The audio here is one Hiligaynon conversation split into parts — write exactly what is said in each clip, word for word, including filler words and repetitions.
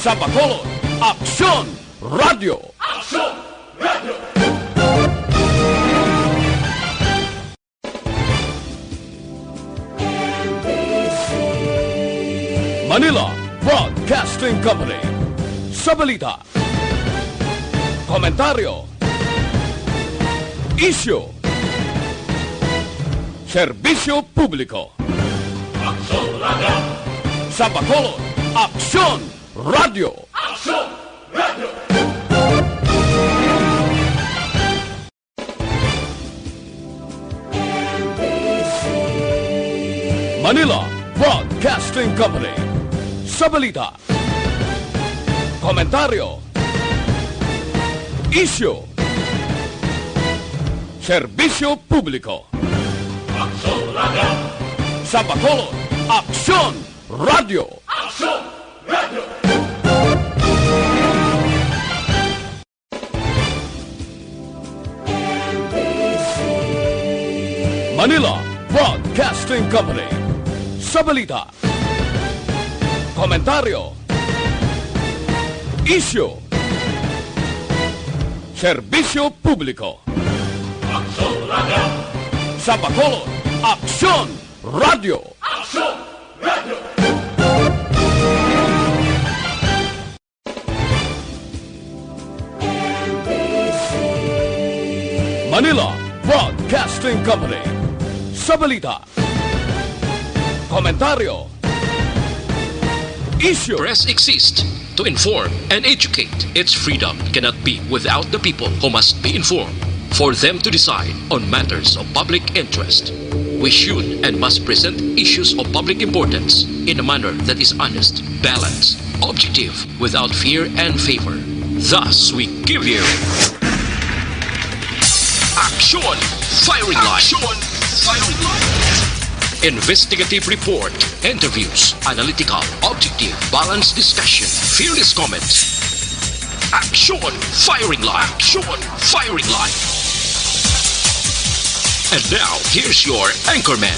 Sa Bacolod, Aksyon Radio. Manila Broadcasting Company. Sa balita, komentaryo, isyu, serbisyo publiko. Sa Bacolod, Aksyon Radio. Manila Broadcasting Company. Sa balita, komentaryo, isyu, serbisyo publiko. Sa Bacolod, Aksyon Radio. Manila Broadcasting Company. Sa balita, komentaryo, isyu, serbisyo publiko. Sa Bacolod, Aksyon Radio. Manila Broadcasting Company. Sa balita, komentaryo, isyu. Press exists to inform and educate. Its freedom cannot be without the people who must be informed for them to decide on matters of public interest. We should and must present issues of public importance in a manner that is honest, balanced, objective, without fear and favor. Thus, we give you Action Firing Line. Action Firing Line. Investigative report, interviews, analytical, objective, balanced discussion, fearless comments. Action Firing Line. Action Firing Line. And now, here's your anchorman.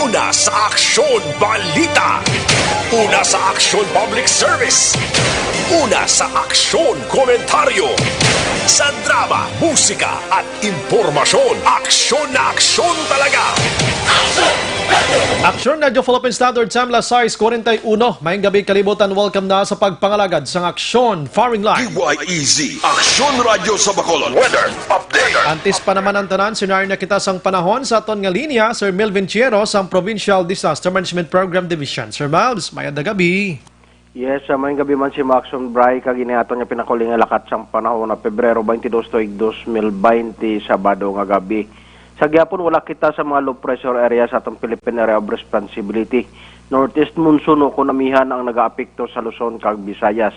Una sa Aksyon Balita. Una sa Aksyon Public Service. Una sa Aksyon Komentaryo. Sa drama, musika, at impormasyon. Aksyon na aksyon talaga. Aksyon Radyo Philippine Standard Time, las sais kuwarenta y uno. Maayong gabi, kalibutan. Welcome na sa pagpangalagad sang Aksyon Firing Line. D Y E Z, Aksyon Radyo sa Bacolod. Weather update. Antes pa naman ang tanan, sinari na kita sang panahon sa aton nga linya, Sir Melvin Chiero sang Provincial Disaster Management Program Division. Sir Melvs, mayad nga gabi. Yes, ah, maayong gabi man, Maxon Bry, kag ini aton nga pinakauli nga lakat sang panahon na Pebrero twenty-two tuig dos mil twenty, Sabado nga gabi. Sa gihapon, wala kita sa mga low pressure area sa atong Philippine Area of Responsibility. Northeast monsoon o kon amihan ang nagaapekto sa Luzon kag Visayas.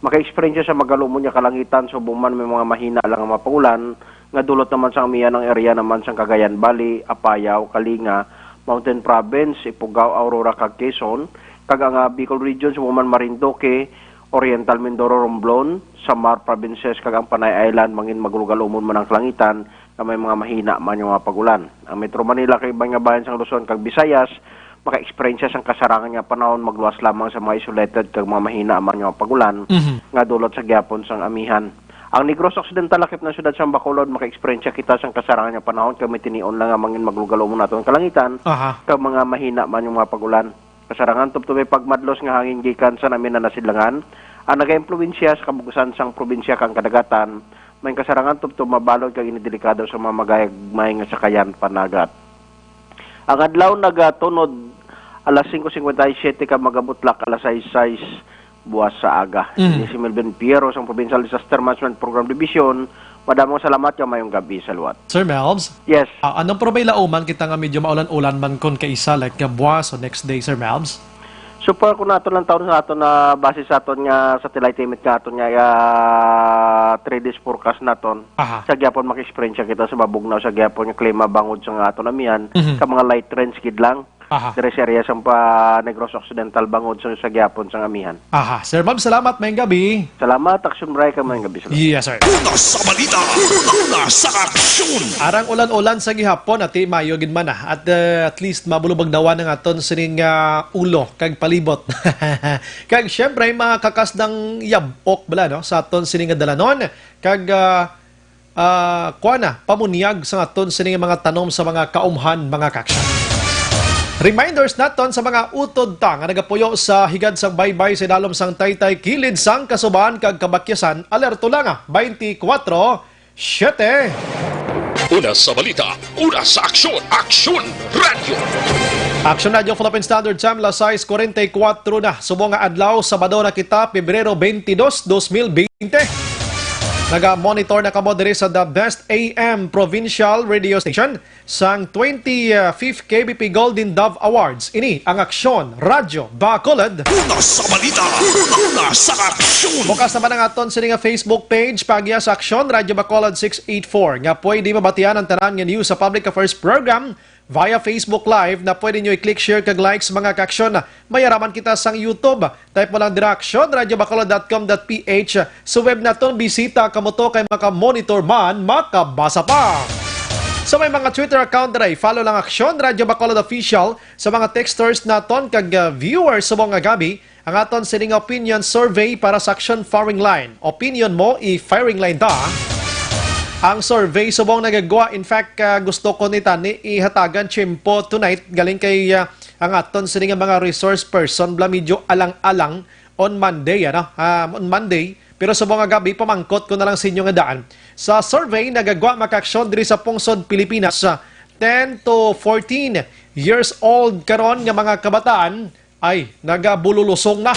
Maka-eksperyensya sa magalumon nga kalangitan, subong man may mga mahina lang nga mga pag-ulan, nga dulot naman sang amihan ang area naman sang Cagayan Valley, Apayao, Kalinga, Mountain Province, Ifugao, Aurora, kag Quezon, kag ang, ah, Bicol Region, subong man Marinduque, Oriental Mindoro, Romblon, Samar Provinces, kag ang Panay Island, mangin magalumon man ang kalangitan nga may mga mahina man nga mga pag-ulan. Ang Metro Manila kag iban nga bahin sang Luzon kag Visayas maka-eksperyensya sang kasarangan nga panahon, magluwas lamang sa mga isolated kag mga mahina man nga mga pag-ulan Mhm. nga dulot sa gihapon sang amihan. Ang Negros Occidental, lakip na siyudad sang Bacolod, maka-eksperyensya kita sang kasarangan nga panahon kag may tinion lang nga mangin magalumon naton kalangitan Aha. kag mga mahina man nga mga pag-ulan. Kasarangan tubtob may pagmadlos nga hangin gikan sa namin na nasidlangan ang nagaimpluwensya sa kabug-usan sang probinsya kag kadagatan. May kasarangan tubtob mabalod kag ini delikado sa mga magagmay nga sakayan panagat. Ang adlaw nagatunod alas singko singkwenta y siyete kag magabutlak alas sais sais buwas sa aga. Mm. Ini si Melvin Piero sang Provincial Disaster Management Program Division. Madamo nga salamat kag maayong gabi sa liwat. Sir Melvs? Yes. Ah, ano, pero may lauman kita nga medyo maulan-ulan man kon kaisa, like nga buwas o next day, Sir Melvs? So far, kung nato lang tawon sa aton na base sa aton nga satellite image nga aton nga, ah, three days forecast naton, Aha. sa gihapon maka-eksperyensya kita sa mabugnaw sa gihapon nga klima bangod sa nga aton amihan, Mhm. ka mga light rains gid lang. Aha. Diri sa area sang pa Negros Occidental, bangod sa, sa gihapon sang amihan. Aha. Sir, ma'am, salamat. Maayong gabi. Salamat, Action Bry, ka maayong gabi, salamat. Yes, sir. Una sa balita, una sa aksyon. Arang ulan-ulan sa gihapon, ati, maayo gid man, ah. At, uh, at least mabulubagnawan ang aton sining, uh, ulo kag palibot. Kag syempre, makakas ng yabok bala, no, sa aton sining dalanon. Kag, uh, ah, kuan na, pamunyag sa aton sini nga mga tanom sa mga kaumhan, mga kaaksyon. Reminders naton sa mga utod ta nga nagapuyo sa higad sang baybay sa idalom sang taytay kilid sang Kasuban kag Kabakyasan, alerto lang, ah, twenty-four siete. Una sa balita, una sa aksyon, Aksyon Radio. Aksyon Radio Philippine Standard Time, las sais kuwarenta y kuwatro na. Subong nga adlaw, Sabado na kita, Pebrero twenty-dos, dos mil bente. Naga-monitor na kamo diri sa The Best A M Provincial Radio Station sang twenty-fifth K B P Golden Dove Awards. Ini ang Aksyon Radyo Bacolod. Una sa balita, una sa aksyon. Bukas naman ang aton sini nga Facebook page, pagya sa Aksyon Radyo Bacolod six eight four, nga pwede mabatian ang tanan nga news sa Public Affairs Program via Facebook Live na pwede nyo i-click, share, kag likes, mga kaaksyon. May araman kita sang YouTube. Type mo lang dira, Aksyon Radyo Bacolod dot com dot P H. Sa web naton, bisita kamo to kay maka-monitor man, makabasa pa. Sa may mga Twitter account dira, follow lang Aksyon Radyo Bacolod Official. Sa mga texters naton kag, uh, viewers sa mga gabi, ang aton sining opinion survey para sa Aksyon Firing Line. Opinion mo, i-firing line ta. Ang survey subong nagagwa. In fact, uh, gusto ko ni tani ihatagan tiyempo tonight galing kay, uh, ang aton sini nga mga resource person bala medyo alang-alang on Monday, ano? Ah, on Monday. Pero sa mga gabi, pamangkot ko na lang sa inyo nga daan. Sa survey, nagagwa makaaksyon diri sa pungsod Pilipinas, ah, ten to fourteen years old karon nga mga kabataan ay nagabululusong na.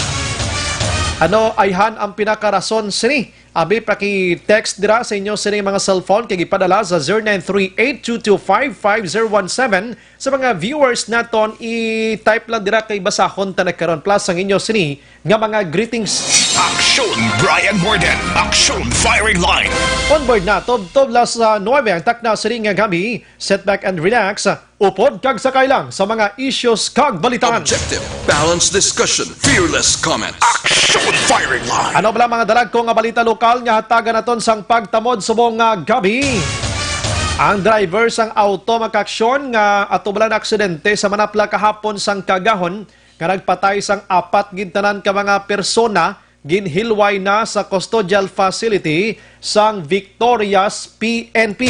Ano ayhan ang pinakarason sini? Abi, paki-text dira sa inyo sini mga cellphone kay ipadala sa zero nine three eight two two five five zero one seven. Sa mga viewers naton, i-type lang dira kay basahon ta na karon. Plus ang inyo sini nga mga greetings. Aksyon Brian Morgan, Aksyon Firing Line. On board na, tubtob las, ah, nuebe ang takna sini nga gabi. Sit back and relax. Upod kag sakay lang sa mga issues kag balitaan. Objective, balanced discussion, fearless comment. Aksyon Firing Line. Ano bala mga dalagko nga balita lokal nga hatagan naton sang pagtamod subong nga gabi? Ang driver sang auto makaaksyon nga ato bala na aksidente sa Manapla kahapon sang kaagahon nga nagpatay sang apat gid tanan ka mga persona ginhilway na sa custodial facility sang Victorias P N P.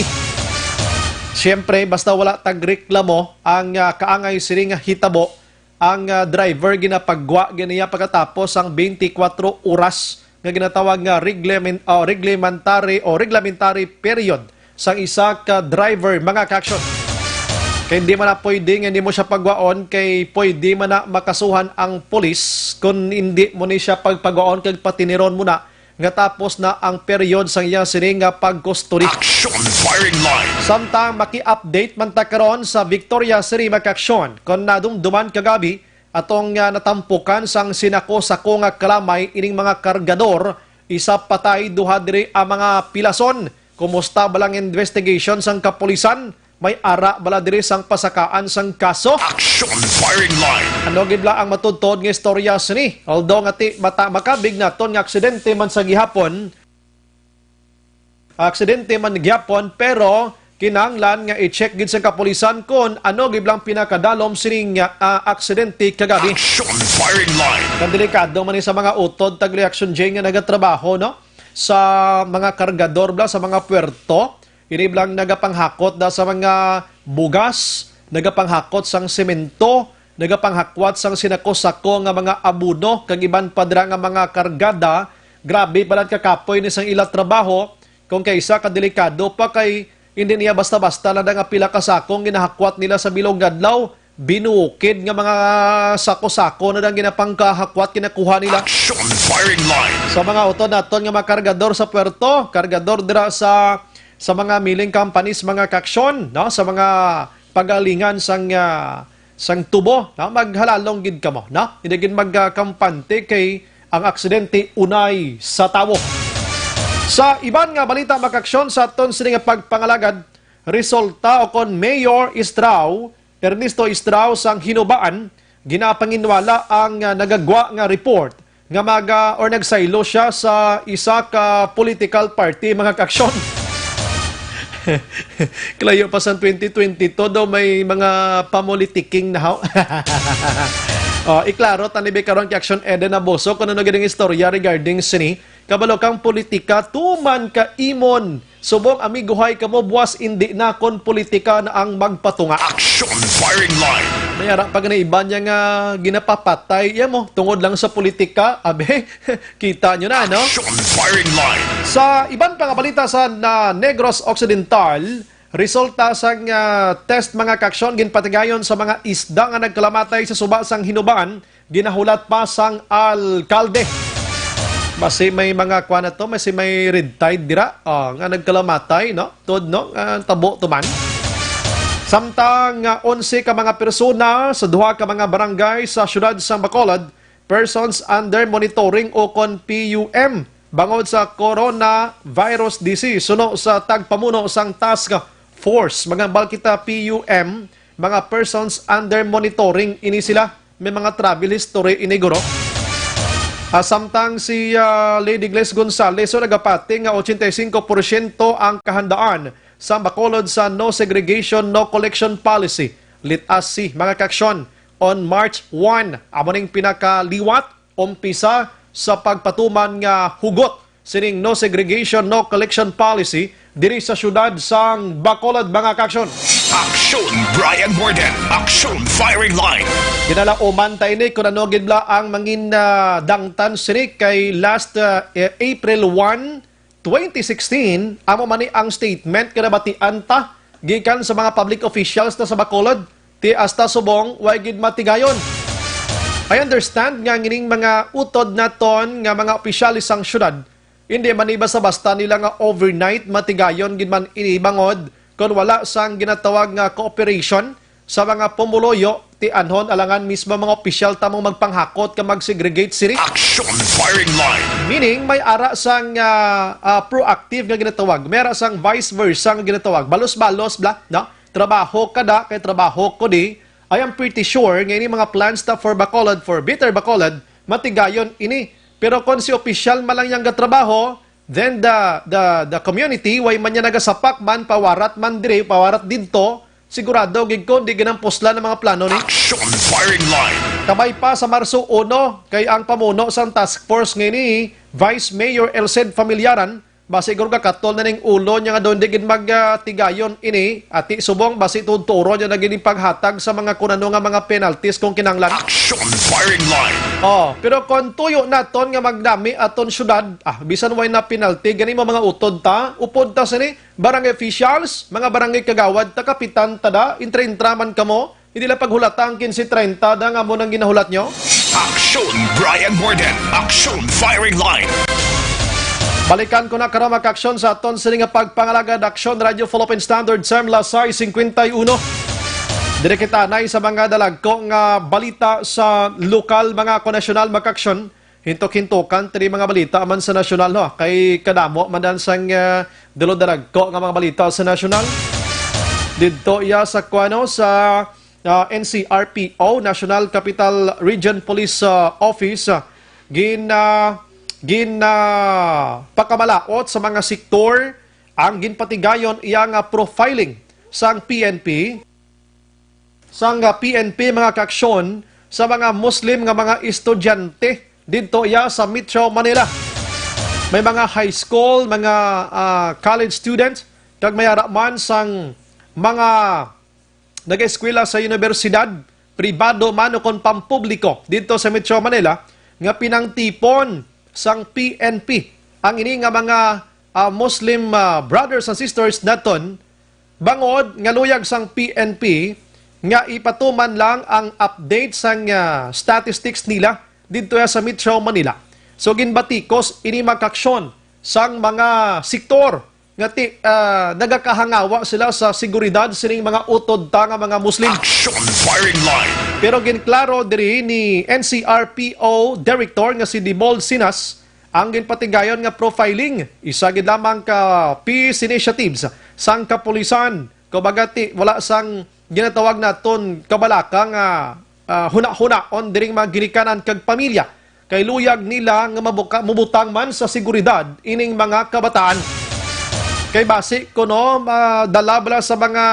Siyempre, basta wala tagreklamo ang, ah, kaangay sining hitabo, ang, ah, driver ginapagwa gid niya pagkatapos ang twenty-four oras nga ginatawag nga reglement-, o reglementary o reglementary period sang isa ka driver, mga kaaksyon. Kay hindi man na pwede nga hindi mo siya pagwaon, kay pwede man na makasuhan ang pulis kung hindi mo ni siya pagpagwaon kag patiniron mo na nga tapos na ang period sang iya sini nga pagkustodi. Action Firing Line. Samtang maki-update man ta karon sa Victoria City, mga kaaksyon, kung nadumduman kagabi, atong, ah, natampukan sang sinako-sako nga kalamay ining mga kargador, isa patay, duha diri ang mga pilason. Kumusta ba lang investigation sang kapulisan? May ara bala diri sang pasakaan sang kaso? Action Firing Line. Ano gid bala ang matudtod nga istorya sini? Although nga ti mata makabig naton nga aksidente man sa gihapon, aksidente man gyapon, pero kinahanglan nga i-check gid sa kapulisan kon ano gid lang pinakadalom sining, ah, aksidente kagabi. Action Firing Line. Kag delikado man ni sa mga utod tag Reaction J nga nagatrabaho, no? Sa mga kargador bala, sa mga puerto, ini bala ang nagapanghakot da sa mga bugas, nagapanghakot sang semento, nagapanghakwat sang sinako-sako nga mga abono kag iban pa dira nga mga kargada. Grabe pala ang kakapoy ni sang ila trabaho, kung kaisa ka delikado pa kay hindi niya basta-basta lang nga pila ka sako ang ginahakwat nila sa bilog nga adlaw. Binukid nga mga sako-sako na lang ginapangkahakwat, ginakuha nila. Action Firing Line. Sa mga utod naton nga mga kargador sa puerto, kargador dira sa, sa mga milling companies, mga kaaksyon, no? Sa mga pagalingan sang, ah, sang tubo, no? Maghalalong gid kamo, no? Hindi gid magkampante kay ang aksidente unay sa tawo. Sa iban nga balita, mga kaaksyon, sa aton sini nga pagpangalagad, resulta o kon mayor is raw Ernesto Estrao sang Hinubaan, ginapanginwala ang, ah, nagagwa nga report nga maga or nagsaylo siya sa isa ka political party, mga kaaksyon. Kalayo pa sang twenty twenty-two daw may mga pamuliticking na, haw. Oh, iklaro ta ni karon kay Aksyon Eden Abuso kung ano gid ang istorya regarding sini. Kabalo kang politika, tuman ka imon. Subong amigohay kamo, buwas indi na kon politika na ang magpatunga. Action Firing Line. May ara pa gani iba niya nga ginapapatay. Iya mo, tungod lang sa politika, abe, kita nyo na, no? Action Firing Line. Sa iban pa nga balita sa na Negros Occidental, resulta sang, ah, test, mga kaaksyon, ginpatigayon sa mga isda nga nagkalamatay sa suba sang Hinubaan, ginahulat pa sang alkalde. Basi may mga kuan na to, basi may red tide dira, ah, nga nagkalamatay, no? Tod, no? Ah, tabo to man. Samtang, ah, onse ka mga persona sa duha ka mga barangay sa siyudad sang Bacolod, persons under monitoring o kon P U M, bangod sa coronavirus disease, suno sa tagpamuno sang task force. Mga balkita, P U M, mga persons under monitoring ini sila. May mga travel history ini, guro. Ah, samtang si, ah, Lady Gles Gonzales, so nagapati nga ochenta y cinco porsyento ang kahandaan sa Bacolod sa no segregation, no collection policy. Let us see, mga kaaksyon, on March one, amo ning pinakaliwat, umpisa sa pagpatuman nga hugot sining no segregation, no collection policy diri sa siyudad sang Bacolod, mga kaaksyon. Action Brian Warden, Action Firing Line. Ginalauman ta ini kung ano gid bala ang mangin, ah, dangtan sini kay last, ah, eh, April one, twenty sixteen, amo man ni ang statement nga nabatian ta gikan sa mga public officials na sa Bacolod, ti hasta subong way gid matigayon. I understand nga ngining mga utod naton nga mga opisyales sang syudad, hindi man ni basta-basta nila nga overnight matigayon gid man ini bangod kon wala sang ginatawag nga cooperation sa mga pumuluyo, ti anhon alangan mismo mga opisyal ta mo magpanghakot nga mag-segregate sini. Action Firing Line. Meaning, may ara sang, ah, ah, proactive nga ginatawag, may ara sang vice versa nga ginatawag. Balos-balos bala, no? Trabaho ka da, kay trabaho ko di. I am pretty sure nga ini mga plans ta for Bacolod, for Better Bacolod, matigayon ini. Pero kung si opisyal man lang yang gatrabaho, then the, the, the community, way man niya nagasapak man, pawarat man diri, pawarat didto, sigurado gid ko, di ginampuslan ang mga plano ni. Action Firing Line. Kabay pa sa Marso uno, kay ang pamuno sang task force nga ini, Vice Mayor Elced Familiaran, basi guro gakatol na ning ulo niya nga daw hindi gid mag, ah, tigayon ini, ati subong, basi tuturon niya na gid ning paghatag sa mga kunano nga mga penalties kung kinahanglan. Action Firing Line. Oh, pero kung tuyo naton nga magdami aton syudad, ah, bisan way na penalty, gani mo mga utod ta, upod ta sini, barangay officials, mga barangay kagawad ta, kapitan ta da, intra-intra man kamo, hindi lang paghulata ang quince treinta da nga mo nang ginahulat nyo. Action Brian Warden, Action Firing Line. Balikan ko na karong mga kaaksyon sa aton sini nga pagpangalagad, Aksyon Radio Philippine Standard, Semla sais cincuenta y uno. Diri kita anay sa mga dalagko nga balita sa lokal, mga konasyonal, mga kaaksyon. Hintok-hintokan tini mga balita man sa nasyonal, no? Kay kadamo man dan sang, ah, dulod-dalagko nga mga balita sa nasyonal. Didto iya sa kuano sa, ah, N C R P O, National Capital Region Police, ah, Office, ah, gin, ah, gin, ah, pakamalaot sa mga sektor ang ginpatigayon iya nga profiling sang P N P, sang, ah, P N P, mga kaaksyon, sa mga Muslim nga mga estudyante didto iya sa Metro Manila. May mga high school, mga, ah, college students, kag may ara man sang mga nag-eskwela sa universidad, pribado man o kon pampubliko didto sa Metro Manila, nga pinangtipon sang P N P ang ini nga mga, ah, Muslim, ah, brothers and sisters naton, bangod nga luyag sang P N P nga ipatuman lang ang update sang, ah, statistics nila didto sa Metro Manila. So, ginbatikos ini, mga kaaksyon, sang mga sektor nga ti-, ah, nagakahangawa sila sa seguridad sining mga utod ta nga mga Muslim. Action Firing Line. Pero ginklaro diri ni N C R P O Director nga si Dibol Sinas ang ginpatigayon nga profiling, isa gid lamang ka peace initiatives sang kapulisan. Kumbaga, ti-, wala sang ginatawag naton kabalaka nga, ah, hunahunaon diring mga ginikanan kag pamilya, kay luyag nila nga mabuka-, mubutang man sa seguridad ining mga kabataan. Kay basi kuno madala bala sa mga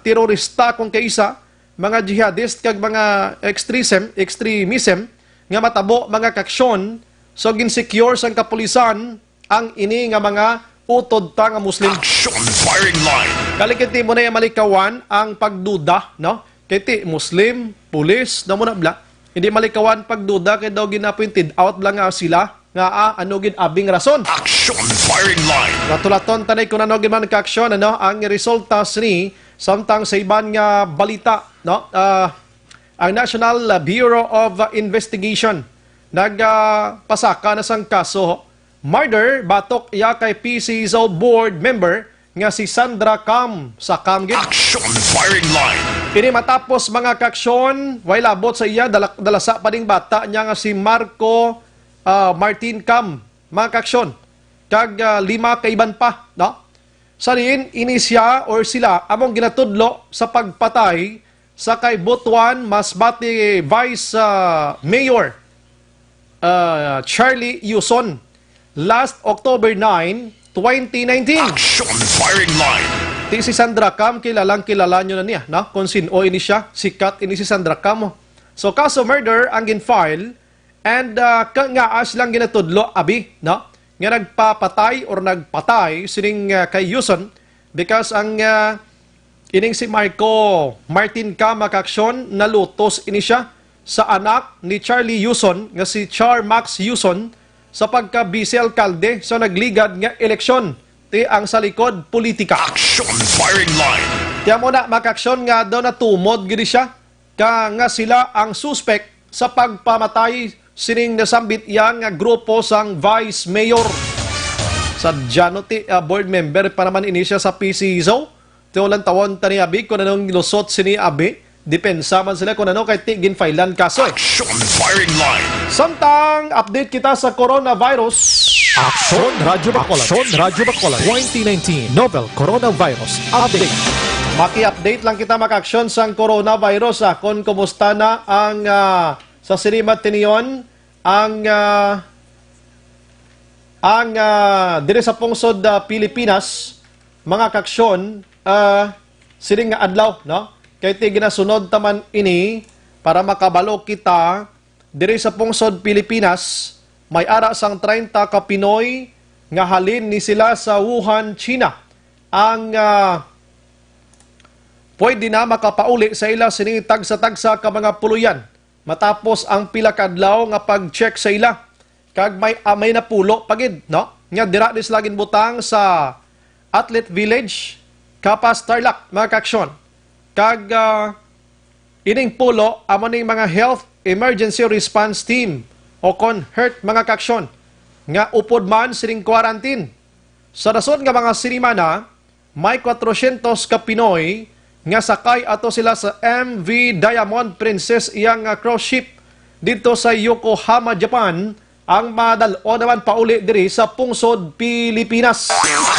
terorista kung kaisa, mga jihadist kag mga extremism, extremism nga matabo mga kaaksyon, so ginsecure sang kapulisan ang ini nga mga utod ta nga Muslim. Action firing line. Kalikiti mo na yung malikawan ang pagduda, no? Kay ti Muslim, pulis, na mo na bla. Hindi malikawan pagduda kay daw ginapointed out lang nga sila nga, ah, ano gid abing rason. Action firing line. Matulaton tanay kung ano gid man kaaksyon, ano, ang resulta sini samtang sa iban nga balita, no? Ah, ang National Bureau of Investigation nagpasaka na sang kaso murder batok iya kay P C Z O board member nga si Sandra Cam sa Cam gid. Action firing line. Ini matapos mga kaaksyon, way labot sa iya, dala, dalasa pa ding bata niya nga si Marco, ah, Martin Cam, mga kaaksyon, kag, ah, lima ka iban pa, no? Sa diin, ini siya or sila among ginatudlo sa pagpatay sa kay Butuan Masbate Vice, ah, Mayor, ah, Charlie Yuson last October nine, twenty nineteen. Action firing line. Ti si Sandra Cam, kilalang kilala nyo na niya, no? Kung sin-o ini siya, sikat ini si Sandra Cam, oh. So, kaso murder ang gin-file, and, ah, ka, nga, ah, silang ginatudlo, abi, no? Nga nagpapatay or nagpatay sining, ah, kay Yuson because ang, ah, ining si Marco Martin Cam, mga kaaksyon, nalutos ini siya sa anak ni Charlie Yuson nga si Char Max Yuson sa pagka-vice alkalde sa nagligad nga eleksyon. Ti ang sa likod politika. Action firing line. Tiyan mo na, mga kaaksyon, nga daw natumod gid siya ka nga sila ang suspek sa pagpamatay sining nasambit iya nga grupo sang Vice Mayor. Sa Jano ti, ah, board member pa naman ini siya sa P C Z O. Tiyo lang tawon tani abi kung anong lusot sini abi. Depensa man sila kung ano kay ti ginfailan kaso, eh. Action firing line. Samtang update kita sa coronavirus. Aksyon Radyo Bacolod. Aksyon Radyo Bacolod. Twenty nineteen Novel Coronavirus Update. Maki-update lang kita, mga kaaksyon, sang coronavirus, ah, kung kumusta na ang, ah, sa sini matinion, ang, ah, ang, ah, diri sa pungsod, ah, Pilipinas, mga kaaksyon, ah, sining nga adlaw, no? Kay ti ginasunod ta man ini para makabalo kita diri sa pungsod Pilipinas, may ara sang treinta ka Pinoy nga halin ni sila sa Wuhan, China, ang, ah, pwede na makapauli sa ila sini tagsa-tagsa ka mga puloy-an matapos ang pila ka adlaw nga pag-check sa ila. Kag may, ah, may napulo pa gid, no? Nga dira ni sila ginbutang sa Athlete Village, Capas, Tarlac, mga kaaksyon. Kag, ah, ining pulo amo ning mga Health Emergency Response Team o kon HERT, mga kaaksyon, nga upod man sining quarantine. Sa dason nga mga sinimana, may kwatrosyentos ka Pinoy nga sakay ato sila sa M V Diamond Princess iya nga cruise ship didto sa Yokohama, Japan, ang madal-on naman pauli diri sa pungsod Pilipinas.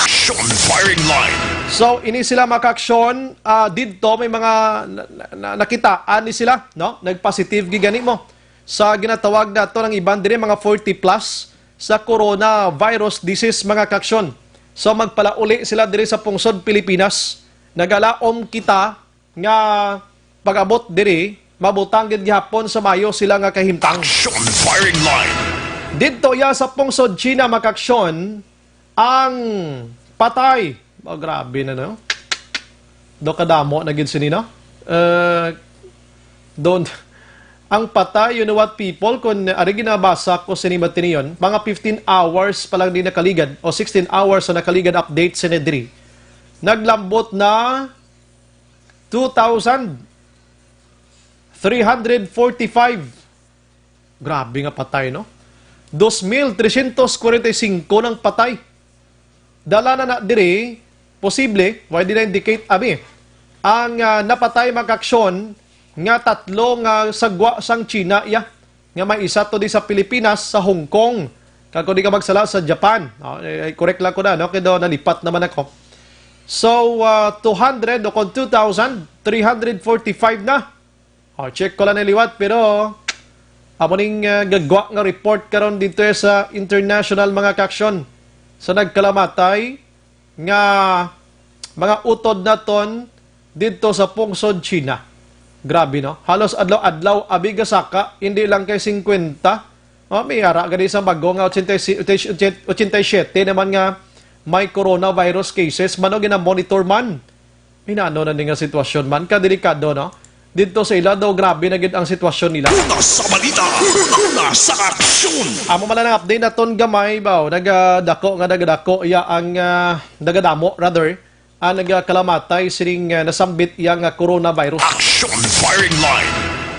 Action firing line. So, ini sila, mga kaaksyon, ah, didto may mga na, na, na, nakitaan ni sila, no? Nagpositive gid gani mo sa ginatawag nato ng iban diri, mga forty plus sa coronavirus disease, mga kaaksyon. So, magpalauli sila diri sa pungsod Pilipinas. Nagalaom kita nga pag-abot diri, mabutang gid gihapon sa mayo sila nga kahimtang. Action firing line. Didto iya sa pungsod China, mga kaaksyon, ang patay. Oh, grabe na, no? Do kadamo na gid sini, no? Uh, don't, ang patay, you know what, people, kung ari ginabasa ko sini matinion, mga fifteen hours pa lang di nakaligad, o sixteen hours sa nakaligad update sini diri. Naglambot na two thousand three hundred forty-five. Grabe nga patay, no? Dos mil tresyentos kwarenta y singko nang patay. Dala na na diri, posible, why did I indicate, abi? Ang, ah, napatay, mga kaaksyon, nga tatlo nga sagwa sang China, iya. Nga may isa to di sa Pilipinas, sa Hong Kong, kag kung di ka magsala, sa Japan. No, eh, eh, correct lang ko na, no? Kaya daw nalipat naman ako. So, ah, two hundred o kon two thousand three hundred forty-five na. O, check ko lang na liwat, pero amo ning, ah, gagwa nga report karon dito sa international, mga kaaksyon, sa nagkalamatay nga mga utod naton dito sa pungsod China. Grabe, no? Halos adlaw-adlaw, abi gasaka, hindi lang kay singkwenta. O, may ara gani sa bago nga ochenta y siete, ochenta y siete naman nga may coronavirus cases man o gina-monitor man. Hinano na ni nga sitwasyon man, kadelikado, no? Dito sa ila daw, grabe na gid ang sitwasyon nila. Una sa balita, una sa aksyon. Amo man lang ang update naton gamay ba, o, nagadako nga nagadako iya ang, ah, nagadamo rather ang nagakalamatay sining, ah, nasambit iya nga coronavirus. Action firing line.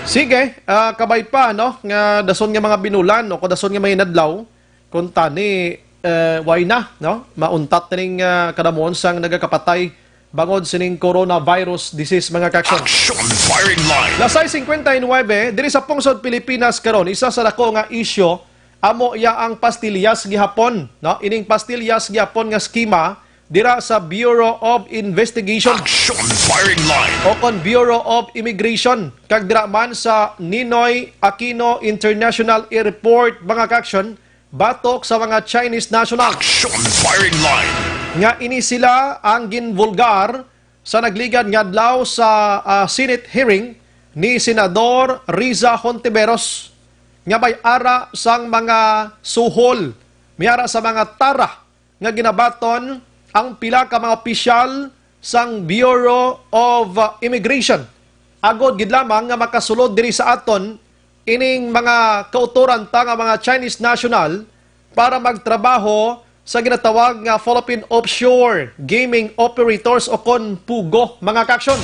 Sige, ah, kabay pa, no, nga dason nga mga binulan o kadason nga mga inadlaw, kung tani, eh, way na, no? Mauntat na ning, ah, kadamuon sang nagakapatay bangod sining coronavirus disease, mga kaaksyon. Action firing line. Lasay singkwenta y nuebe, diri sa pungsod Pilipinas karon, isa sa dako nga isyu amo iya ang pastillas gihapon, no? Ining pastillas gihapon nga eskema dira sa Bureau of Investigation. Action firing line. O kon Bureau of Immigration. Kag dira man sa Ninoy Aquino International Airport, mga kaaksyon, batok sa mga Chinese national. Action firing line. Nga ini sila ang ginbulgar sa nagligad nga adlaw sa, ah, Senate hearing ni Senador Riza Hontiveros nga may ara sang mga suhol, may ara sa mga tara nga ginabaton ang pila ka mga opisyal sang Bureau of, uh, Immigration, agod gid lamang nga makasulod diri sa aton ining mga kautoran ta nga mga Chinese national para magtrabaho sa ginatawag nga Philippine Offshore Gaming Operators o kon POGO, mga kaaksyon.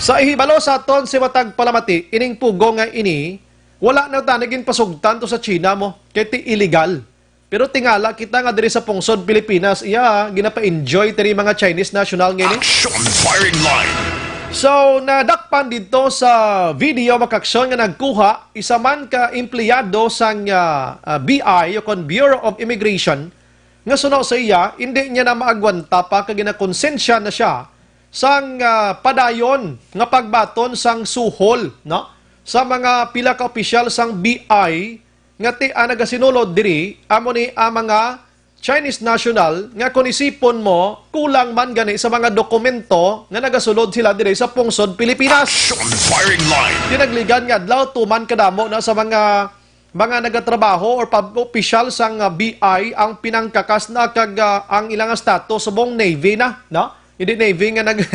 Sa ihibalo sa aton, si matag palamati, ining POGO nga ini, wala na ta naging pasugtan to sa China mo, kay ti illegal. Pero tingala kita nga diri sa pungsod Pilipinas, iya, ginapa-enjoy tani mga Chinese national nga ini. Action firing line. So, nadakpan dito sa video, mga kaaksyon, nga nagkuha isa man ka empleyado sang, ah, ah, B I o kon Bureau of Immigration nga suno sa iya, hindi niya na maagwanta pa kag ginakonsensya na siya sang, ah, padayon nga pagbaton sang suhol, no, sa mga pila ka opisyal sang B I nga ti-, ah, nagasinulod diri, amo ni ang mga Chinese national nga, kung isipon mo, kulang man gani sa mga dokumento nga nagasulod sila diri sa pungsod Pilipinas. Action firing line. Tinagligan nga adlaw, tuman kadamo na sa mga, mga nagatrabaho or pab-, opisyal sang, ah, B I ang pinangkakas na kag, ah, ang ilang status subong Navy na, no? Hindi Navy nga nag-,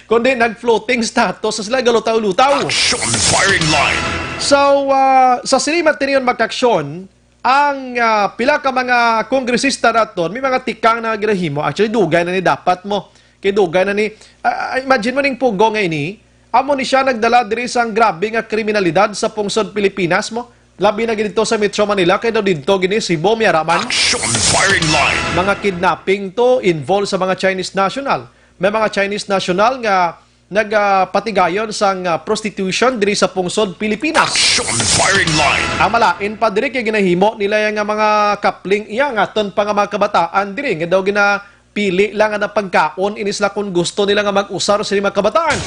kundi nag-floating status sila, galutaw-lutaw. Action firing line. So, ah, sa sini man tiniyon, mga kaaksyon, ang, ah, pila ka mga kongresista naton, may mga tikang na ginahimo. Actually, dugay na ni dapat mo. Kay dugay na ni, ah, ah, imagine mo ning POGO nga ini, amo ni siya nagdala diri sang grabe nga kriminalidad sa pungsod Pilipinas mo. Labi na gid dito sa Metro Manila, kay daw dito gini Cebu, may ara man. Action firing line. Mga kidnapping to, involved sa mga Chinese national. May mga Chinese national nga nagapatigayon sang, ah, prostitution diri sa pungsod Pilipinas. Action firing line. Ang malain pa diri kay ginahimo nila yang nga mga kapling iya, nga aton pa nga mga kabataan diri nga daw ginapili lang nga pagkaon ini sila kung gusto nila nga mag-usar sa mga kabataan.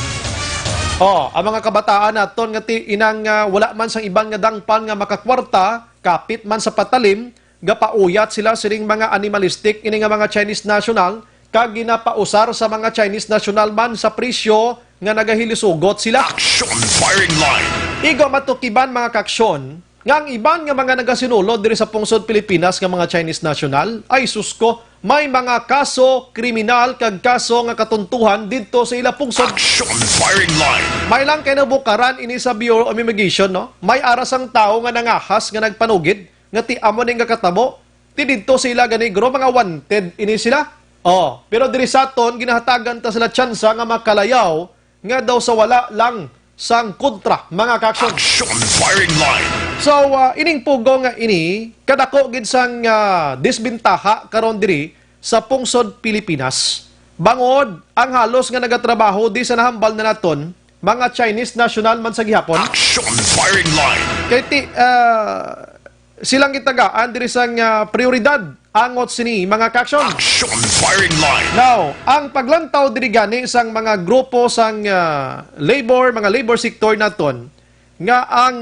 Oh, ang mga kabataan naton nga ti-, inang, ah, wala man sang iban nga dangpan nga makakwarta, kapit man sa patalim, gapauyat sila sining mga animalistic ini nga mga Chinese national, kag ginapausar sa mga Chinese national man sa presyo nga nagahilisugot sila. Action firing line. Igo matukiban, mga kaaksyon, nga ang iban nga mga nagasinulod diri sa pungsod Pilipinas nga mga Chinese national, ay sus ko, may mga kaso kriminal kag kaso nga katuntuhan didto sa ila pungsod. Action firing line. May lang kay nabukaran ini sa Bureau of Immigration, no? May ara sang tawo nga nangahas nga nagpanugid nga ti amo ni nga katabo, ti didto sa ila gani, guro, mga wanted ini sila. Oh, pero diri sa aton, ginahatagan ta sila tsansa nga makalayaw nga daw sa wala lang sang kontra, mga kaaksyon. Action firing line. So, ah, ining POGO nga ini, kadako gid sang, ah, disbentaha karon diri sa pungsod Pilipinas. Bangod ang halos nga nagatrabaho di sa nahambal na naton, mga Chinese national man sa gihapon. Action firing line. Kay ti-, ah, silang gitagaan diri sang, ah, prioridad angot sini, mga kaaksyon. Action Firing Line. Now, ang paglantaw diri gani sang mga grupo sang, ah, labor, mga labor sector naton, nga ang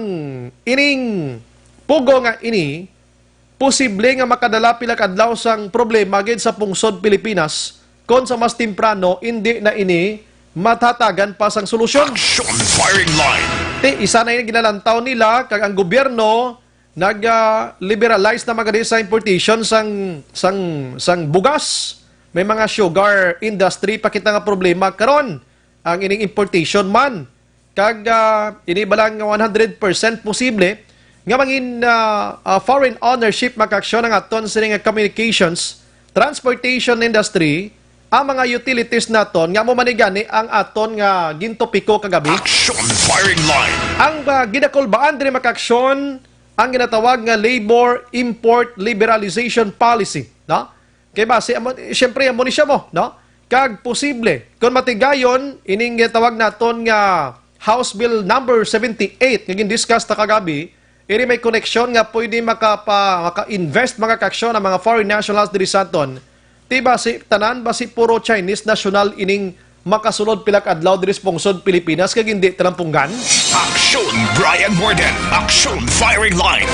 ining pugo nga ini posible nga makadala pila ka adlaw sang problema gid sa pungsod Pilipinas, kon sa mas temprano indi na ini matatagan pa sang solusyon. Action Firing Line. Ti, isa na ini ginalantaw nila, kag ang gobyerno nag, ah, liberalize na man gani sa importation sang, sang, sang bugas. May mga sugar industry pa kita nga problema karon, ang ining importation man. Kag, ah, ini ba lang one hundred percent posible nga mangin, ah, ah, foreign ownership, mga kaaksyon, ang aton sini nga communications, transportation industry, ang mga utilities naton, nga amo man ni gani ang aton nga gintopiko kagabi. Action Firing Line. Ang, ah, ginakulbaan diri, mga kaaksyon, ang ginatawag nga labor import liberalization policy, no? Kay basi, amo, siyempre, amo ni siya mo, no? Kag posible, kung matigayon, ining gitawag naton nga House Bill number seventy-eight nga gindiscuss ta kagabi, ini may koneksyon nga pwede makapa-, maka-invest, mga kaaksyon, ang mga foreign nationals diri sa aton. Ti basi, tanan basi puro Chinese national ining makasulod pila ka adlaw diri sa pungsod Pilipinas kag hindi talampunggan? Action Brian Morden. Action Firing Line.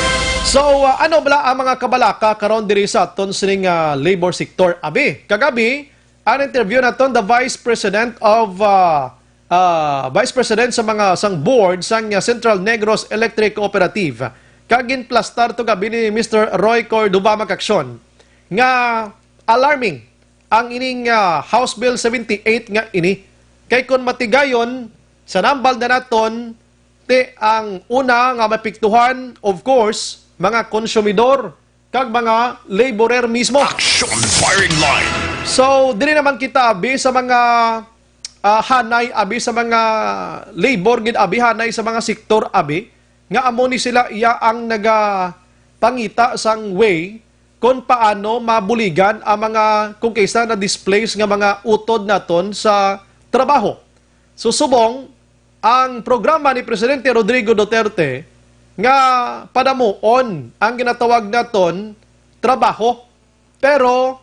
So, ah, ano bala ang mga kabalaka karon diri sa aton sining, ah, labor sector? Abi, kagabi, ang interview naton the Vice President of, ah, ah, Vice President sa mga, sang board sang, ah, Central Negros Electric Cooperative. Kag ginplastar to gabi ni Mister Roy Cordova, mga kaaksyon, nga alarming ang ining, ah, House Bill seventy-eight nga ini. Kay kon matigayon, sa nambal na naton, ti ang una nga mapiktuhan, of course, mga konsumidor kag mga laborer mismo. Action Firing Line. So, diri naman kita abi sa mga, ah, hanay, abi sa mga labor gid, abi, hanay sa mga sektor, abi, nga amo ni sila iya ang nagapangita sang way kon paano mabuligan ang mga, kung kaisa na-displace nga mga utod naton sa trabaho. So, subong ang programa ni Presidente Rodrigo Duterte nga padamuon ang ginatawag naton trabaho. Pero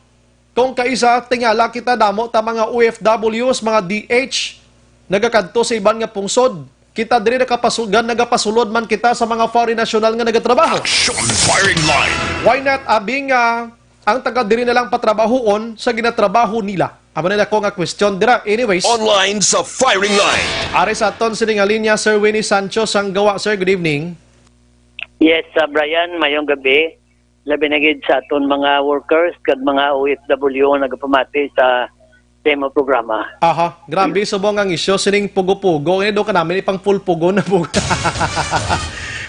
kung kaisa, tingala kita, damo ta mga O F Ws, mga D H, nagakadto sa iban nga pungsod. Kita diri nakapasugan, nagapasulod man kita sa mga foreign national nga nagatrabaho. Action Firing Line. Why not, abi, nga ang taga diri na lang patrabahuon sa ginatrabaho nila? Amo na ako nga question dira. Anyways, Online sa Firing Line. Ari sa aton sining linya, Sir Winnie Sancho sang Gawa. Sir, good evening. Yes, uh, Brian, mayong gabi. Labi na gid sa aton mga workers kag mga O F W nga nagapamati sa, sa imo programa. Aha, grabe, subong ang isyu sining pugo-pugo. Ini do kanami ni pang full pugo na pugo.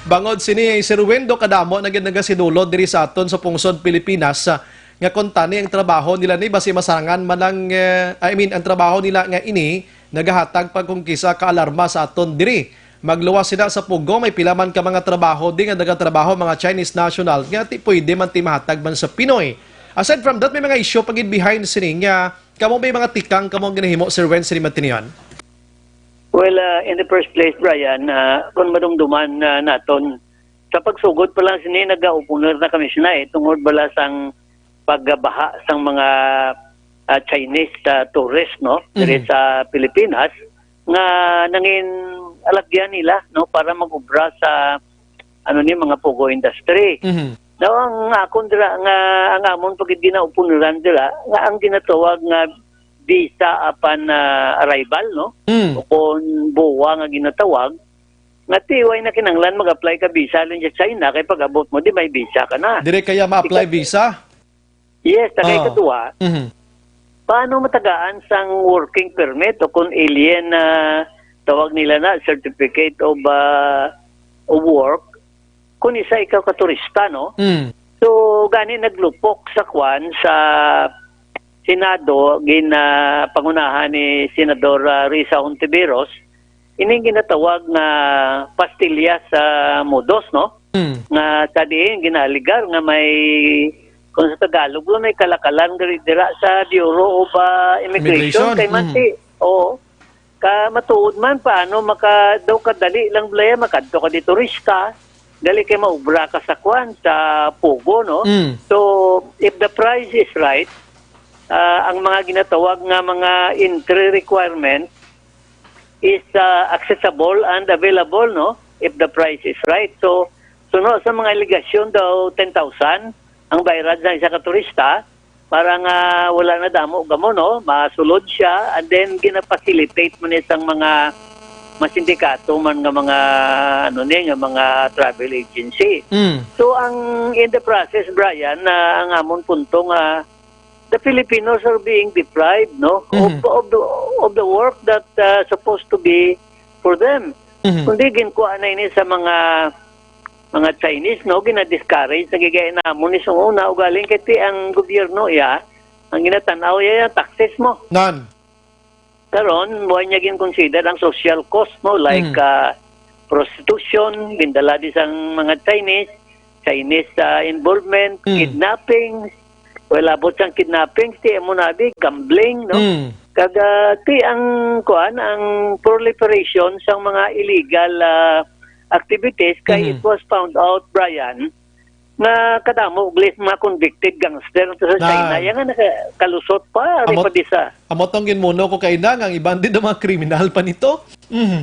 Bangod sini, Sir Win, do kadamo na gid nagasidulod diri sa aton sa pungsod Pilipinas, ah, nga kuntani ang trabaho nila ni basi masarangan man lang, eh, I mean, ang trabaho nila nga ini nagahatag pa kung kisa ka alarma sa aton diri. Magluwas sila sa pugo, may pila man ka mga trabaho di nga nagatrabaho mga Chinese national nga ti pwede man ti mahatag man sa Pinoy. Aside from that, may mga issue pa gid behind sini nga kamo may mga tikang kamo ang ginahimo, Sir Wen, sini matinion? Well, uh, in the first place, Brian, uh, kung madumduman, uh, naton, sa pagsugod pa lang sini, nagaupuner na kami sina, eh, tungod bala sang pagbaha sang mga, ah, Chinese, ah, tourist, no, diri Mm. sa Pilipinas, nga nangin alagyan nila, no, para mag-ubra sa, ano ni, mga pugo industry. Mhm. Now, ang akon dira nga, ang amon pagid ginaupuneran dira, nga ang ginatawag nga visa upon, ah, arrival, no? Mm. O kon BOA nga ginatawag, nga ti way na kinahanglan mag-apply ka visa lang sa China, kay pag-abot mo, di may visa ka na. Dire kaya ma-apply Ika- visa? Yes, sa Ah. ikatuwa, Mhm. paano matagaan sang working permit o kung alien na tawag nila na certificate of, ah, of work kung isa ikaw ka turista, no? Mm. So, gani naglupok sa kwan, sa Senado, gin, ah, pangunahan ni Senador, ah, Risa Hontiveros, ining ginatawag nga pastilya sa mudos, no? Mm. Nga sa diin ginaaligar nga may, kung sa Tagalog, may kalakalan diri dira sa Bureau of, ah, Immigration. Immigration, Kay mm. Mati, oo. Ka matuod man, paano maka, daw kadali lang, Blaya, makadto ka di turista. Dali kay maubra ka sa kwan, sa Pogo, no? Mm. So, if the price is right, ah, ang mga ginatawag nga mga entry requirement is, ah, accessible and available, no? If the price is right. So, suno sa mga alegasyon daw, ten thousand ang bayran sa isa ka turista para nga wala na damo gamo, no? Masulod siya, and then gina-facilitate mo ni sang mga, mga sindikato man nga mga, ano ni, nga mga travel agency. Mm. So, ang, in the process, Brian, na ang amon punto nga the Filipinos are being deprived, no, of, Mhm. of the, of the work that, uh, supposed to be for them. Mhm. Kundi ginkuha na ini sa mga, mga Chinese, no, gina-discourage, nagigay namon ni sung una, ugaling kay ti ang gobyerno iya, ang ginatan-aw iya, taxes mo. Nan. Karon, mo niya gin-consider ang social cost mo, like, Mm. ah, prostitution, gindala di sang mga Chinese, Chinese, ah, involvement, Mm. kidnapping, well, abot sang kidnapping, ti mo na di, gambling, no? Mm. Kag, ah, ti ang, kuan, ang proliferation sang mga illegal, ah, activities, kay Mhm. it was found out, Brian, nga kadamo glis mga convicted gangster sa China. Na. Yan nga nakalusot pa, ari Amot, pa di sa amot ang ginmuno ko kay na, nga ang iban din ang mga kriminal pa nito. Mhm.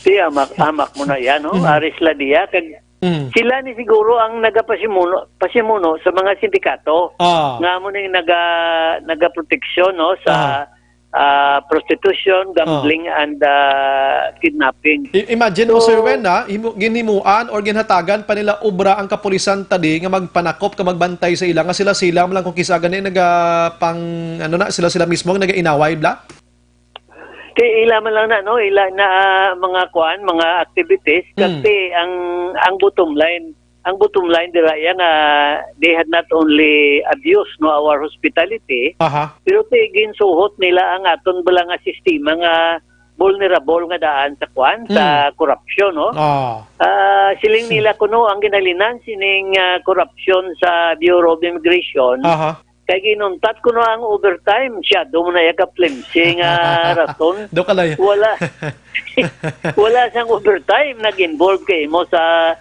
Di, amak, amak mo na yan, no? Mhm. Ari sila diya. Kag Mhm. sila ni siguro ang nagapasimuno, pasimuno sa mga sindikato. Ah. Nga mo ning naga, nagaproteksyon, no, sa Ah. ah, prostitution, Ah. gambling, and, ah, kidnapping. I-, imagine mo, So, Sir Wen, ha? Himo-, ginhimuan or ginhatagan pa nila obra ang kapulisan tadi nga magpanakop ka magbantay sa ila, nga sila-sila man lang kung kisa gani naga pang, ano na, sila-sila mismo ang nagainaway, bla? Ti ila man lang na, no? Ila na, ah, mga kuan, mga activities. Mm. Kasi ang, ang bottom line, ang bottom line dira iya nga they had not only abused, no, our hospitality, Aha. pero ti ginsuhot nila ang aton bala nga sistema nga vulnerable nga daan sa kwan, sa Mm. korupsyon, no? Ah. Ah, siling nila kuno ang ginhalinan sining, ah, korupsyon sa Bureau of Immigration. Aha. Kay ginuntat kuno ang overtime, siya do mo na iya ka flimsy nga rason. Do ka layo. Wala. Wala sang overtime nag-involve kay mo sa,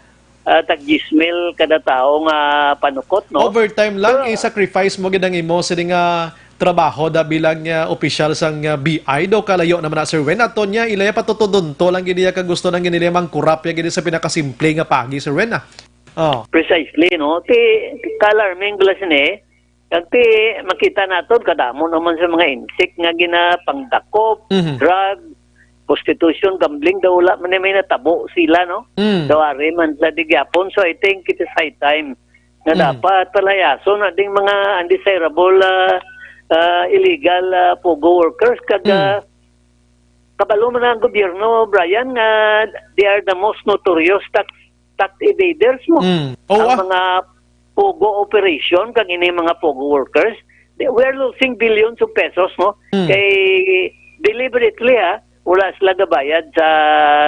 ah, tag diyes mil kada tawo nga panukot, no? Overtime lang, Pero i-sacrifice mo gid ang imo sini nga trabaho da bilang, ah, opisyal sang, ah, B I. Do kalayo naman na, Sir Wen. Ato niya, ilaya patutudon to lang gid iya ka gusto nang ginili mangkurap ya gid sa pinakasimple nga pagi, Sir Wen, ah. Oh. Precisely, no? Ti, ti ka-alarming bala sini. Kag ti, makita naton kadamo naman sa mga insik nga ginapangdakop, Mhm. drug, prostitution, gambling, daw wala man may natabo sila, no? Mm. Daw ari man sa di gyapon. So, I think it is high time na Mm. dapat palayason na ding mga undesirable, ah, ah, illegal, ah, pogo workers. Kag, Mm. ah, kabalo man ang gobyerno, Brian, nga they are the most notorious tax, tax evaders mo. Mm. Oh, Ang ah. mga pogo operation kag ini mga pogo workers, they, we are losing billions of pesos, no? Mm. Kay deliberately, ha, wala sila gabayad sa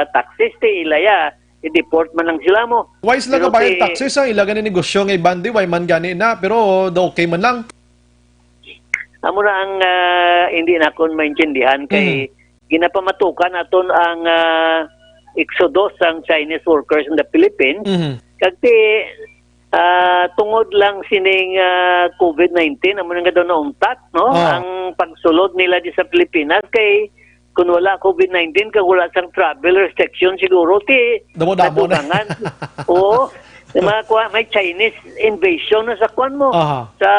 taxes, ti ila ya, i-deport man lang sila mo. Why sila Pero gabayad ti taxes, ha? Ila gani negosyo nga iban di, why man gani na, pero do okay man lang. Amo na ang, ah, hindi na akon maintindihan kay Mm. ginapamatukan naton ang, ah, exodus sang Chinese workers in the Philippines. Mhm. Kag ti, ah, tungod lang sining, ah, covid nineteen, amo na nga daw nauntat, no? Ah. Ang pagsulod nila di sa Pilipinas kay kun wala covid nineteen, kag wala sang travel restriction siguro, ti Damo-damo na. nadugangan. Oo. Yung mga kuha, may Chinese invasion na sa kuwan mo, Aha. sa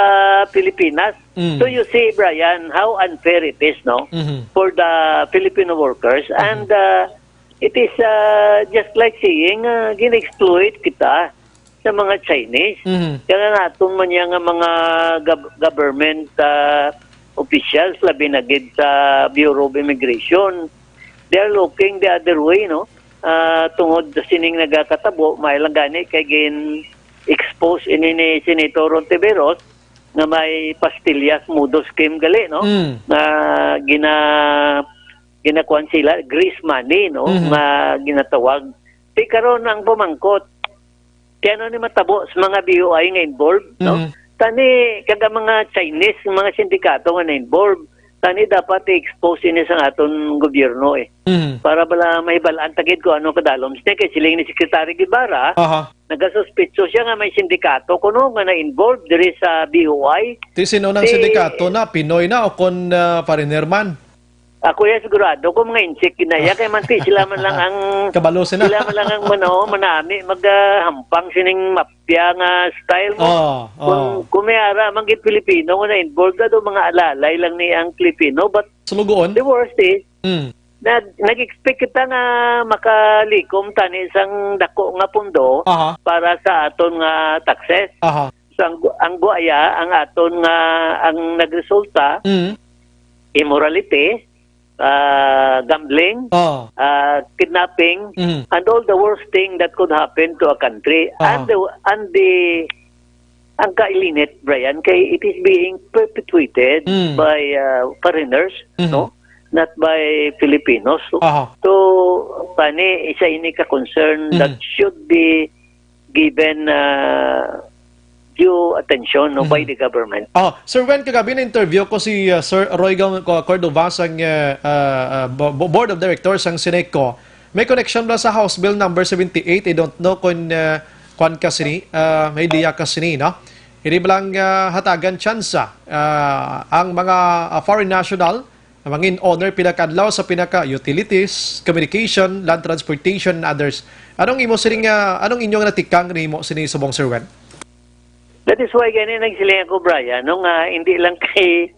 Pilipinas. Mm. So you see, Brian, how unfair it is, no? Mhm. For the Filipino workers. Mhm. And, uh, it is, uh, just like saying, uh, gin-exploit kita sa mga Chinese. Mhm. Kaya naton man niya nga mga gov-, government, uh, officials, labi na gid sa Bureau of Immigration, they are looking the other way, no? Ah, tungod sa sining nagakatabo, may lang gani kay gin-expose ini ni Senator Ontiveros nga may pastillas modus scheme gali, no? Mm. Nga gina-, ginakuan sila, grease money, no? Mhm. Nga ginatawag. Ti karon ang pamangkot, kay ano ni matabo sa mga B O I nga involved, no? Mhm. Tani, kag ang mga Chinese, mga sindikato nga na-involved, Tani dapat i-expose ini sa aton gobyerno eh. Mm. Para bala mahibal-an ta gid kung ano kadalom siya. Kay siling ni Secretary Guevara, Aha. nagasuspitso siya nga may sindikato kuno nga na-involved diri sa B O I. Ti sino nang Si sindikato na? Pinoy na o kon, ah, foreigner man? Ako ya sigurado kung mga insik na iya, kay man ti sila man lang ang Kabalo sila. sila man lang ang mano, manami maghampang sining mafia nga style mo. Oo, Kung, oo. kung may ara man gid Pilipino nga na-involved na do, mga alalay lang ni ang Pilipino. But Sulugoon? the worst is, Mm. nag, nag-expect kita nga makalikom tani sang dako nga pundo Aha. para sa aton nga taxes. Aha. So, ang, ang guaya, ang aton nga, ang nagresulta, Mm. immorality, ah, gambling, Oh. ah, kidnapping, Mm. and all the worst thing that could happen to a country. Ah. And the, and the, ang kailinit, Brian, kay it is being perpetuated Mm. by, ah, foreigners, Mhm. no? Not by Filipinos. So, Aha. so, pani, isa ini ka concern Mm. that should be given, ah, due attention, no, by Mhm. the government. Oh, Sir Wen, kagabi na-interview ko si, uh, Sir Roy Gal-, Co-, Cordova sang, uh, uh, uh, bo-, bo-, Board of Directors sang Sineco. May connection ba sa House Bill number seventy-eight? I don't know kung, uh, kwan ka sini, uh, may idea ka sini, no? Hindi ba lang, uh, hatagan tsansa, uh, ang mga, uh, foreign national na mangin owner pila ka adlaw sa pinaka utilities, communication, land transportation, and others? Anong imo sining, uh, anong inyong natikang nimo sini subong, Sir Wen? That is why gani nagsiling ako, Brian, no, nga hindi lang kay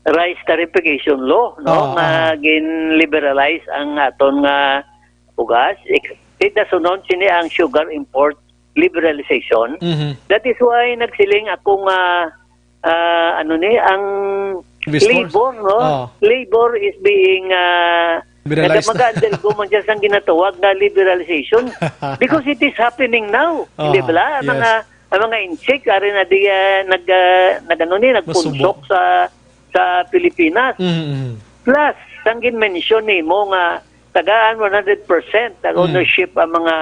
rice tariffication law, no, Oo, nga oo. gin-liberalize ang aton nga bugas. Ik-, ikasunod sini ang sugar import liberalization. Mhm. That is why nagsiling ako nga, ah, ano ni, ang Investors. labor, no? Oo. Labor is being, ah, Liberalized. naga-, mag-undergo man siya sang ginatawag nga liberalization because it is happening now. Oo, Di ba? Ang yes. mga, ang mga insik, ari na di, ah, nag, ah, nag-, ano ni, nagpunsok Masubo. sa, sa Pilipinas. Mhm, mhm. Plus, sang gin-mention nimo nga tagaan one hundred percent ang Mm. ownership ang mga,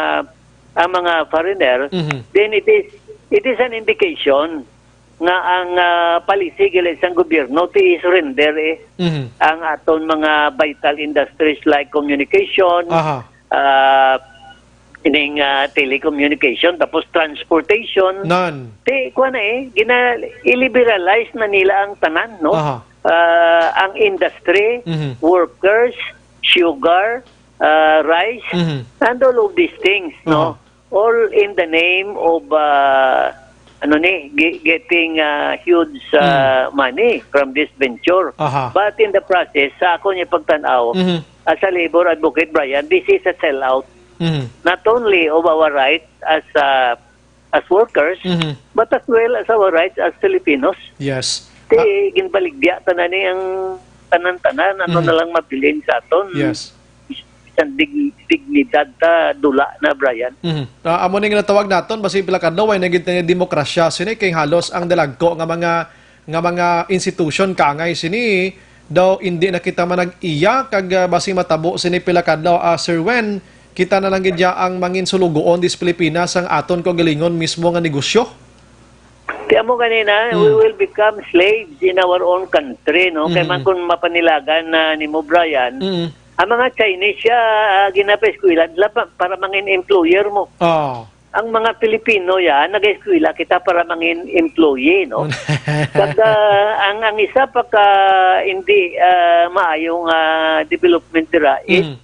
ang mga foreigner, Mhm. then it is, it is an indication nga ang, ah, policy gali sang gobyerno ti surrender eh Mhm. ang aton mga vital industries like communication, Aha. ah, ining, ah, telecommunication, tapos transportation. Nan. Ti, kuha na eh, gina, i-liberalize na nila ang tanan, no? Aha. Ah, ang industry, Mhm. workers, sugar, ah, rice, Mhm. and all of these things, no? Aha. All in the name of, ah, ano ni, ge-, getting, ah, huge, ah, Mm. money from this venture. Aha. But in the process, sa ako niya pagtanaw, Mhm. as a labor advocate, Brian, this is a sellout. Mhm. Not only of our rights as, ah, as workers, Mhm. but as well as our rights as Filipinos. Yes. Ti, Ah. ginbaligya tanan ni ang tanan-tanan, ano Mhm. na lang mabilin sa aton. Yes. Isang dig-, dignidad ta, dula na, Brian. Mhm. Ah, amo ni nga natawag naton, basi pila ka adlaw, way na gid tayo demokrasya. Sini kay halos ang dalagko nga mga, nga mga institution kaangay sini, daw hindi na kita manag-iya, kag, ah, basi matabo sini pila ka adlaw, ah, Sir Wen, kita na lang gid ya ang mangin sulugoon dis Pilipinas ang aton kaugalingon mismo nga negosyo. Ti amo ganina, we Mm. will become slaves in our own country, no? Kay Mm. man kung mapanilagan na nimo, Brian, Mm. ang mga Chinese siya, ah, ginapaeskwela nila pa, para mangin employer mo. Oh. Ang mga Pilipino yan, nag-eskwela kita para mangin employee, no? Kag, ah, ang, ang isa pa ka hindi, ah, maayong, ah, development dira is Mm.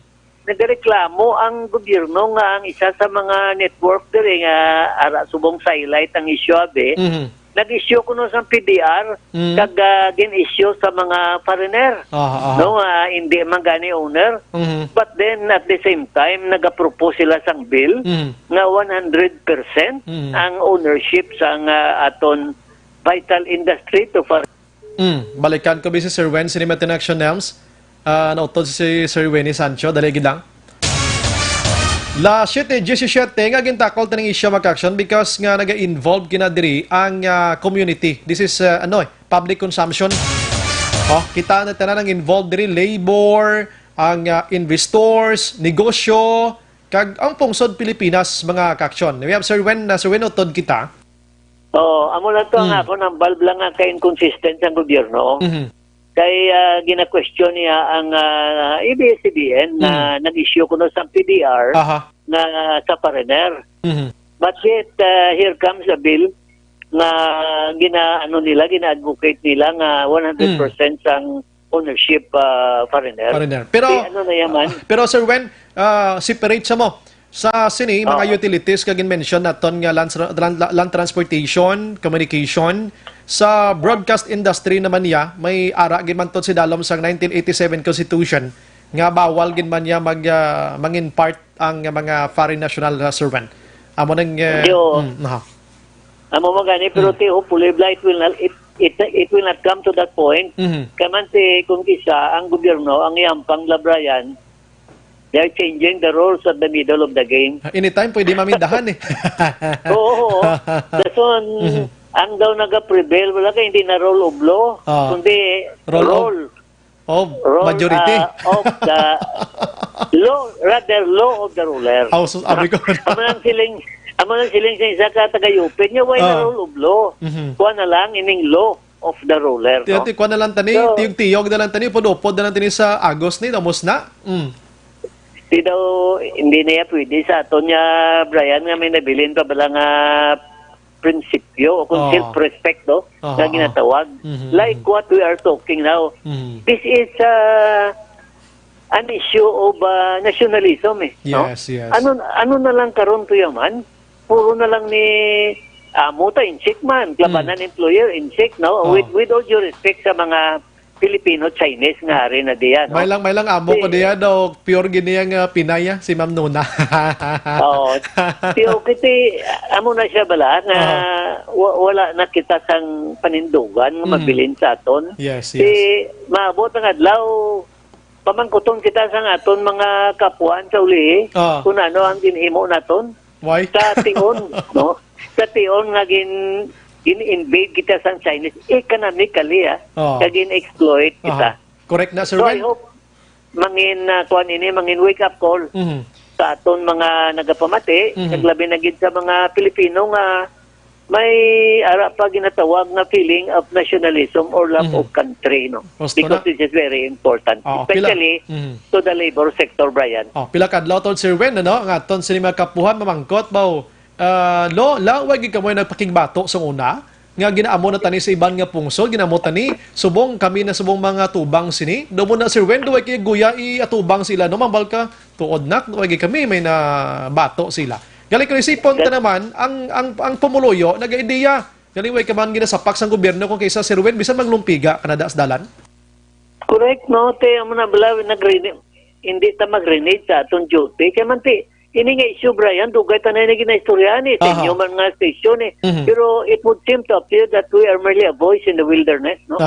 nagreklamo ang gobyerno nga ang isa sa mga network diri nga ara subong Silite ang issue, abi. Mhm. Nag-issue kuno sa P D R, Mm. kag, ah, gin-issue sa mga foreigner. Aha, aha. No, ah, hindi man gani owner. Mhm. But then, at the same time, nagapropose sila sang bill Mhm. nga one hundred percent Mhm. ang ownership sa nga aton vital industry to foreign. Mm, balikan ko, bisi Sir Wen, sini may tinaktion, Nelms. Ah, nautod si Sir Wenny Sancho. Dali gid lang. La siete diecisiete nga gintakol tining issue, mga ka-aksyon, because nga naga-involve kina diri ang, ah, community. This is, ah, ano eh, public consumption. Oh, kita na tanan ang involved diri, labor, ang, ah, investors, negosyo, kag ang pungsod Pilipinas, mga ka-aksyon. We have Sir Wen, na Sir Wen, utod kita. Oo, amo lang to ang Mm. ako nang bulb lang nga ka-inconsistent ang gobyerno. Mhm. Kay, ah, gina-question niya ang, ah, A B S-C B N na Mm. nag-issue kuno sa P D R Aha. nga sa foreigner. Mhm. But yet, ah, here comes a bill nga gina-, ano nila, gina-advocate nila nga one hundred percent Mm. sang ownership, ah, foreigner. Foreigner. Pero, Di ano na yaman? ah, pero Sir Wen, ah, separate sa mo. Sa sini, mga Oo. utilities nga gin-mention naton nga land, land, land transportation, communication, sa broadcast industry naman niya, may ara gid man to si dalom sang nineteen eighty-seven Constitution nga bawal gid man niya mag, ah, mangin part ang mga foreign national, ah, servant. Amo nang, ah, Yo. mm, aha. Amo mo gani, pero Mm. ti, hopefully, bla, it will not, it, it, it will not come to that point. Mhm. Kay man ti, kung kisa, ang gobyerno, ang yampang la, Brian, they are changing the rules at the middle of the game. Anytime, pwede mamindahan eh. Oo, oo. Dason, Mhm. ang daw naga-prevail, wala kay hindi na rule of law, Ah. kundi Rule of rule. Of Rule, majority. ah, of the law, rather, law of the ruler. Aw, sus, abi ko. Amo nang siling, amo nang siling sa isa ka taga-Yupin, nga why na Ah. rule of law? Mhm. Kuha na lang ining law of the ruler, no? Tiyati, kuha na lang tani, So, tiyog-tiyog na lang tani, upod-upod na lang tani sa agos ni, damos na. Mm. Di daw, hindi na iya pwede sa aton nga, Brian, nga may nabilin pa bala nga prinsipyo o kung Oh. self-respect, no? Aha, Nga aha. ginatawag. Mhm, Like mhm. what we are talking now. Mhm. This is, uh, an issue of, uh, nationalism, eh, no? Yes, yes. Ano, ano na lang karon to yaman? Puro na lang ni amo ta, incheck man. Klabanan Mm. employer, incheck, no? Oh. With, with all due respect sa mga Filipino-Chinese nga ari na diyan, no? May lang, may lang amo ko Di- diyan daw, pure gini ang, ah, Pinay, ah, si Ma'am Nona. Oo. Ti, okay, ti, amo na siya bala nga Aha. wa-, wala na kita sang panindugan nga Mhm. mabilin sa aton. Yes, Ti, yes. maabot ang adlaw, pamangkuton kita sang aton mga kapuan sa ulihi Ah. kung ano ang ginhimo naton. Why? Sa tion, no? Sa tion nga gin-, gin-invade kita sang Chinese economically, ah, Oh. kag gin-exploit kita. Aha. Correct na, Sir So, I Wen? hope mangin, ah, kuwan ini, mangin wake-up call Mhm. sa aton mga nagapamati, Mhm. naglabi na gid sa mga Pilipino nga may ara pa ginatawag nga feeling of nationalism or love Mhm. of country, no? Gusto Because na. this is very important, Oo, pila-, especially Mhm. to the labor sector, Brian. Oh, pila ka adlaw to, Sir Wen, ano? Nga aton sini mga kapuhan, mamangkot ba, ah, lo, la, wa gid kamo nagpakigbato sa una, nga ginaamo na tani sa iban nga pungsod, ginaamo tani, subong kami na subong mga tubang sini. Daw mo na, Sir Wen, daw ay kay guya i-atubang sila, no? Mambal ka, tuod na, daw ay kay kami, may nabato sila. Gali ko isipon ta That naman, ang, ang, ang pumuluyo, nag-idea. Gali way ka man ginasapak sang gobyerno kung kaysa, Sir Wen, bisan maglumpiga ka na da sa dalan. Correct, no? Te, amo na bala, nagrini-, hindi ta mag-renege sa aton duty. Kaya man, te, ini nga issue, Brian, dugay ta na yung ginaistoryahan eh. Sa Aha. inyo man nga station eh. Mhm. Pero it would seem to appear that we are merely a voice in the wilderness, no?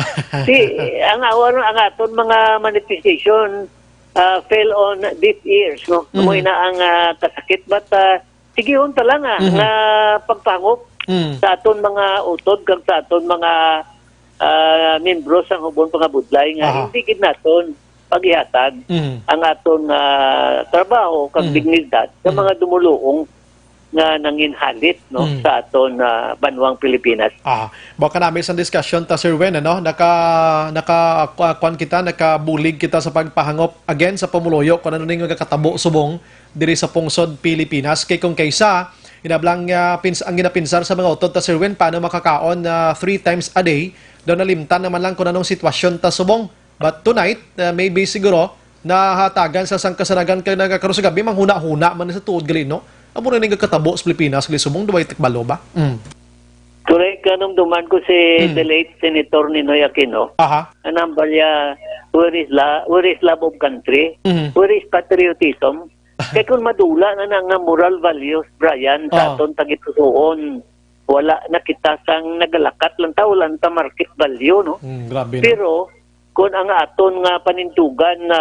Si, ang awan, ang aton mga manifestation, ah, fell on deaf ears, no? Mhm. Amo na ang, ah, kasakit, but, ah, sigihon ta lang, ah, Mhm. nga pagpangop Mm. sa aton mga utod kag sa aton mga, ah, membro sang Hubon Pangabudlay nga Aha. hindi gid naton paghihatag Mhm. ang aton, ah, trabaho kag Mhm. dignidad sa Mhm. mga dumuluong nga nanginhalit, no, Mhm. sa aton, ah, banwang Pilipinas. Ah, baka namin sa discussion ta, Sir Wen, ano? Naka, naka, kwa-, kwan kita, nakabulig kita sa pagpahangop again sa pumuluyo kung ano ning magkakatabo subong diri sa pungsod Pilipinas. Kay kung kaysa, inablang, ah, pins-, ang ginapinsar sa mga utod ta, Sir Wen, paano makakaon na three times a day? Daw nalimtan naman lang kung anong sitwasyon ta subong. But tonight, ah, maybe siguro, nahatagan sa sangkasanagan kay nagakaroon sa gabi, manghuna-huna man sa tuod gali, no? Amo na ning katabo sa Pilipinas, gali subong, duway tikbalo ba? Mm. Correct, kanumduman ko si Mm. the late Senator Ninoy Aquino. Aha. Ang nambal niya, "Where is la-, where is love of country? Mhm. Where is patriotism?" Kay kung madula na na nga moral values, Brian, sa Oh. aton tagipusoon, wala na kita sang nagalakat lang ta, wala na ta market value, no? Mm, grabe, no? Pero, kung ang aton nga panindugan na,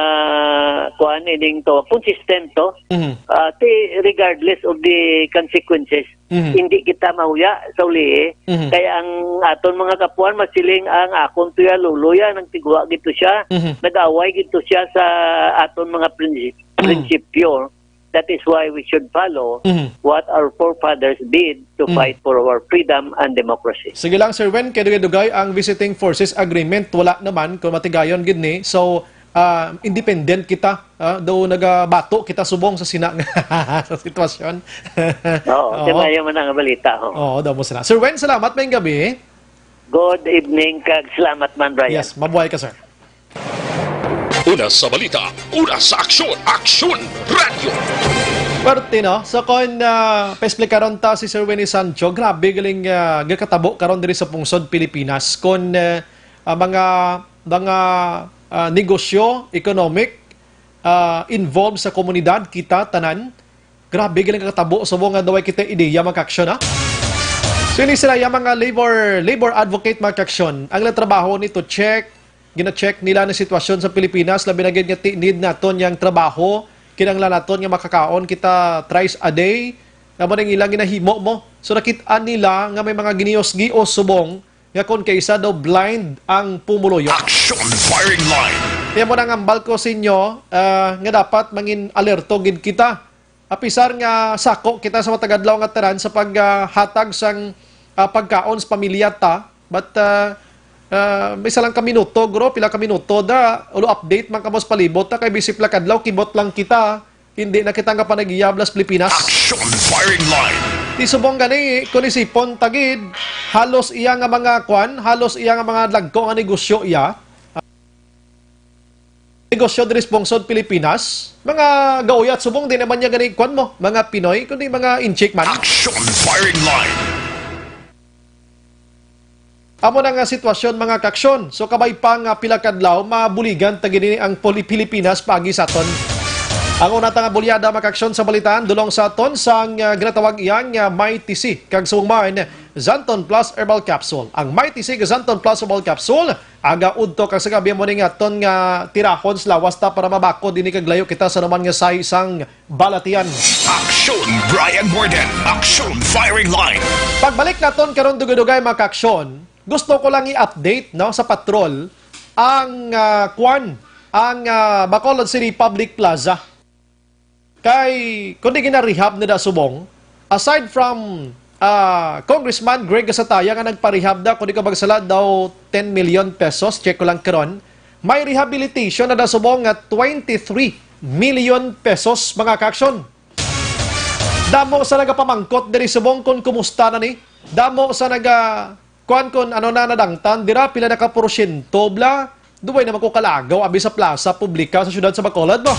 kuan, ining to, consistent to, Mhm. ah, ti, regardless of the consequences, Mhm. hindi kita mahuya sa ulihi. Mhm. Kaya ang aton mga kapuan, masiling ang akon to ya, lolo ya, nagtigwa gid to siya, Mhm. nag-away gid to siya sa aton mga prinsi-, Mhm. prinsipyo. That is why we should follow Mhm. what our forefathers did to Mhm. fight for our freedom and democracy. Sige lang, Sir Wen, kay dugay-dugay ang Visiting Forces Agreement, wala naman kung matigayon gid ni. So, ah, independent kita, ah, daw nagabato kita subong sa sina nga sa sitwasyon. Oo, Oo. Timayo man ang balita, ho. Oo, daw mo sila. Sir Wen, salamat, maayong gabi. Good evening, kag salamat man, Brian. Yes, mabuhay ka, sir. Una sa balita, una sa aksyon, Aksyon Radyo. Perte, no? So, kung, ah, paesplikaron ta si Sir Winnie Sancho, grabe galing, ah, gakatabo karon diri sa pungsod Pilipinas. Kung, ah, ah, mga, mga, ah, negosyo, economic, ah, involved sa komunidad, kita, tanan, grabe galing kakatabo subong nga daw way kita ideya, mga ka-aksyon, ha? So, ini sila yung mga labor, labor advocate, mga ka-aksyon. Ang ilang trabaho ni to check, gina-check nila ang sitwasyon sa Pilipinas, labi na gid nga ti-, need naton yang trabaho, kinahanglan naton nga makakaon kita thrice a day. Amo ning ilang ginahimo mo. So, nakit-an nila nga may mga ginios-gios subong nga kon kaisa daw blind ang pumuluyo. Action Firing Line. Kaya mo nang ambal ko sa inyo, ah, nga dapat mangin alerto gid kita. Apisar nga sako kita sa matag adlaw nga tanan sa paghatag sang, ah, pagkaon sa pamilya ta, but, ah, ah, may isa lang ka minuto, guro, pila ka minuto da, ulo update man kamo sa palibot ta, kay bisip lang kadlaw, kibot lang kita, hindi na kita nga panagiyablas Pilipinas. Action Firing Line. Di subong gani, kung isipon tagid, halos iya nga mga kwan, halos iya nga mga dagko nga negosyo iya. Negosyo diri sa pungsod Pilipinas, mga gauyat subong, di naman niya gani kwan mo, mga Pinoy, kundi mga inchik man. Action Firing Line. Amo na nga sitwasyon, mga kaksyon. So, kabay pa nga pila kadlaw, mabuligan ta gini ang poli-, Pilipinas paagi sa aton. Ang una ta nga bulyada, mga kaksyon, sa balitaan, dulong sa aton sang, ah, ginatawag iya nga Mighty C kag subong man, Xanthone Plus Herbal Capsule. Ang Mighty C kag Xanthone Plus Herbal Capsule, aga udto kag sa gabi mo ni nga aton nga tirahon sa lawas ta para mabakod ini kag layo kita sa naman nga sahi sang balatian. Action Brian Morden, Action Firing Line. Pagbalik naton karon dugay-dugay, mga kaksyon, gusto ko lang i-update, no, sa patrol ang, ah, kwan, ang, ah, Bacolod City Public Plaza. Kay, kundi gina-rehab na da subong, aside from, ah, Congressman Greg Gasataya nga nagpa-rehab da, kundi ko magsala daw ten million pesos, check ko lang karon, may rehabilitation na da subong nga twenty-three million pesos, mga kaksyon. Damo sa nagapamangkot diri subong kung kumusta na ni. Damo sa naga, kuan, kun ano na nadangtan dira, pila na ka porsyento bla. Duway naman ko kalagaw abi sa plaza publika sa siyudad sa Bacolod, no?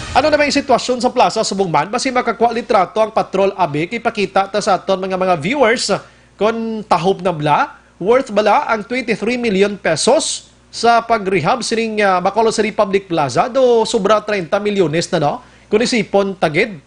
Ano na may sitwasyon sa plaza subong man? Basi makakuha litrato ang patrol abi, kay pakita ta sa aton mga, mga viewers kung tahop na bla, worth bala ang twenty-three million pesos sa pag-rehab sining, ah, Bacolod City Public Plaza, do sobra treinta milyones na, no? Kung isipon tagid,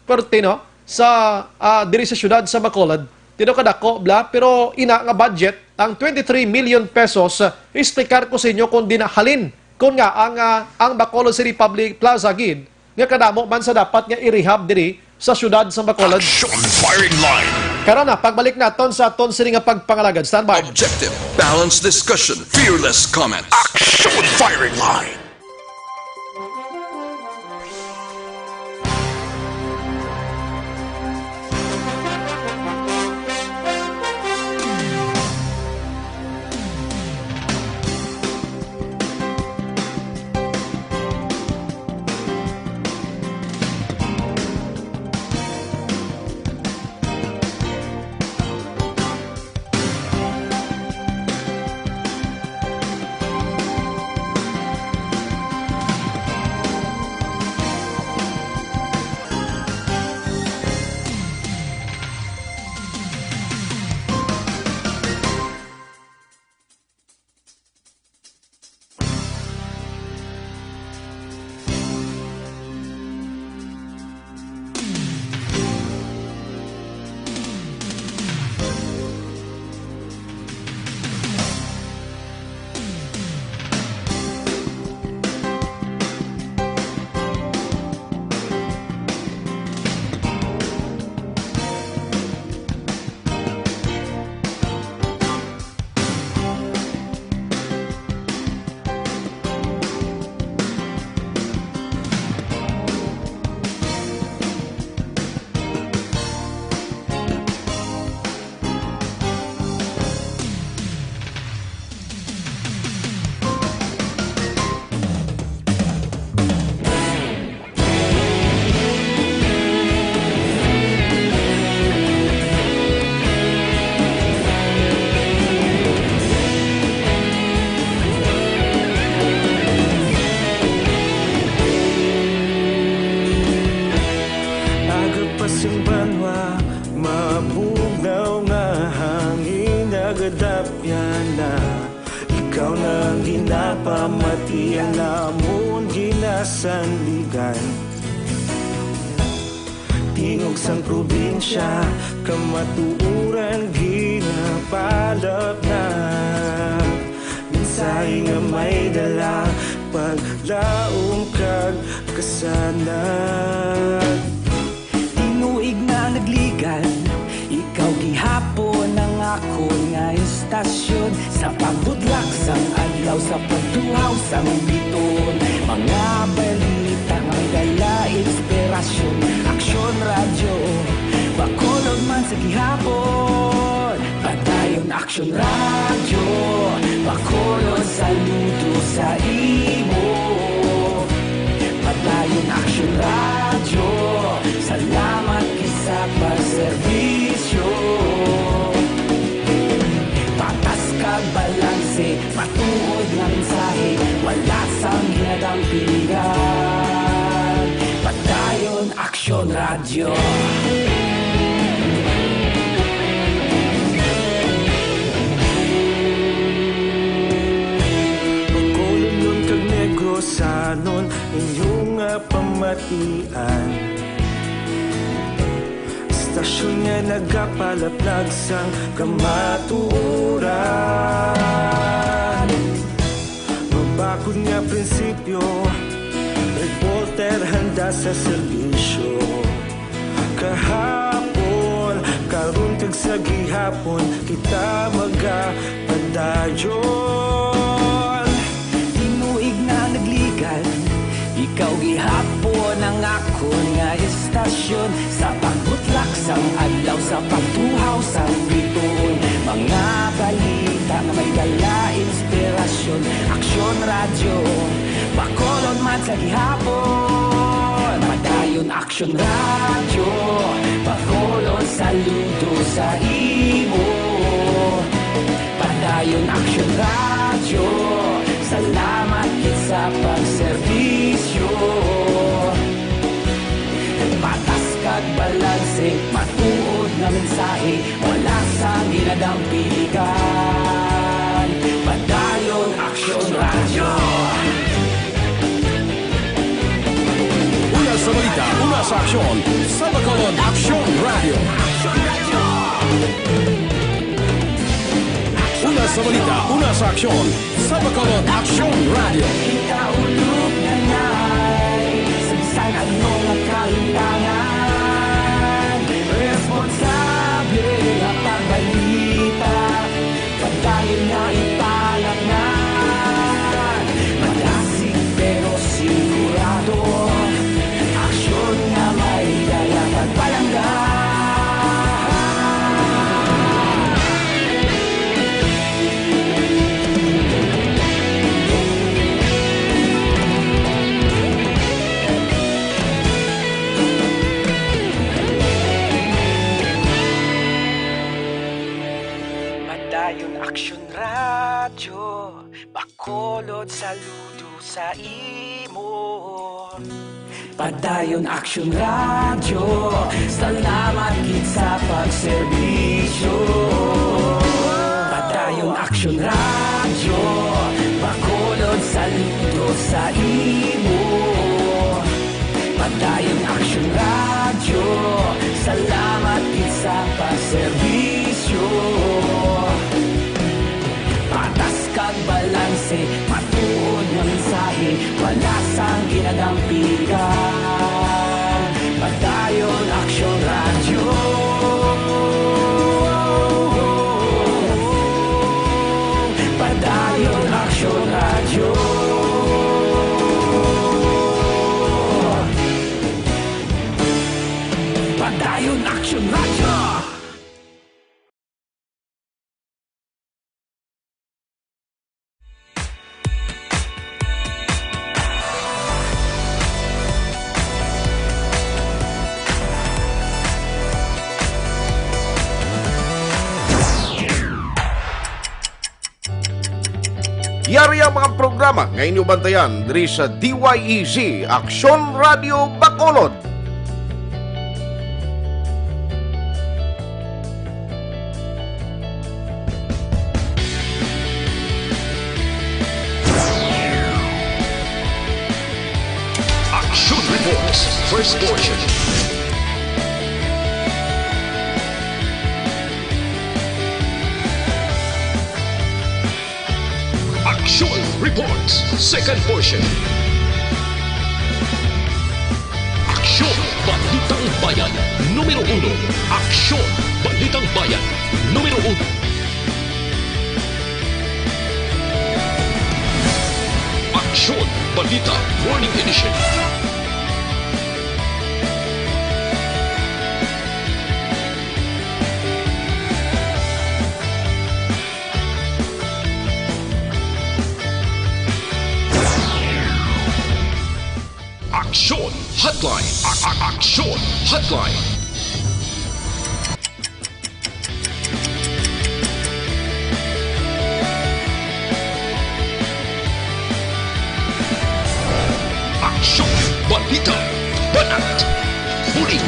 perte, no? Sa, ah, diri sa siyudad sa Bacolod, tino kadako bla, pero ina nga budget, ang twenty-three million pesos, ah, explicar ko sa inyo kung dinahalin, kung nga ang, ah, ang Bacolod City Public Plaza gid, nga kadamo man sa dapat nga i-rehab diri sa siyudad sa Bacolod. Action Firing Line. Karon na, pagbalik naton sa aton sini nga pagpangalagad. Standby. Objective, balanced discussion, fearless comments. Action Firing Line. Amon ginasandigan. Tingog sang probinsya, kamatuoran ginapalapnag. Mensahe nga may dala, paglaom kag kasanag. Tinuig nga nagligan, ikaw gihapon ang akon nga istasyon. Sa pagbudlak sang adlaw, sa pagtuhaw sang bituon, mga balita nga may dala inspirasyon. Aksyon Radyo, Bacolod man sa gihapon. Padayon Aksyon Radyo, Bacolod, saludo sa imo. Padayon Aksyon Radyo, salamat gid sa pagserbisyo. Patas kag balanse, matuod nga mensahe, wala sang ginadampigan. Padayon Aksyon Radyo. Bacolodnon kag Negrosanon, inyo nga pamatian. Istasyon nga nagapalaplag sang kamatuoran. Mabakod nga prinsipyo, reporter handa sa serbisyo. Kahapon, karon kag sa gihapon, kita magapadayon. Tinuig nga nagligan, ikaw gihapon ang akon nga istasyon. Sa pagbutlak sang adlaw, sa pagtuhaw sang bituon, mga balita nga may dala inspirasyon. Aksyon Radyo, Bacolod man sa gihapon. Padayon Aksyon Radyo, Bacolod, saludo sa imo. Padayon Aksyon Radyo, salamat gid sa pagserbisyo. Patas kag balanse, matuod nga mensahe, wala sang ginadampigan. Padayon Aksyon Radyo. Una sa balita, una sa aksyon, sa Bacolod Aksyon Radyo. Una sa balita, una sa aksyon, sa Bacolod Aksyon Radyo. Ikaulog na na'y sa bisan ano nga kahimtangan. Responsable nga pagbalita, padayon nga ipalapngan. Madasig pero sigurado, aksyon nga may dala pagpalangga. Padayon Aksyon Radyo, Bacolod, saludo sa imo. Padayon Aksyon Radyo, salamat gid sa pagserbisyo. Padayon Aksyon Radyo, Bacolod, saludo sa imo. Padayon Aksyon Radyo, salamat gid sa pagserbisyo. Patas kag balanse, matuod nga mensahe, wala sang ginadampigan. Padayon Aksyon Radyo. Padayon Aksyon Radyo. Padayon Aksyon Radyo. Yari ang mga programa nga inyo bantayan diri sa D Y E Z, Aksyon Radio Bacolod. First portion. Aksyon Reports, second portion. Aksyon, Balitang Bayan, numero uno. Aksyon, Balitang Bayan, numero uno. Aksyon, Balita, Morning Edition. Aksyon Hotline. A- a- Aksyon Hotline. Aksyon, balita, banat, buli.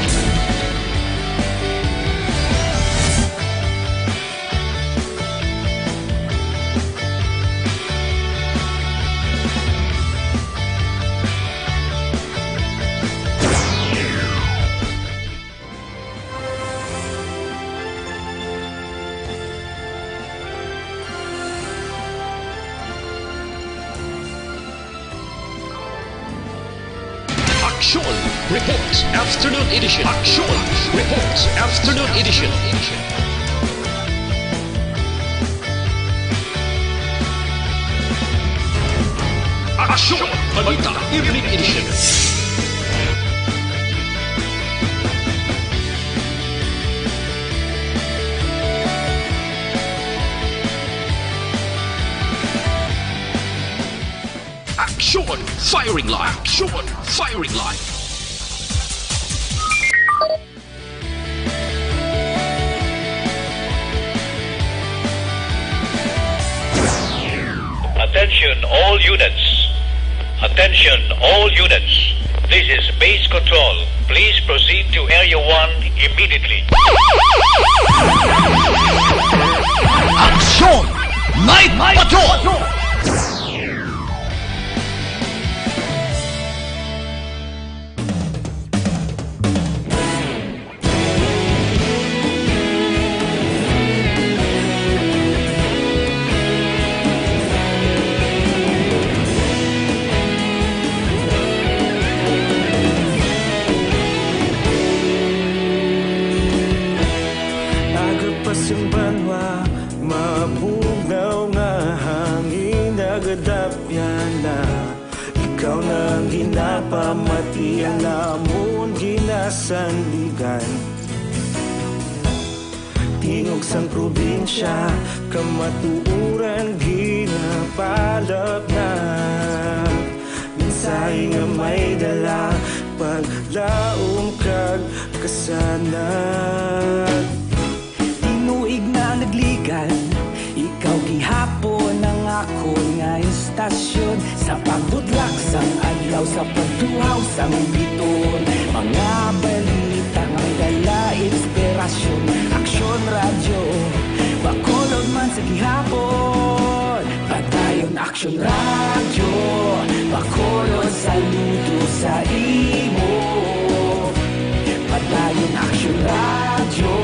Aksyon Reports Afternoon Edition. Aksyon Reports Afternoon Edition. Aksyon Balita Evening Edition. Aksyon Firing Line. Aksyon Firing Line. Attention all units. Attention all units. This is base control. Please proceed to Area one immediately. Aksyon! Night Patrol! Aga pa sing banwa, mabugnaw nga hangin, nagadapyan na. Ikaw na ang ginapamati, ang amon ginasandigan. Tingog sang probinsya, kamatuoran ginapalapnag. Mensahe nga may dala, paglaom kag kasanag. Tinuig na nagligan, ikaw gihapon ang akon nga istasyon. Sa pagbudlak sang adlaw, sa pagtuhaw sang biton, mga balita nga may dala inspirasyon. Aksyon Radyo, Bacolod man sa gihapon. Padayon Aksyon Radyo, Bacolod, saludo sa imo. Padayon Aksyon Radyo,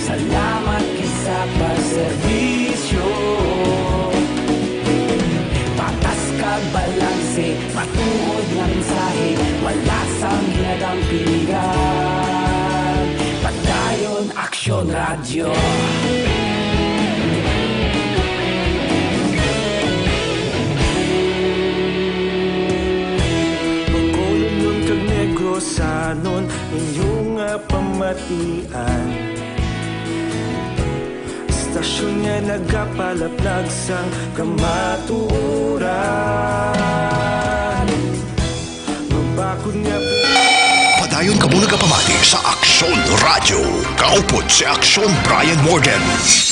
salamat gid sa pagserbisyo. Patas kag balanse, matuod nga mensahe, wala sang ginadampingan. Padayon Aksyon Radyo. Bacolodnon kag Negrosanon, inyo nga pamatian. Istasyon nga nagapalaplag sang kamatuoran. Mabakod nga Padayon kamo nagapamati sa Aksyon Radyo. Kaupod si Aksyon Brian Morgan.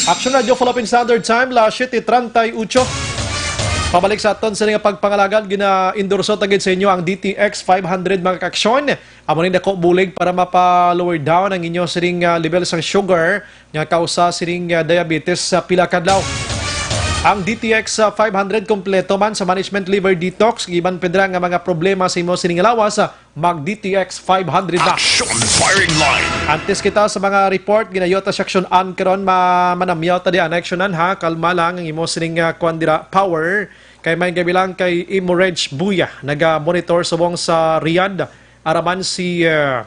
Aksyon Radyo, Philippine Standard Time, las siete treinta y ocho. Pabalik sa aton sini nga pagpangalagad, gina-endorso ta gid sa inyo ang D T X five hundred, mga kaaksyon. Amo ning dako bulig para mapa-lower down ang inyo sining, ah, level sang sugar nga kausa sining, ah, diabetes sa pila ka adlaw. Ang D T X five hundred kompleto man sa management liver detox. Giban pa dira nga mga problema sa imo sining lawas, mag D T X five hundred na. Action firing line. Antes kita sa mga report, ginayo ta sa aksyon-an karon, ma manamyaw ta di ana aksyonan ha. Kalma lang ang imo sining, ah, kwan dira, power. Kay may gabi lang kay Imo Reg Buya, naga-monitor subong sa Riyadh. Araman si, ah,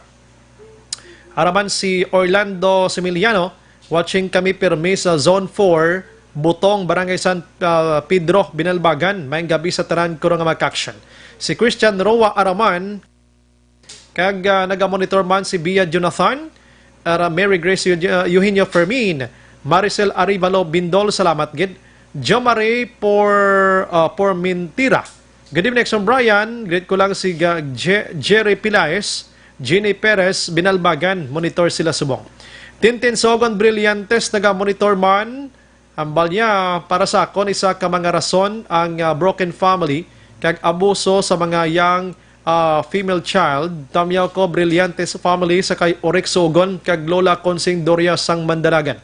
araman si Orlando Similiano, watching kami pirmi sa Zone four, Butong, Barangay San, ah, Pedro, Binalbagan. Maayong gabi sa tanan ko nga mga aksyon. Si Christian Roa Araman, kag, ah, naga-monitor man si Bia Jonathan, ara Mary Grace Euge-, ah, Eugenio Fermin, Maricel Arivalo Bindol, salamat gid. Jomare por, ah, por Mintira. Good evening, Action Brian. Greet ko lang si ga-, Je-, Jerry Pilaes, Jeannie Perez, Binalbagan. Monitor sila subong. Tintin Sogon Brillantes, naga-monitor man. Ambal niya, para sa akon, isa ka mga rason ang, ah, broken family kag abuso sa mga young, ah, female child. Tamyaw ko, Brillantes family sa kay Orik Sogon kag Lola Consing Doria sang Mandalagan.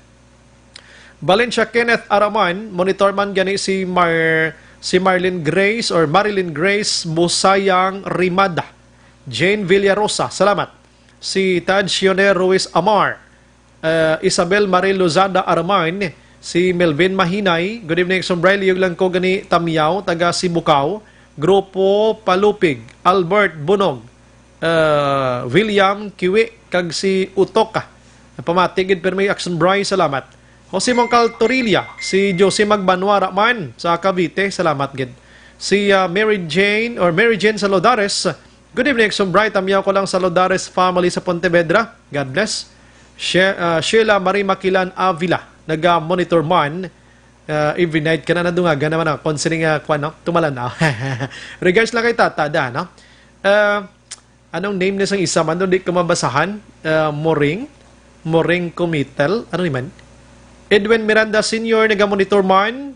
Valencia Kenneth Araman, monitor man gani si Mar-, si Marlene Grace or Marilyn Grace Busayang Rimada. Jane Villarosa, salamat. Si Tad Shioner Ruiz Amar, eh, Isabel Marie Lozada Araman, si Melvin Mahinay. Good evening, Sombray. Liyog lang ko gani tamyaw, taga Sibukaw. Grupo Palupig, Albert Bunog, eh, William Kiwi, kag si Utoka. Pamati gid pirmi, Action Bry, salamat. Jose Mongcal Torilla, si Jose Magbanwa Raman sa Cavite, salamat gid. Si, ah, Mary Jane or Mary Jane Salodares, good evening, Action Bry. Tamyaw ko lang Salodares family sa Pontevedra. God bless. She-, ah, Sheila Marie Makilan Avila, naga-monitor man. Ah, every night ka na nadungagan naman ako. Kung sini nga, kwan, no? Tumalan na. Regards lang kay Tata, da, no? Ah, anong name na sang isa man doon? Di ko mabasahan. Ah, Moring? Moring Comitel? Ano ni man? Edwin Miranda Senior, naga-monitor man.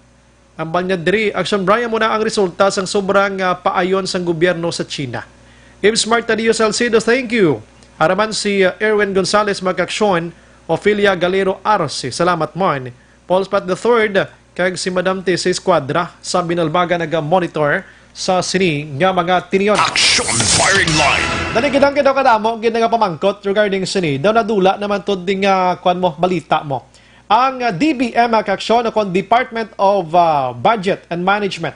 Ambal niya diri, Action Brian, mo na ang resulta sang sobrang, ah, paayon sang gobyerno sa China. Ibs Marta Dios Salcedo, thank you. Araman si, ah, Erwin Gonzalez Magaksyon, Ophelia Galero Arce, salamat man. Paul Spat the third, kag si Madam T C Escuadra sa Binalbagan naga-monitor sa sini nga mga tinion. Action firing line. Dali gid ang kadamo gid nga pamangkot regarding sini. Daw nadula naman to ding, ah, kwan mo, balita mo. Ang, ah, D B M, ah, kaaksyon, o kon Department of, ah, Budget and Management,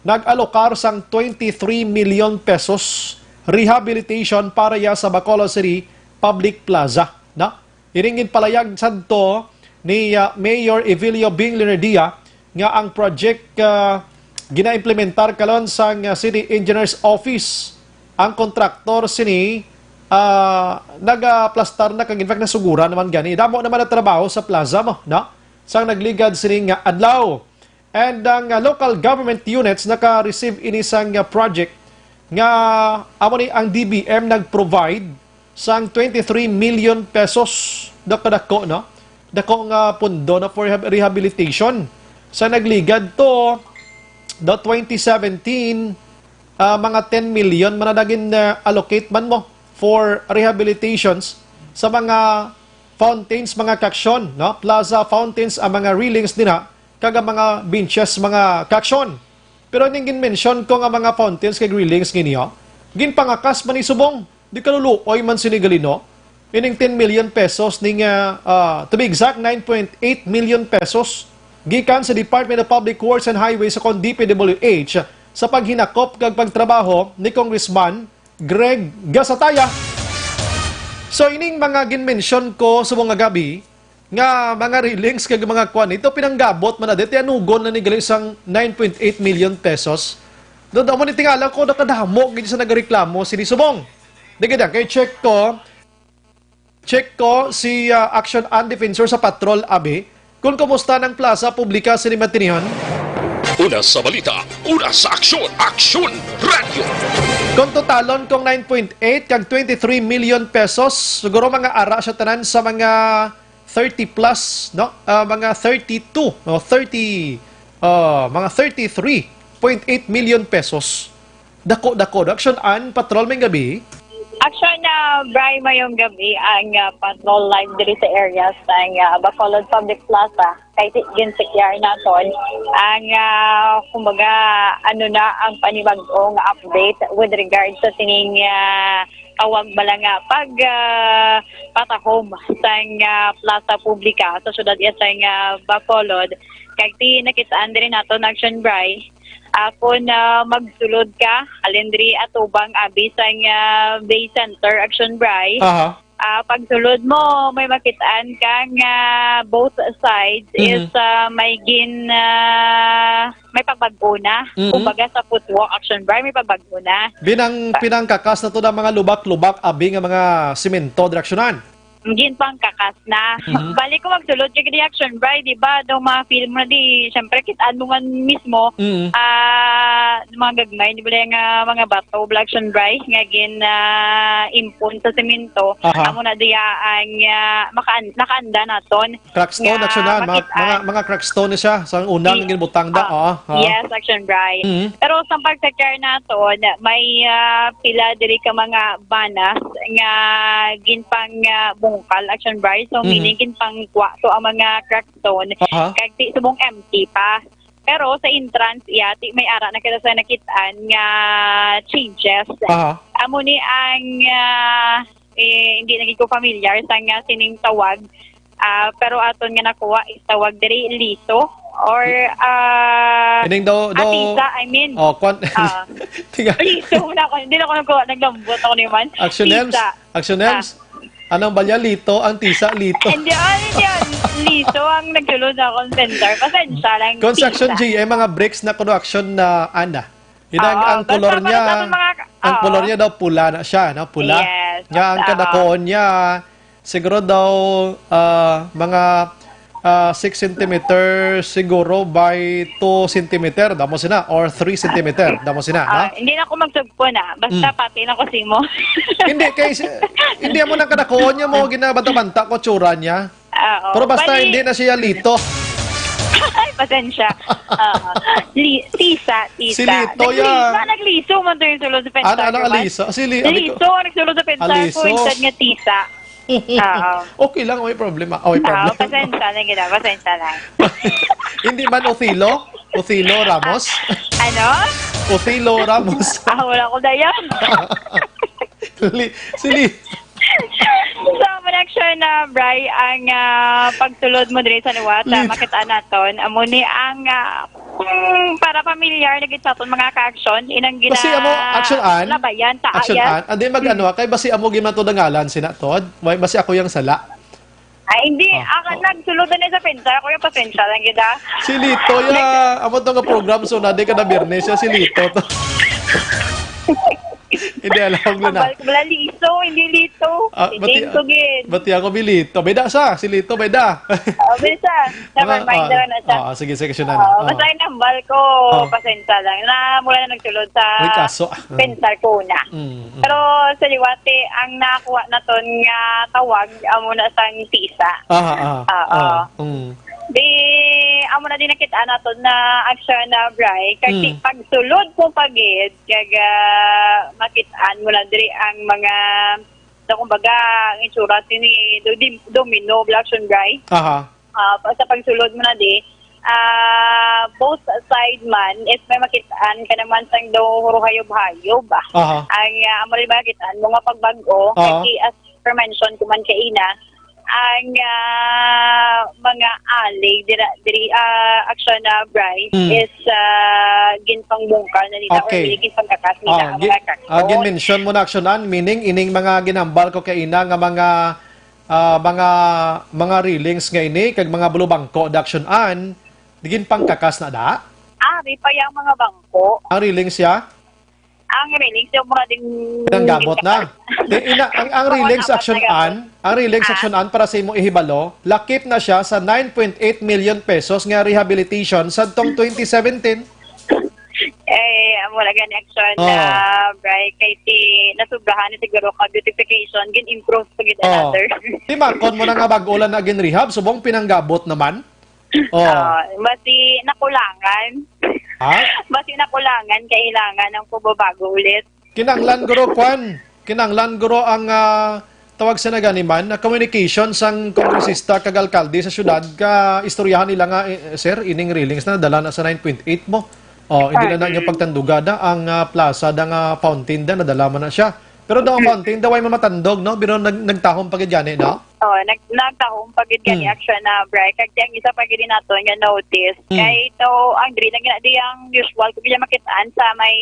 nag-alokar sang twenty-three million pesos rehabilitation para ya sa Bacolod City Public Plaza, no? Ining ginpalayag sadto ni, ah, Mayor Evilio Bing Leonardia nga ang project, ah, ginaimplementar kalon sang, ah, City Engineers Office. Ang kontraktor sini, ah, nagaplastar na kag in fact nasuguran naman gani. Damo naman ang trabaho sa plaza mo, no? Sang nagligad sini nga adlaw. And ang, ah, local government units naka-receive ini sang, ah, project nga amo ni ang D B M nag-provide sang twenty-three million pesos. Dako-dako, no? Dako nga pundo na for rehab-, rehabilitation. Sa nagligad to the twenty seventeen, ah, mga ten million man na nagin, ah, allocate man mo for rehabilitations sa mga fountains, mga kaaksyon, no? Plaza fountains, ang mga railings nila, kag ang mga benches, mga kaaksyon. Pero ning ginmention ko nga mga fountains kag railings ninyo, ginpangakas man ni subong. Di kaluluoy man sini gali, no? Ining ten million pesos ning, ah, ah, to be exact, nine point eight million pesos gikan sa Department of Public Works and Highways o kon D P W H sa paghinakop kag pagtrabaho ni Congressman Greg Gasataya. So, ining mga ginmention ko subong nga gabi, nga mga railings kag mga kwan, ito pinanggabot man na dito, anugon na ni gali sang nine point eight million pesos. Doon mo ni tingala ko, nakadamo gid sa nagareklamo sini subong. Di gid, kay check ko, check ko si, ah, Action and Defensor sa Patrol, abi, kung kumusta ng plaza publika sini matinihon. Una sa balita, una sa aksyon, Aksyon Radio. Kung totalon kong nine point eight kag twenty-three million pesos, siguro mga ara siya tanan sa mga thirty plus, no? Ah, mga thirty-two, no? Thirty, ah, mga thirty-three point eight million pesos. Dako-dako, no? Action and Patrol, may gabi. Action na, Bri, mayong gabi ang, ah, patrol live diri sa area sa, ah, Bacolod Public Plaza. Kay si-, gin-secure naton ang, ah, kumbaga, ano na ang panibag-o nga update with regards sa sining, ah, tawag bala nga pag, ah, patahom sang, ah, plaza publica sa syudad iya sang, ah, Bacolod. Kag ti nakit-an diri naton, Action Bri, ah, kung, ah, magsulod ka, halin diri atubang abi sang, ah, Bay Center, Action Bri. Aha. Ah, pagsulod mo, may makit-an ka nga both sides Mhm. is, ah, may gin, ah, may pagbag-o na. Mhm. Kumbaga sa footwalk, Action Bri, may pagbag-o na. Binang, pinangkakas na to ng mga lubak-lubak, abi nga mga simento, direksyonan. Ginpangkakas na. Mhm. Bali ko magsulod kay reaction, Bri, di ba? Daw ma-feel mo na di, syempre, kitaan mo man mismo, Mhm. ah, mga gagmay, di ba, nga mga bato, Black Action, Bri, nga gin, ah, impon sa semento, Aha. amo na diya ang, ah, makaan-, nakaanda naton. Crackstone, nga Action, ah, mga, makit-, mga, ah, mga crackstone na siya sa unang Ye-, ginbutang da, ah, oo, ha? Yes, Action, Bri. Mhm. Pero sa pag-secure naton, may, ah, pila diri ka mga banas nga ginpang, ah, bungkal, Action, Bri. So, Mhm. meaning ginpangkwa to ang mga crackstone. Aha. Kag ti subong empty pa. Pero sa entrance, iya, ti may ara na kita sa nakit-an nga changes. Aha. Amo ni ang, ah, eh, hindi na gid ko familiar sa nga sining tawag. Ah, pero aton nga nakuha is tawag diri liso or, ah, Ining daw, ah, daw, tisa, I mean. Oh, kwan-, Ah. Tiga- Liso na ako. Hindi na ako nagkuha, naglambot ako ni man. Action Tisa. Ems? Action Ah. Ems? Anong balya? Lito? Ang tisa, lito. Hindi, ah, hindi, ah. Liso ang nagsulod sa akong center. Pasensya lang, Kung sa Action tisa. G, ay mga bricks na kuno Action na, ana. Yun ang, Oo, ang basta kolor para niya, sa aton mga, ang oo. kolor niya daw pula na siya, no? Pula. Yes, Nga ang oo. kadakuon niya, siguro daw, ah, mga, ah, six centimeter siguro by two centimeter, damo sina, or three centimeter, damo sina, no? Ah, hindi na ako magsugpo na. Basta Mm. pati na ko simo. Hindi, kay si-, hindi amo nang kadakuon niya mo, ginabanta-banta ko tsura niya. Oo. Pero basta Bali, hindi na siya lito. Ay, pasensya. Oo. Li-, tisa, tisa. Si Lito, Nagli-, ya. na, nagliso man to yung sulod sa pensar, Ano, ano, di ba? aliso? Si Li-, abi ko, Liso ang nagsulod sa pensar ko, aliso. instead nga tisa. Oo. Okay lang, may problema. Oh, may Oo, problem. pasensya lang gid, pasensya lang. Hindi man Othello? Othello Ramos? Ano? Othello Ramos. Ah, wala ko daya. Li-, si Li-, So, amo na, Action, ah, Bri, ang, ah, pagsulod mo diri sa liwat, ah, Lit- makita naton. Amo ni ang, ah, mm, para pamilyar na gid sa aton mga ka-action, inang gina-, Basi amo, Action Ann? labayan ta, Action yes. Ann? Andi mag-ano, kay basi amo gid man to dangalan, sina, Tod? Why, basi ako yung sala? Ay, hindi. Ah, Ako, oo. nagsulod na sa pensar. Ako yung pasensya lang gid, ah. Si Lito, ya. Nag- Amo to nga program, so na di ka na Biyernes, ya, si Lito to. Hindi, alam ko na. Ambal ko, wala, liso, hindi lito. Ah, Hindi bati-, ko gid. bati ako, Bilito. Beda sa, si Lito, beda. Oh, bisa. Never Mga, mind, ah, na siya. ah, sige, sige, siya na. Oh, Oh. basta yung nambal ko, Oh. pasensya lang. Na, mula na nagsulod sa May kaso. pensar ko na. Mm, mm. Pero sa liwati, ang nakuha naton nga tawag, amo na sang tisa. Ah, ah, Oo. ah, mm. Di, amo na din nakita naton na action na, Bri. Kasi Mm. pagsulod mo pagid, kag, ah, makit-an mo na diri ang mga, so, kumbaga, ang itsura sini do-, di-, domino, Black Action, Bri. Aha. Ah, pa-, sa pagsulod mo na di, ah, both side man, if may makit-an ka naman sang daw huro hayob-hayob, ah. Aha. Ang, ah, amo rin makit-an mo nga pagbag-o, Aha. kay as per mention ko man kaina, ang, ah, mga alley dira, diri, ah, action na, Bri, Mm. is, ah, ginpangbungkal na nila or Okay. ginpangkakas nila Ah, ang gi-, mga ah, crackstone. gin-mention mo na, Action Ann, meaning ining mga ginhambal ko kaina nga mga, ah, mga, mga railings nga ini kag mga bulubangko, Action Ann, ginpangkakas na da? Ah, di pa yang mga bangko. Ang railings ya? Ang railings, yung mga ding Nanggamot na. Di, ina, ang, ang Oo, railings, dapat Action naggamot. Ann, ang railings, Ah. Action Ann, para sa imo ihibalo, lakip na siya sa nine point eight million pesos nga rehabilitation sadtong twenty seventeen. Eh, amo na gani, Action, Oh. na, Bri, kay ti nasubrahan na siguro ka beautification, gin-improve pa gid Oh. another. Di makon mo na nga bag-o lang na gin-rehab, subong pinanggabot naman. Oh. Ah, basi nakulangan. Ha? Basi nakulangan, kailangan ang pagbabago ulit. Kinanglan, guro, kwan. Kinanglan, guro, ang, ah, Tawag sa nagani man, na communication sang kongresista kag alkalde sa syudad ka istoryahan nila nga, eh, "Sir, ining railings na dala na sa nine point eight mo. Oh, hindi na na inyo pagtanduga da ang, ah, plaza da nga fountain da, nadala man na siya." Pero daw ang fountain daw ay mamatandog, no? Pero nag-, nagtahom pa gid gani, no? Oh, nag-, nagtahom pa gid gani, actually, na, Bri. Kag ang isa pa gid nato nga notice, kay to, ang diri na gina-, di ang usual ko gid makit-an sa may,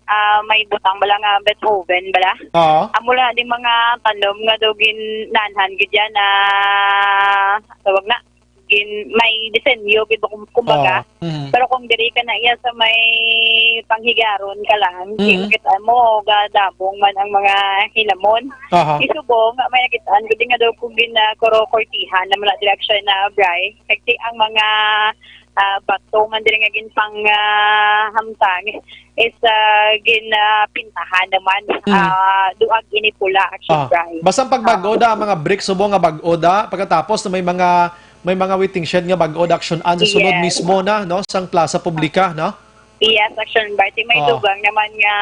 ah, may butang bala nga Beethoven bala. Oo. Amo lang di mga tanom nga daw ginanhan gid yan na, tawag na, gin-, may disenyo gid ba, kum-, kumbaga. Oo. Mhm. Pero kung diri ka na iya sa may panghigaron ka lang, di makit-an mo, gadabong man ang mga hinamon. Aha. Isubong, may nakit-an gid nga daw kung gin-, ah, kuro-, kortihan na mala direksyon na, Bri. Kagti ang mga, ah, bato man diri nga ginpang, ah, hamtang is, ah, gin, ah, pintahan naman. Mm. Ah, duag ini pula, actually, Ah, Bri. Basta ang pagbago da, ang mga bricks subong nga bag-o da, pagkatapos na may mga, may mga waiting shed nga bag-o da action an sa sulod Yes. mismo na, no, sang plaza publika, no? Yes, action, Bri. May Ah. dugang naman nga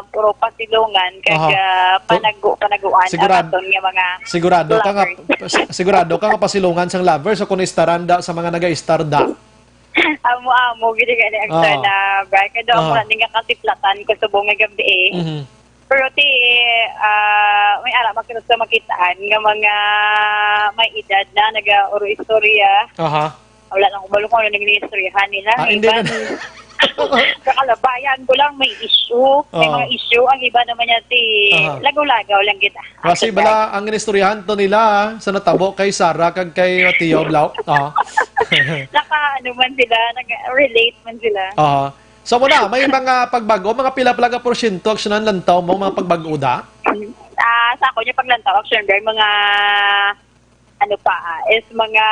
puro pasilungan kag, Aha. ah, To- panagu-, panaguan Sigurad-, ang aton nga mga sigurado ka nga, lovers. si-, sigurado ka nga pasilungan sang lovers o kung istaran da sa mga nag-istar da? Amo-amo gid gani ang Ah. sana, Bri. Kay daw Ah. amo na ning katiplatan ko subong nga gabi, eh. Mhm. Pero ti, ah, may ara makita sa makitaan nga mga may edad na nag-uroy-istorya. Aha. Wala lang ko balo kung ano nang iniistoryahan nila. Ah, May hindi na. iban, kakalabayan ko lang, may issue. May Oo. mga issue. Ang iba naman niya, ti, Aha. lagaw-lagaw lang kita. Kasi Action, bala, Bri. ang inistoryahan to nila, ah, sa natabo kay Sarah kag kay Mateo Blau. Ah. Naka, ano man sila, nag-relate man sila. Aha. So, muna, may mga pagbago, mga pila pala ka porsyento aksyonan lantaw mo, mga pagbago da? Ah, sa ako niya paglantaw, action, Bri, mga, ano pa, ah, is mga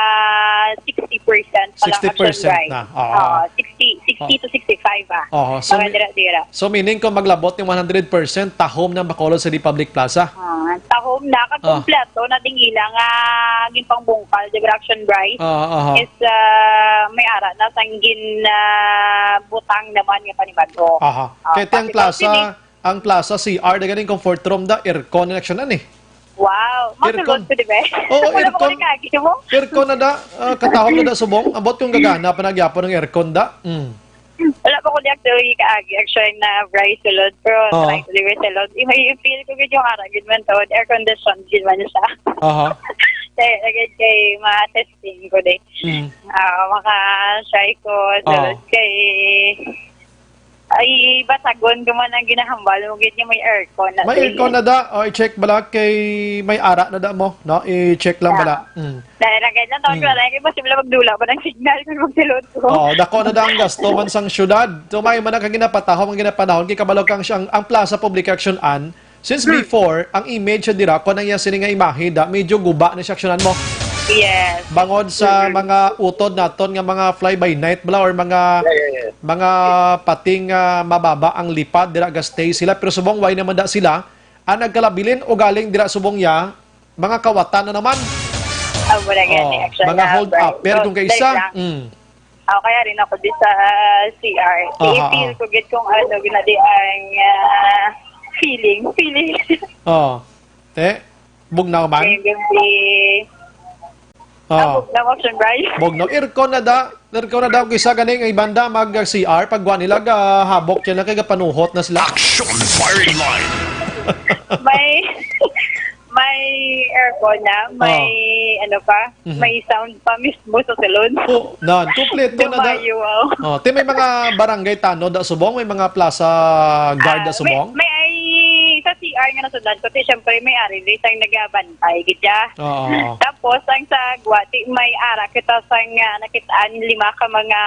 sixty percent pa lang, action, Sixty percent Bri. na, oo. Oo, sixty, sixty Oh. to sixty-five, ah. Oo, so Mga mi-, dira-dira. so meaning kung maglabot yung one hundred percent, tahom na Bacolod City Public Plaza? Ah, tahom na, kag Ah. kompleto na ding ila nga ginpangbungkal, the action, Bri. Ah, aha. Is, ah, may ara na sang gin, ah, butang naman nga panibago. Aha. Ah, Kaya ti ang kasi plaza, ang plaza C R, da ganing comfort room da, aircon na action na ni. Wow, Aircon. masulod ko, di ba? Oo, Wala pa ko aircon. nagkagi mo. Aircon na da, ah, katahom na da subong. Ambot kung gagana pa nagyapon ng aircon da. Mm. Wala pa ko di actually kaagi, actually, na Bri, sulod, pero Oo. try to live sulod. I-, may feel ko gid yung ara gid man to, air condition gid man siya. Aha. Kaya, agad kay ma-testing ko di. Mm. Ah, maka-try ko, sulod Oo. kay, ay, basagon ko man ang ginahambal mo, gid niya may aircon na May din. aircon na da. O, i-check bala kay may ara na da mo, no? I-check lang Ah. bala. Mm. Dahil lang, ganyan, tawag ko Mm. lang, kaya posible magdula pa ng signal kung magsulod ko. Oo, dako na da ang gasto man sang syudad. Tumay man ang ginapatahom ang ginapanahon, kay kabalo kang siyang, ang Plaza Public Action an, since Hmm. before, ang image siya dira, kung ang iya sini nga imahe, da, medyo guba na siya aksyonan mo. Yes. Bangod sa Mm-hmm. mga utod naton nga mga fly by night bala or mga, Yeah, yeah, yeah. mga pating, ah, mababa ang lipad, dira ga-stay sila, pero subong way naman da sila, ang nagkalabilin o galing dira subong niya, mga kawatan na naman. Amo na gani, Oh, actually, mga na, hold Bri. upper So, kung kaisa. dahil lang. Mm. Ako kaya rin ako di sa, ah, C R. Aha, I-feel aha. ko gid kung ano, ginadi ang, ah, feeling. Feeling. Oh. Te, bugnaw man? Kaya gabi. Oh. Ah, bugnaw, action, Bri. Bugnaw. Aircon na da. Aircon na da. Kung isa gani nga ibanda mag-C R, pagwa nila, gahabok sila kay gapanuhot na sila. Action firing line. May, may aircon na, may Oh. ano pa, Mhm. may sound pa mismo sa salon. Oh, nan, kompleto Di na da. maayo, wow. Oh, ti may mga barangay tanod da subong, may mga plaza guard da Ah, may, subong. may ay sa C R nga nasundan ko, ti syempre may ari di sang nagabantay gid siya. Oo, oo. Tapos ang sa Guwati, may ara kita sang, ah, nakitaan lima ka mga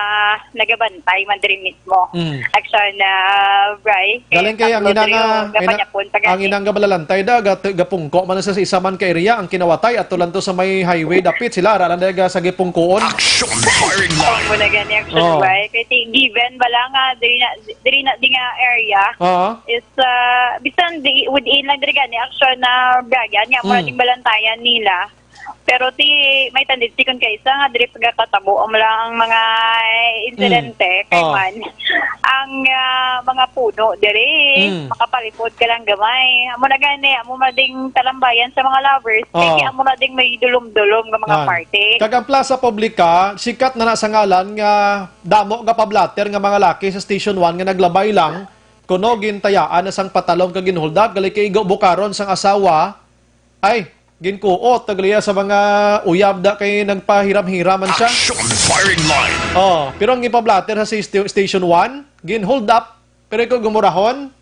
nagabantay man diri mismo. Mm. Action, ah, Bri. Galing kay ang Tatlo ina diri nga, o ina, gapanyapon pa ang gani. Ina nga balalantay da, gat-, gapungko man sa, sa isa man ka area, ang kinawatay, ato lang to sa may highway, dapit sila, ara lang da ga sa gipungkoon. Action firing line. Amo na gani, action, Oh. Bri. Kay ti-, given bala nga, diri na, diri na, di nga area, Oo. is, ah, bisan di, within lang diri gani, action na Bri, yan nga, mura Mm. ding balantayan nila. Pero ti, may tendency kon kaisa nga diri pagkakatabo ang lang mga insidente, kay Oh. man ang, ah, mga puno diri Mm. makapalipod ka lang gamay. Amo na gani, amo na ding talambayan sa mga lovers, kay Oh. amo na ding may dulom-dulom nga mga Yan. Party. Kag ang Plaza Publica, sikat na na sa ngalan nga damo nga pablatter nga mga laki sa Station One nga naglabay lang, kuno gintayaan na sang patalom kag ginhuldap, gali kay igo bukaron sang asawa, ay, ginkuot, tagliya sa mga uyab da kay nagpahiram-hiram man siya. Action firing line. Oh, pero ang ginpablatter sa sti-, Station One, ginhuldap, pero ikaw gumurahon,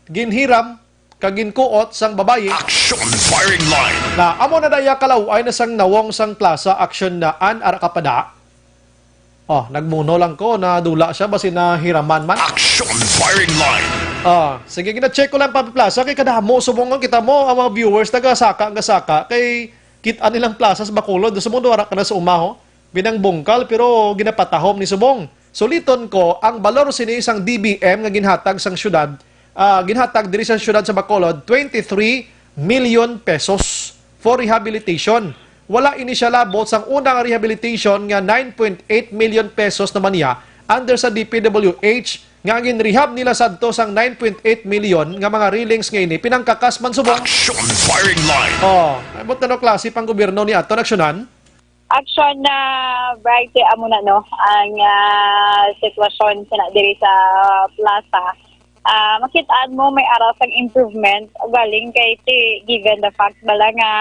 ginhiram, kag ginkuot sang babayi. Action firing line. Na amo na daya kalaw-ay na sang nawong sang plaza action na an ara ka pa da. Oh, nagmuno lang ko, nadula siya, basi nahiraman man. Action firing line. Ah, sige, gina-check ko lang, Papi Plaza, kay kadamo, subong nga kita mo, ang mga viewers, taga-saka, nga saka, kay kit-an nilang plaza sa Bacolod, subong wala ka na sa umaho, binangbungkal, pero ginapatahom ni subong. Suliton ko, ang balor sini sang D B M nga ginhatag sang syudad, ah, ginhatag diri sa syudad sa Bacolod, twenty-three million pesos for rehabilitation. Wala ini siya labot sang una nga rehabilitation nga nine point eight million pesos naman niya under sa D P W H nga ang ginrehab nila sadto sang nine point eight million nga mga railings nga ini pinangkakas man subong. Action firing line. Oh, ay, but ano klase pang gobyerno ni ato naksyonan? Action na bright, eh, amo na, no, ang, ah, sitwasyon sa na diri sa plaza. Ah, makitaan mo may aras ang improvement, galing kay ti, given the fact bala nga,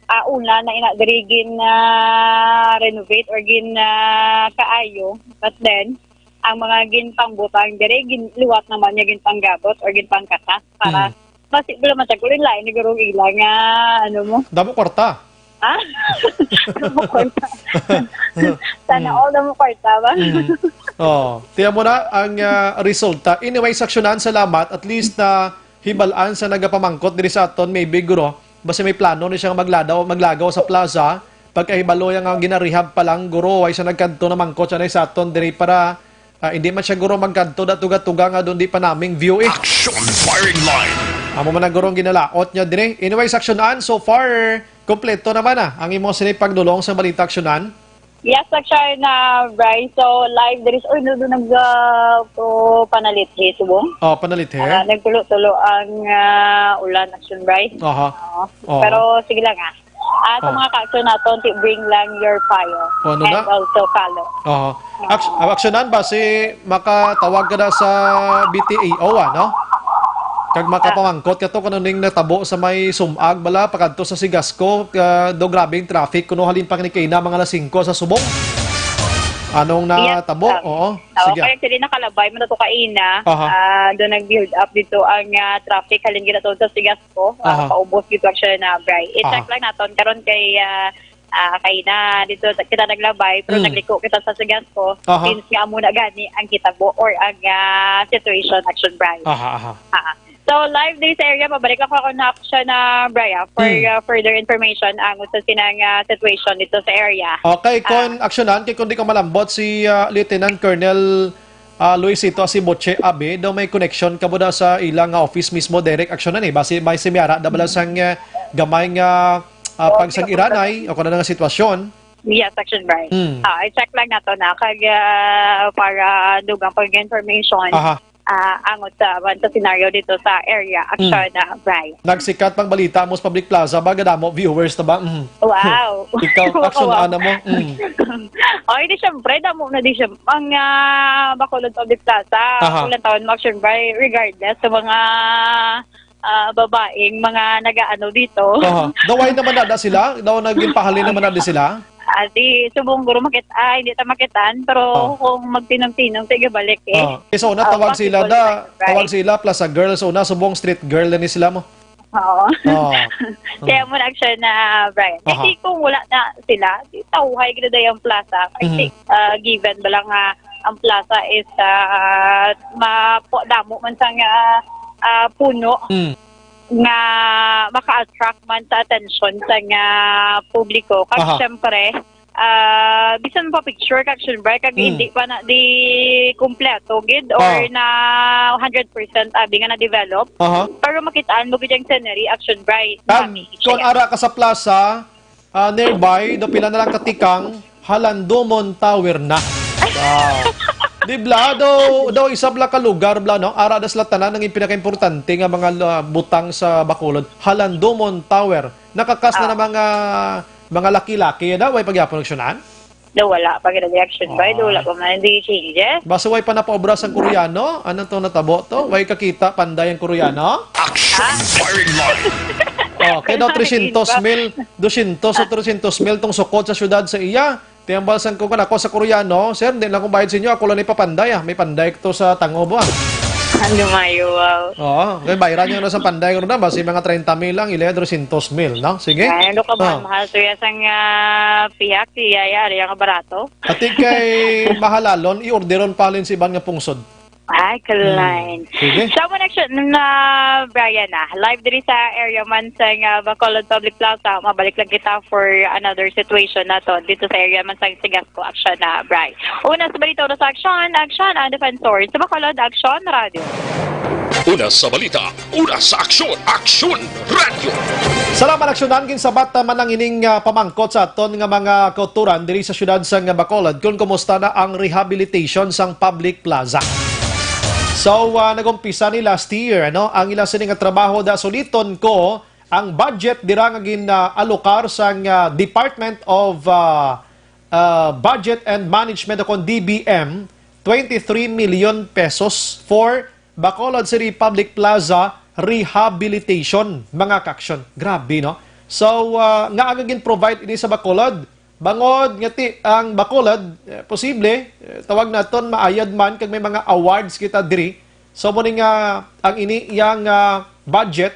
ah, una na ina diri gin, ah, renovate or gin, ah, kaayo, but then ang mga ginpangbutang diri, gin-, liwat naman niya ginpanggabot or ginpangkatas para Mm. Basi, wala man siya. Kung lain, siguro ila nga, ano mo? Damo kwarta. Ha? Damo kwarta. Sana Mm. all damo kwarta ba? Mm. Oh, tiyan mo na ang, ah, resulta. Anyway, saksyonan, salamat. At least na hibalaan sa nagapamangkot diri sa aton, maybe, guro. Basi may plano ni siya nga magladaw, maglagaw sa plaza. Pagkahibalo yang nga ginarehab pa lang, guro, ay sa nagkadto na mangkot siya na sa aton diri para Ah, hindi man siya, guro, magkadto da tuga-tuga nga doon di pa naming view, eh. Action firing line. Amo man ang, guro, ang ginalaot niya dire. Anyway, saksyonan, so far, kompleto naman, ah, ang imo sini pagdulong sa balita, aksyonan. Yes, aksyon na, Bryce. So, live diri sa, uy, doon nag, ah, to, panalithe, subong. Oh, panalithe. Ah, nagtulo-tulo ang, ah, ulan, aksyon, Bryce. Aha. Oo. Oo. Pero, sige lang, ah. Ah, sa Oh. mga ka-action naton, ti-, bring lang your fire Oh, ano and na? also follow. Oo. Aks-, ang aksyonan ba si makatawag ka na sa B T A O, ano? Kag Ah. makapamangkot ka to kung ano ning natabo sa may sumag bala, pakadto sa Sigasco, ah, do grabing traffic, kuno halin pa ni kaina, mga alas singko sa subong. Anong Yes, natabo? ah. Oo. Oo, Sige. kaya sila nakalabay mo na to kaina. Aha. Ah, doon nag-build up dito ang, ah, traffic halin gina to sa Sigasco. ko, ah, Aha. paubos gid siya na, Bri. I-check Aha. lang naton karon kay, ah, ah, kay na dito sa, kita naglabay, pero Mm. nagliko kita sa Sigasco. Aha. Since nga amo na gani ang kitabo or ang, ah, situation, action, Bri. Aha, aha. Ah, so, live diri sa area, pabalik ako, ako na siya na, Bri, ah, for, Mm. ah, further information ang sa sinang, ah, situation dito sa area. Okay, Ah. kon aksyonan, kay kung di ko malambot, si, ah, Lieutenant Colonel Ah, Luisito, si Boche Abe, daw may connection ka mo daw sa ila nga office mismo, direct action na ni. Basi may simiara da bala sang, eh, gamay nga, ah, Yes, pagsagiranay o kung ano nga sitwasyon. Yes, action, Bri. Hmm. Ah, i-check lang nato na kag, ah, para dugang pag information. Aha. Ah, angot sa, sa scenario dito sa area, action Hmm. na, Bri. Nagsikat pang balita mo sa public plaza ba? Gadamo viewers na ba? Mhm. Wow. Ikaw, Wow. action, ana mo? Mm. Ay, di syempre, damo na di siya. Ang, ah, Bacolod Public Plaza, Aha. Ulan Taon, Action Bri, regardless sa mga, ah, babaeng mga nag-aano dito. Aha. Daw ay naman na sila? Daw naging pahalin naman na di sila? Ah, di, subong guro makit-, ah, hindi ta makitaan, pero Oh. kung magtinong-tinong, sige balik eh. Oh. Eh, so, una, Ah, tawag sila possible da, na, right? Tawag sila, Plaza Girl, so, una, subong street girl na ni sila mo. Oo. Oo. Kaya Mm. mo na siya na, Brian. I Aha. think kung wala na sila, di tawhay gid na yung plaza. I Mhm. think, ah, given ba lang nga ang plaza is, ah, mapo-, damo man sa nga, ah, puno Mm. nga maka-attract man sa attention sa nga publiko. Kag Aha. syempre, ah, bisan pa picture kag syempre, kag Hmm. hindi pa na di kompleto gid or Ah. na hundred percent abi nga na-develop. Aha. Pero makitaan mo gid ang scenery, action bright. Kag Happy kung siya. Ara ka sa plaza, Ah, nearby, do pila na lang katikang, Halandomon Tower na. Wow. Di bla, daw, daw isa bla ka lugar bla, no? Ara da sila tanan ang pinakaimportante nga mga la-, butang sa Bacolod. Halandomon Tower. Nakakas na Ah. na mga, mga laki-laki, na way pagyapon aksyonan? No, wala pa gid ang reaction ba? Ah. Wala pa man, hindi changes. Basta way pa napaobra sang Koreano? Anong to natabo to? Way kakita, panday ang Koreano? Action firing line. Oh, kaya daw Kailangan tresyentos mil, dosyentos o tresyentos mil tong sukod sa syudad sa iya. Tiyambal sang kuwan ako sa Koreano, "Sir, hindi lang akong bayad sa inyo, ako lang ipapanday, ah. May panday to sa tangob, ah." Ang lumayo, wow. Oo, kay bayran niyo na sa panday ko na, basi mga treinta mil lang, ila dosyentos mil, no? Sige. Ay, ano ka ba? Ah. Mahal to ya sang, ah, pihak, si Yaya, ari ang barato. Ati kay mahalalon, i-orderon pa halin sa iban nga pungsod. Ay, kalain. Hmm. Sige. Sa mo next na, Brian, ah, live diri sa area man sa nga Bacolod Public Plaza. Mabalik lang kita for another situation nato dito sa area man sa Sigasco. Action na, Bri. Una sa balita, una sa action, action ang defensor. Sa Bacolod, Action Radio. Una sa balita, una sa aksyon, Aksyon Radio. Salamat, Aksyonan. Ginsabat man ang ining, ah, pamangkot sa aton nga mga kauturan diri sa siyudad sa nga Bacolod kung kumusta na ang rehabilitation sang public plaza. So, ah, nag-umpisa ni last year, ano, ang ila sini nga trabaho da suliton ko ang budget dira nga gin-alokar sang, ah, Department of, ah, ah, Budget and Management o kon D B M, twenty-three million pesos for Bacolod City Public Plaza Rehabilitation, mga kaaksyon. Grabe, no? So, ah, nga ang gin-provide ini sa Bacolod, bangod nga ti ang Bacolod, eh, posible, eh, tawag naton maayad man kag may mga awards kita diri. So, mo ni nga ang ini iyang, ah, budget,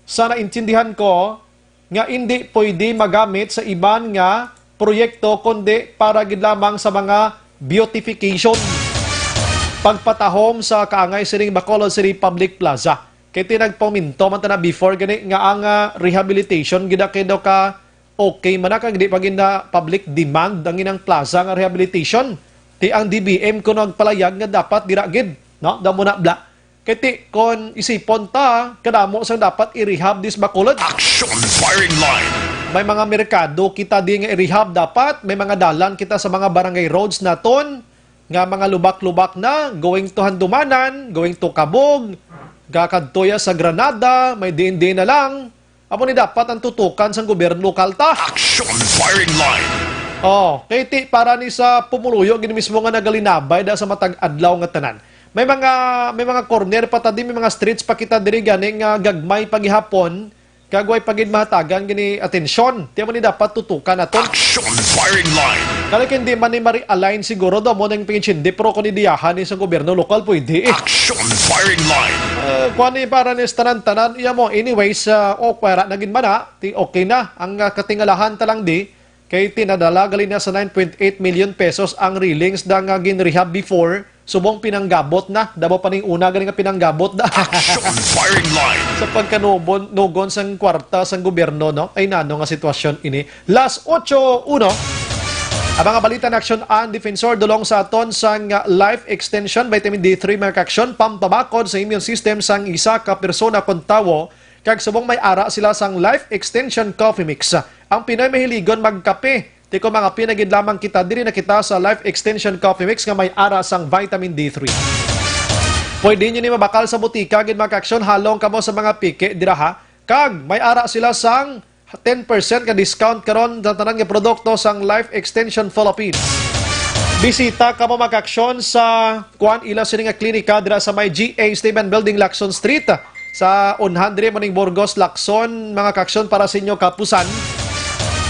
sa naintindihan ko, nga indi pwede magamit sa iban nga proyekto, kundi para gid lamang sa mga beautification, pagpatahom sa kaangay sining Bacolod City Public Plaza. Kay ti nagpaminto man ta na before gani nga ang, ah, rehabilitation gid kay daw ka okay man na, kag di pa gid na public demand ang inang plaza nga rehabilitation. Ti ang D B M kuno nagpalayag nga dapat dira gid, no? Daw mo na bla. Kay ti, kon isipon ta, kadamo sang dapat i-rehab dis Bacolod. Action firing line. May mga merkado kita di nga i-rehab dapat, may mga dalan kita sa mga barangay roads naton, nga mga lubak-lubak na, going to Handumanan, going to Cabug, gakadto ya sa Granada, may diin-diin na lang. Amo ni dapat ang tutukan sang gobyerno lokal ta. Action firing line. Oh, kay ti para ni sa pumuluyo gid mismo nga nagalinabay da sa matag adlaw nga tanan. May mga, may mga corner pa ta di, may mga streets pa kita diri gani nga gagmay pa gihapon, kag way pa gid mahatagan gani atensyon. Ti amo ni dapat tutukan naton. Action firing line. Kani kay hindi man ni ma-realign siguro daw mo nang pangitsindi, pero kung idiyahan ni sa gobyerno lokal, pwede eh. Action firing line. Eh, kuwan ni para ni sa tanan-tanan, iya mo. Anyways, ah, o, kwera na gid man na, ti okay na. Ang, ah, katingalahan ta lang di, kay tinadala gali na sa nine point eight million pesos ang railings da nga gin-rehab before, subong pinanggabot na. Damo pa ning una gani nga pinanggabot da. Action firing line. Sa pagkanugon sang kwarta sang gobyerno, no? Ay, nano nga sitwasyon ini. Las ocho uno. Ang mga balita na aksyon ang Defensor dulong sa aton sang life extension, vitamin D three, mga kaaksyon, pampabakod sa immune system sang isa ka persona kon tawo, kag subong may ara sila sang life extension coffee mix. Ang Pinoy mahiligon magkape. Ti kon mga pinagid lamang kita, diri na kita sa life extension coffee mix nga may ara sang vitamin D three. Pwede nyo ni mabakal sa butika, gid mga kaaksyon, halong kamo sa mga piki dira ha. Kag may ara sila sang ten percent nga discount karon sa tanan nga produkto sang Life Extension Philippines. Bisita kamo mga kaaksyon sa kuan ila sini nga klinika dira sa may G A Stephen Building, Lacson Street, sa one hundred mo ning Burgos, Lacson, mga kaaksyon, para sa inyo kapusan.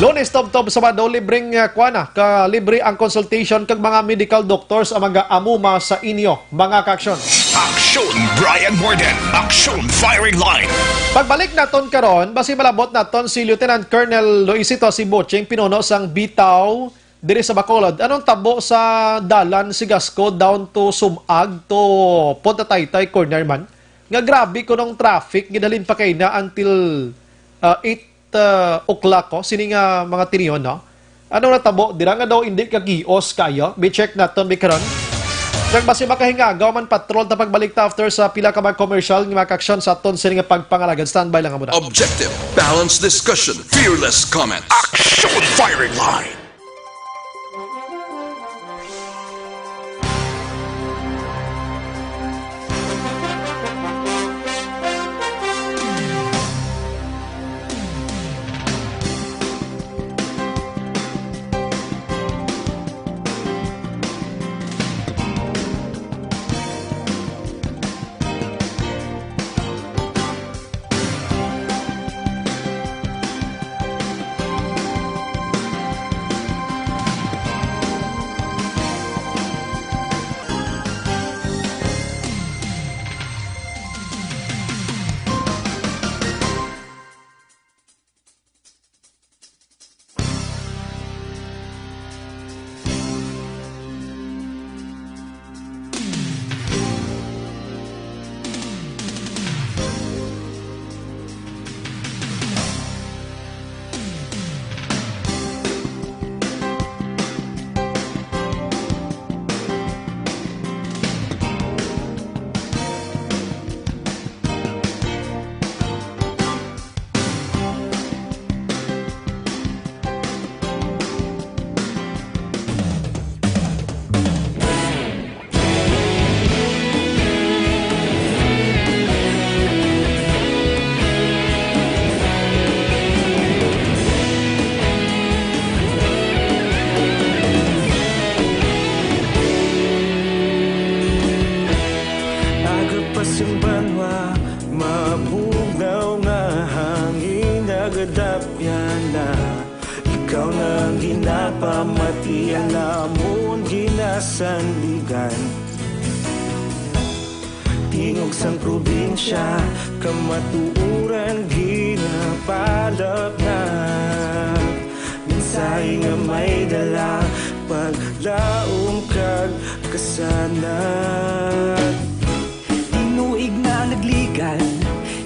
Lunes, tubtob Sabado, libreng, ah, kuan na, ka libre ang consultation kag mga medical doctors ang mag-amuma sa inyo, mga kaaksyon. Aksyon Brian Warden, Aksyon Firing Line. Pagbalik naton karon, basi malabot naton si Lieutenant Colonel Luisito Sibuching, pinuno sang Bitaw diri sa Bacolod. Anong tabo sa dalan Sigasco down to Sumag to Punta Taytay corner man? Nga grabe kunong traffic, gidalin pa kay na until, ah, eight, ah, o'clock ko, sini nga mga tinion, no? Anong natabo dira nga daw hindi kagios kayo? Bi-check naton bi karon. Kag basi makahinga, gawa man patrol ta pagbalik ta after sa pila ka mga commercial nga makaaksyon sa aton sini nga pagpangalagad. Standby lang mo na. Objective, balanced discussion, fearless comment. Action Firing Line. Aga pa sing banwa, mabugnaw nga hangin nagadapyan na. Ikaw na ang ginapamati, ang amon ginasandigan. Tingog sang probinsya, kamatuoran ginapalapnag. Mensahe nga may dala, paglaom kag kasanag. Tinuig na nagligad,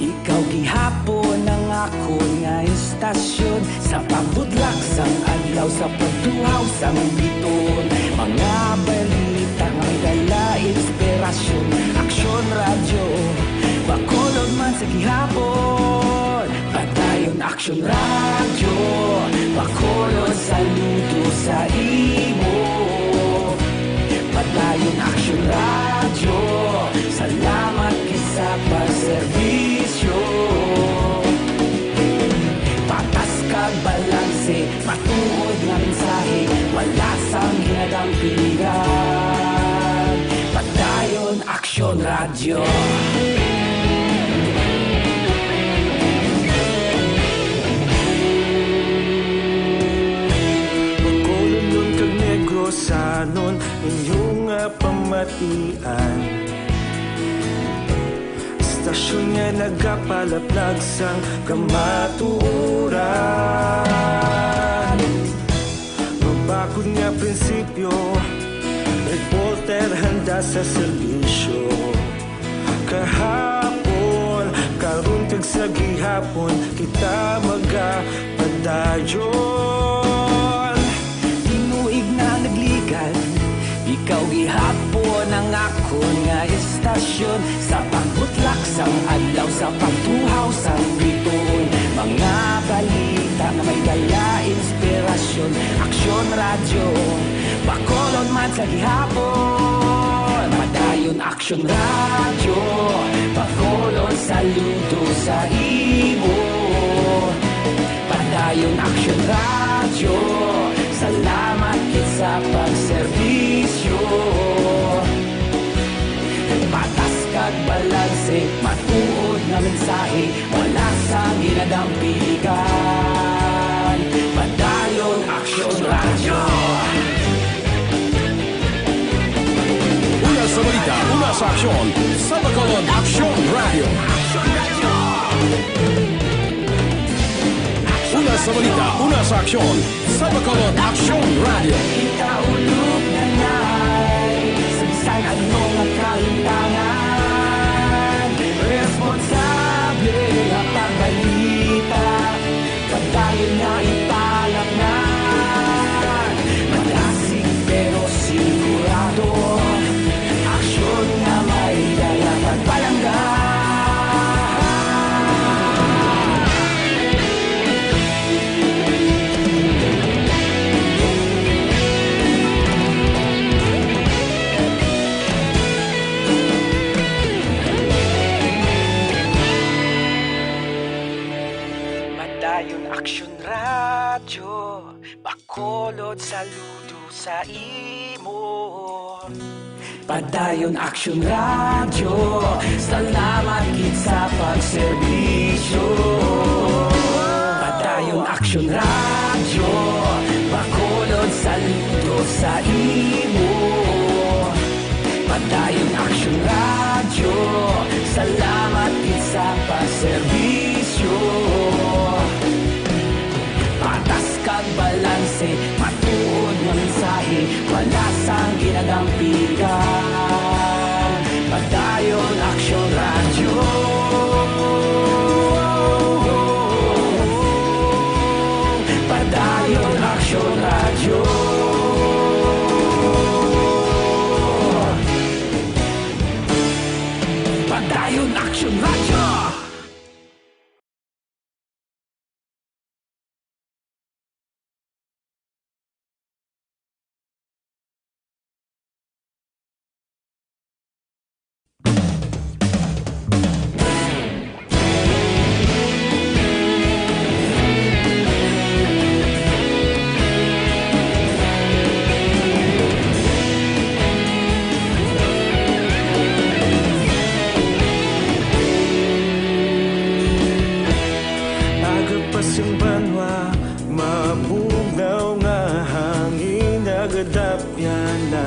ikaw gihapon ang akon nga estasyon. Sa pagbudlak sang adlaw, sa pagtuhaw sang bituon, mga balita nga may dala inspirasyon. Aksyon Radyo, Bacolod man sa gihapon. Padayon Aksyon Radyo, Bacolod, saludo sa imo. Padayon Aksyon Radyo, salamat gid sa pagserbisyo. Patas kag balanse, matuod nga mensahe, wala sang ginadampigan. Padayon Aksyon Radyo. Bacolodnon kag Negrosanon, inyo nga pamatian. Estasyon nga nagapalaplag sang kamatuoran. Mabakod nga prinsipyo, reporter handa sa serbisyo. Kahapon, karon kag sa gihapon, kita magapadayon. Tinuig na nagligad, ikaw gihapon ang akon nga estasyon. Sa pagbutlak sang adlaw, sa pagtuhaw sang bituon, mga balita nga may dala inspirasyon. Aksyon Radyo, Bacolod man sa gihapon. Padayon Aksyon Radyo, Bacolod, saludo sa imo. Padayon Aksyon Radyo, salamat gid sa pagserbisyo. Patas kag balanse, matuod nga mensahe, wala sang ginadampigan. Padayon Aksyon Radyo. Una sa balita, una sa aksyon, sa Bacolod Aksyon Radyo. Una sa balita, una sa aksyon, sa Bacolod Aksyon Radyo. Ikaulog na na'y sa bisan ano nga kahintangan. Responsable nga pagbalita, padayon nga ipalapnag. Madasig pero sigurado, Ayon Aksyon Radyo, Bacolod, saludo sa imo. Padayon Aksyon Radyo, salamat gid sa pagserbisyo. Padayon Aksyon Radyo, Bacolod, saludo sa imo. Padayon Aksyon Radyo, salamat gid sa pagserbisyo. Patas kag balanse, matuod nga mensahe, wala sang ginadampigan. Padayon Aksyon Radyo. Padayon Aksyon Radyo. Padayon Aksyon Radyo. Aga pa sing banwa, mabugnaw nga hangin, nagadapyan na.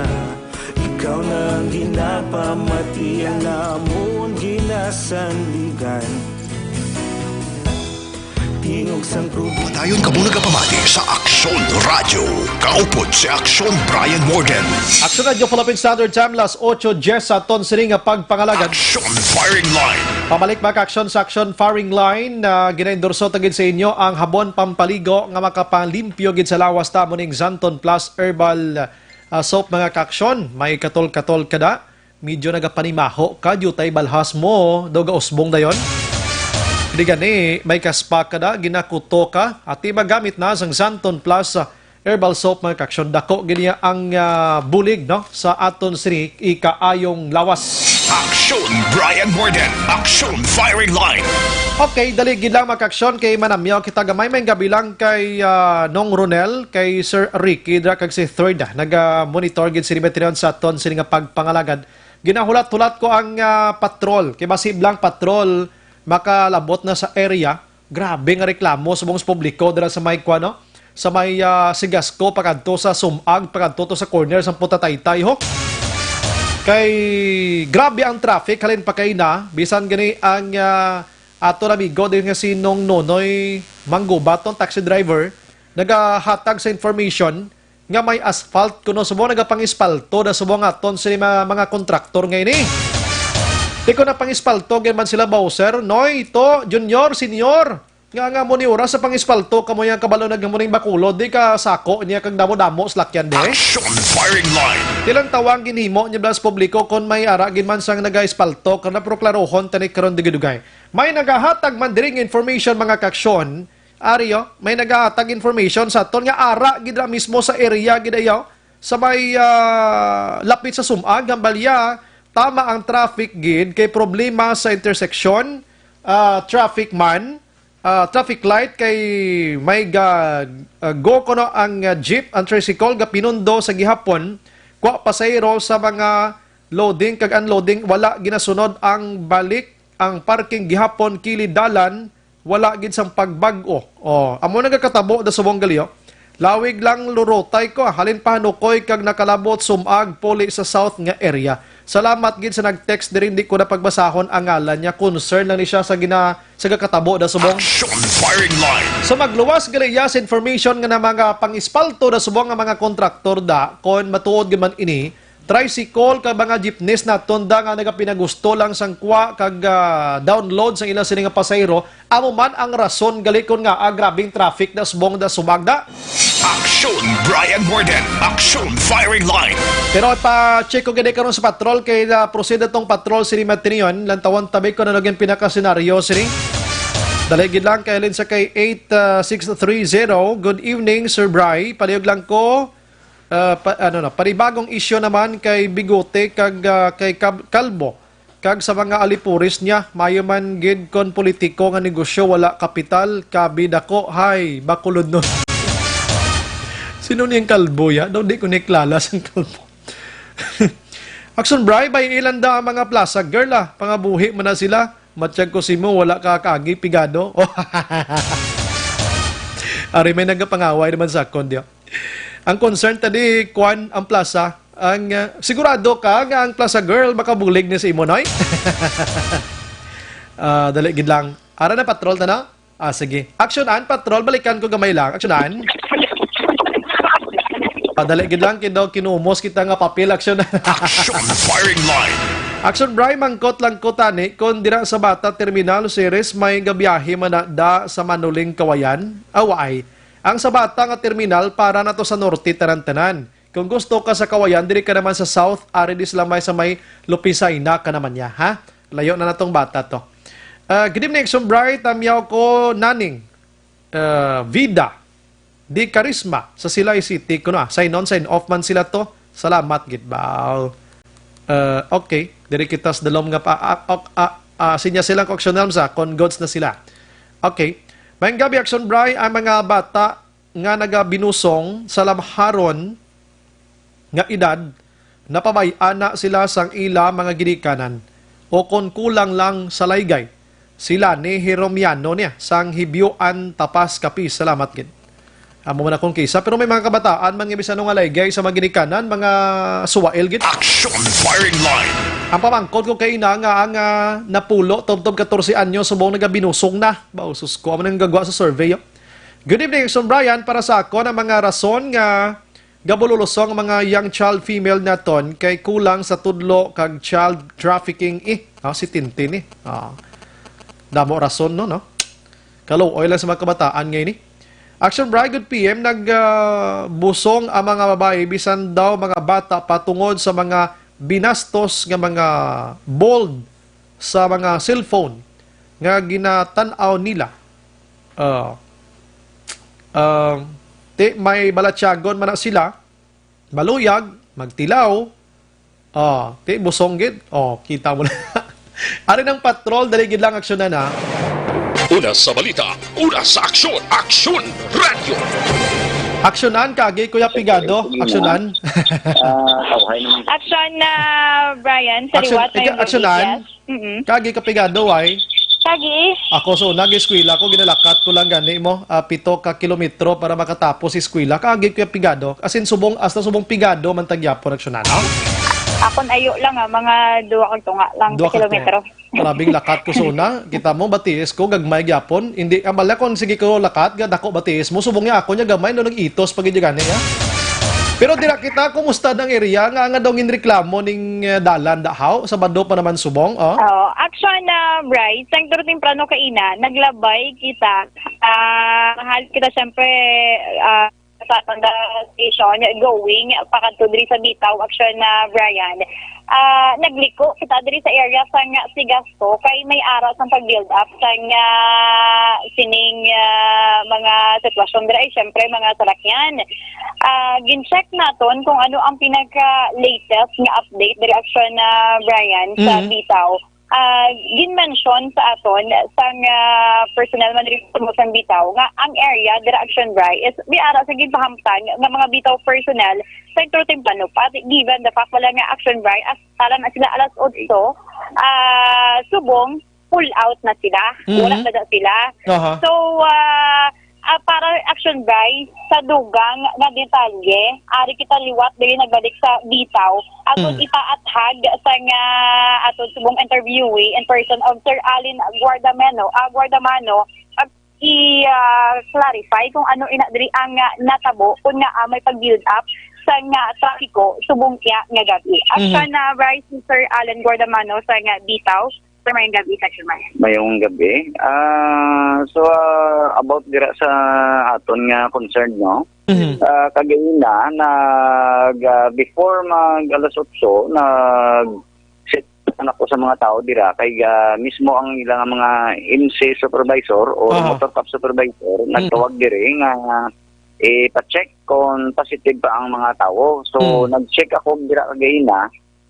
Ikaw na ang ginapamati, ang amon ginasandigan. Tingog sang grupo. Padayon kamo nagapamati sa Aksyon Radyo. Kaupod si Aksyon Brian Morden. Aksyon Radyo Philippine Standard Time, las ocho diez sa aton sini nga pagpangalagad. Aksyon Firing Line. Pabalik, mga ka-aksyon, sa Aksyon Firing Line, na ginaendorso ta gid sa inyo ang habon pampaligo nga makapalimpyo gid sa lawas ta, amo ning Xanthone Plus Herbal, ah, Soap, mga ka-aksyon. May katol-katol kada, medyo nagapanimaho ka, diutay balhas mo, daw gausbong dayon. Di gani, may kaspa ka na, ginakuto ka, ati magamit na sang Xanthone Plus, ah, Herbal Soap, mga ka-aksyon. Dako gid niya ang, ah, bulig, no, sa aton sini ikaayong lawas. Aksyon Brian Morden, Aksyon Firing Line. Okay, dali gid lang, mga ka-aksyon, kay manamyaw kita gamay. May gabi lang kay, ah, Nong Ronel, kay Sir Ricky, dra kag si Third, ah, naga-monitor gid sini, mga ka-aksyon, sa aton sini nga pagpangalagad. Ginahulat-hulat ko ang, ah, patrol. Kay basi blang patrol makalabot na sa area. Grabe nga reklamo subong sa publiko dira sa may, kuwan, no? Sa may, ah, Sigasco, pakadto sa Sumag, pakadto to sa corner sa Punta Taytay, ho. Kay grabe ang traffic, halin pa kay na, bisan gani ang, ah, aton amigo din nga si Nong Nonoy Manggubat, tong taxi driver, nagahatag sa information nga may asphalt kuno subong nagapangispalto na subong aton sini mga, mga kontraktor nga ini. Di ko na pangispalto gid man sila, Bowser, Noy, To, Junior, Senior. Nga, nga mo ni oras sa pangispalto, kamo yang kabalo na mo ning Bacolod, di ka sako niya kag damo-damo salakyan, di? Action Firing Line. Tilang tawang ginhimo niya blas publiko kon may ara gid man sang nagaispalto, kana, pero klarohon tani karon dugay-dugay. May nagahatag man diri nga information, mga kaksyon, Ari, oh, may nagahatag information sa aton nga ara gid ra mismo sa area gid, ayo, sa may, ah, lapit sa Sumag, Hambalya, tama ang traffic gid kay problema sa intersection, ah, traffic man, ah, traffic light kay may ga, ah, go kuno ang, ah, jeep, ang tricycle gapinundo sa gihapon, kwa pasahero sa mga loading kag unloading, wala ginasunod ang balik, ang parking gihapon kilid dalan, wala gid sang pagbag-o. Oh, amo nagakatabo da subong gali, oh. Lawig lang lurotay ko, ah. Halin pa Hanukoy kag nakalabot Sumag puli sa south nga area. Salamat gid sa nag-text diri, hindi ko na pagbasahon ang ngalan niya. Concern lang ni siya sa gina-, sa gakatabo da subong. Action Firing Line. So magluwas gali iya sa information nga na mga pangispalto da subong nga mga kontraktor da, kon matuod gid man ini, tricycle kag mga jeepneys naton da nga nagapinagusto lang sang kwa kag, ah, download sang ila sini nga pasahero, amo man ang rason gali kon nga, ah, grabing traffic da subong da Sumag da. Action Brian Morden, Action Firing Line. Pero pa-check ko gid karon sa patrol kay, ah, proceed atong patrol sini Matinion, lantawon tabi ko na lagi ang pinakasenaryo sini. Dali gid lang kay Lin sa kay eight, ah, six three zero. Good evening, Sir Bry. Palihog lang ko. Ah, pa-, ano na, panibagong isyu naman kay Bigote kag, ah, kay Kab-, Kalbo. kag sa mga alipuris niya. Maayo man gid kon politiko nga negosyo, wala kapital, kabi dako, hay, bakulod nun. Sino niyang kalbo ya? Daw di ko ni klala sang kalbo. Action, Bri, bay ilan da ang mga plaza girl, ah. Pangabuhi man na sila. Matyag ko simo, wala ka kaagi pigado. Ari may nagapangaway naman sa akon, di. Ang concern ta di, kwan, ang plaza. Ang, ah, sigurado ka nga ang plaza girl makabulig ni sa imo, noy? Ah, dali gid lang. Ara na, patrol ta na? Ah, sige. Action, Ann, patrol. Balikan ko gamay lang. Action, Ann. Ah, dali gid lang, kino-, kinumos kita nga papel. Action. Action firing line. Action, Bri, mangkot lang ko tani kung dira sa Bata Terminal Series may gabiyahe man na da sa Manuling Kawayan? Aw, ay. Ang sa Bata nga terminal para na to sa norte tanan-tanan. Kung gusto ka sa Kawayan, diri ka naman sa South, ari di sila may sa may Lupisaina ka naman niya, ha? Layo na natong Bata to. Ah, good evening, Action Bri. Tamyaw ko naning, ah, Vida di Karisma sa Silay City. Kuno, ah, sign on, sign off man sila to. Salamat gid ba? Ah, okay. Diri kita sa dalom nga pa, ah, ok, ah, ah, sinya sila ko Action Arms, ah, kon goods na sila. Okay. Maayong gabi, Action Bri, ang mga bata nga nagabinusong sa lamharon nga edad, napabay-an na sila sang ila mga ginikanan, o kon kulang lang sa laygay, sila ni Hiromiano niya sang Hibiyuan, Tapas, Capiz. Salamat gid. Amo man akong kisa, pero may mga kabataan man nga bisan nga laygay sa mga ginikanan, mga suwail gid. Action firing line. Ang pamangkot ko kay ina nga ang, ah, napulo tubtob katorse anyo subong nagabinusong na. Ba, usus ko, amo nang gagwa sa survey, oh. Good evening, Son Brian. Para sa akon, ang mga rason nga gabululusong ang mga young child female naton kay kulang sa tudlo kag child trafficking, eh. Ah, si Tintin, eh. Ah. Damo rason, no, no? Kaluoy lang sa mga kabataan ngay ni. Action Bri, good P M, nag, ah, busong ang mga babayi, bisan daw mga bata pa, tungod sa mga binastos nga mga bold sa mga cellphone nga ginatan-aw nila. Ah, ah, ti may balatyagon man na sila, maluyag, magtilaw, ah, ti busong gid. Oh, kita mo na. Ari ng patrol, dali gid lang aksyonan, ha. Una sa balita, una sa aksyon, Aksyon Radyo. Aksyonan, kagi, Kuya Pigado. Aksyonan. Ah, okay naman. Action na, Brian, sa Action, liwat, ika-, may aksyonan. Yes. Mm-mm. Kagi ka pigado, ay. Kagi. Ako, so, nag-eskwela ko, ginalakat ko lang gani mo, ah, pito ka kilometro para makatapos eskwela. Kagi ka pigado. As in, subong, hasta subong pigado, man tagyapon, aksyonan, no? Akon ayo lang, ah, mga duwa kag tunga lang Duwa sa ka kilometro. tunga. Grabing lakat ko, suna. Kita mo, batiis ko, gagmay gyapon. Hindi, ang bala kon sige ko lakat, ga dako batiis mo. Subong niya ako niya, gamay, no, nag-itos, pag gani, ha? Pero dira kita, kumusta ng area nga, nga daw ginreklamo ning, eh, dalan, da, haw? Sabado pa naman subong, oh. Oo. Action na, Bryce. Sentro temprano kaina, naglabay kita. Ah, mahal kita, syempre, ah, sa Tanda Station, going, pakadto diri sa Bitaw, action na, Brian. Ah, nagliko kita diri sa area sang Sigasto, kay may ara sang pag-build up sang, ah, sining, ah, mga sitwasyon diri, ay, syempre, mga salakyan. Ah, gin-check naton kung ano ang pinaka-latest nga update diri, action na, Brian, sa Mhm. Bitaw. Ah, gin-mention sa aton sang, ah, personnel man diri sa Bitaw nga ang area dira, action, Bri, is may ara sa ginpahamtang nga mga Bitaw personnel sa Sentro Temprano pa, given the fact wala nga, action, Bri, as tala na sila alas otso, ah, subong pull out na sila. Mhm. Wala na da sila. Aha. So, ah, ah, para, action, Bri, sa dugang nga detalye, ari kita liwat diri nagbalik sa Bitaw. Aton Mm. ipaathag sa nga aton subong interviewee in person of Sir Allen Guardamano, ah, Guardamano, ag i, ah, clarify kung ano ina diri ang, ah, natabo, kung nga, ah, may pag-build up sa nga trapiko subong iya nga gab-i. Action Mhm. na, Bri, si Sir Allen Guardamano sa nga Bitaw. Sir, mayong gabi, Sir Sherman. Mayong gabi. Ah, so, ah, about dira sa aton nga concern, no? Mhm. Ah, kagaina, nag, ah, before mag alas otso, nag-sit down ako sa mga tao dira kay, ah, mismo ang ilang mga M C supervisor o Aha. motor cop supervisor Mm. nagtawag diri nga ipa-check kung positive pa ang mga tao. So, Mm. nag-check ako dira kagaina.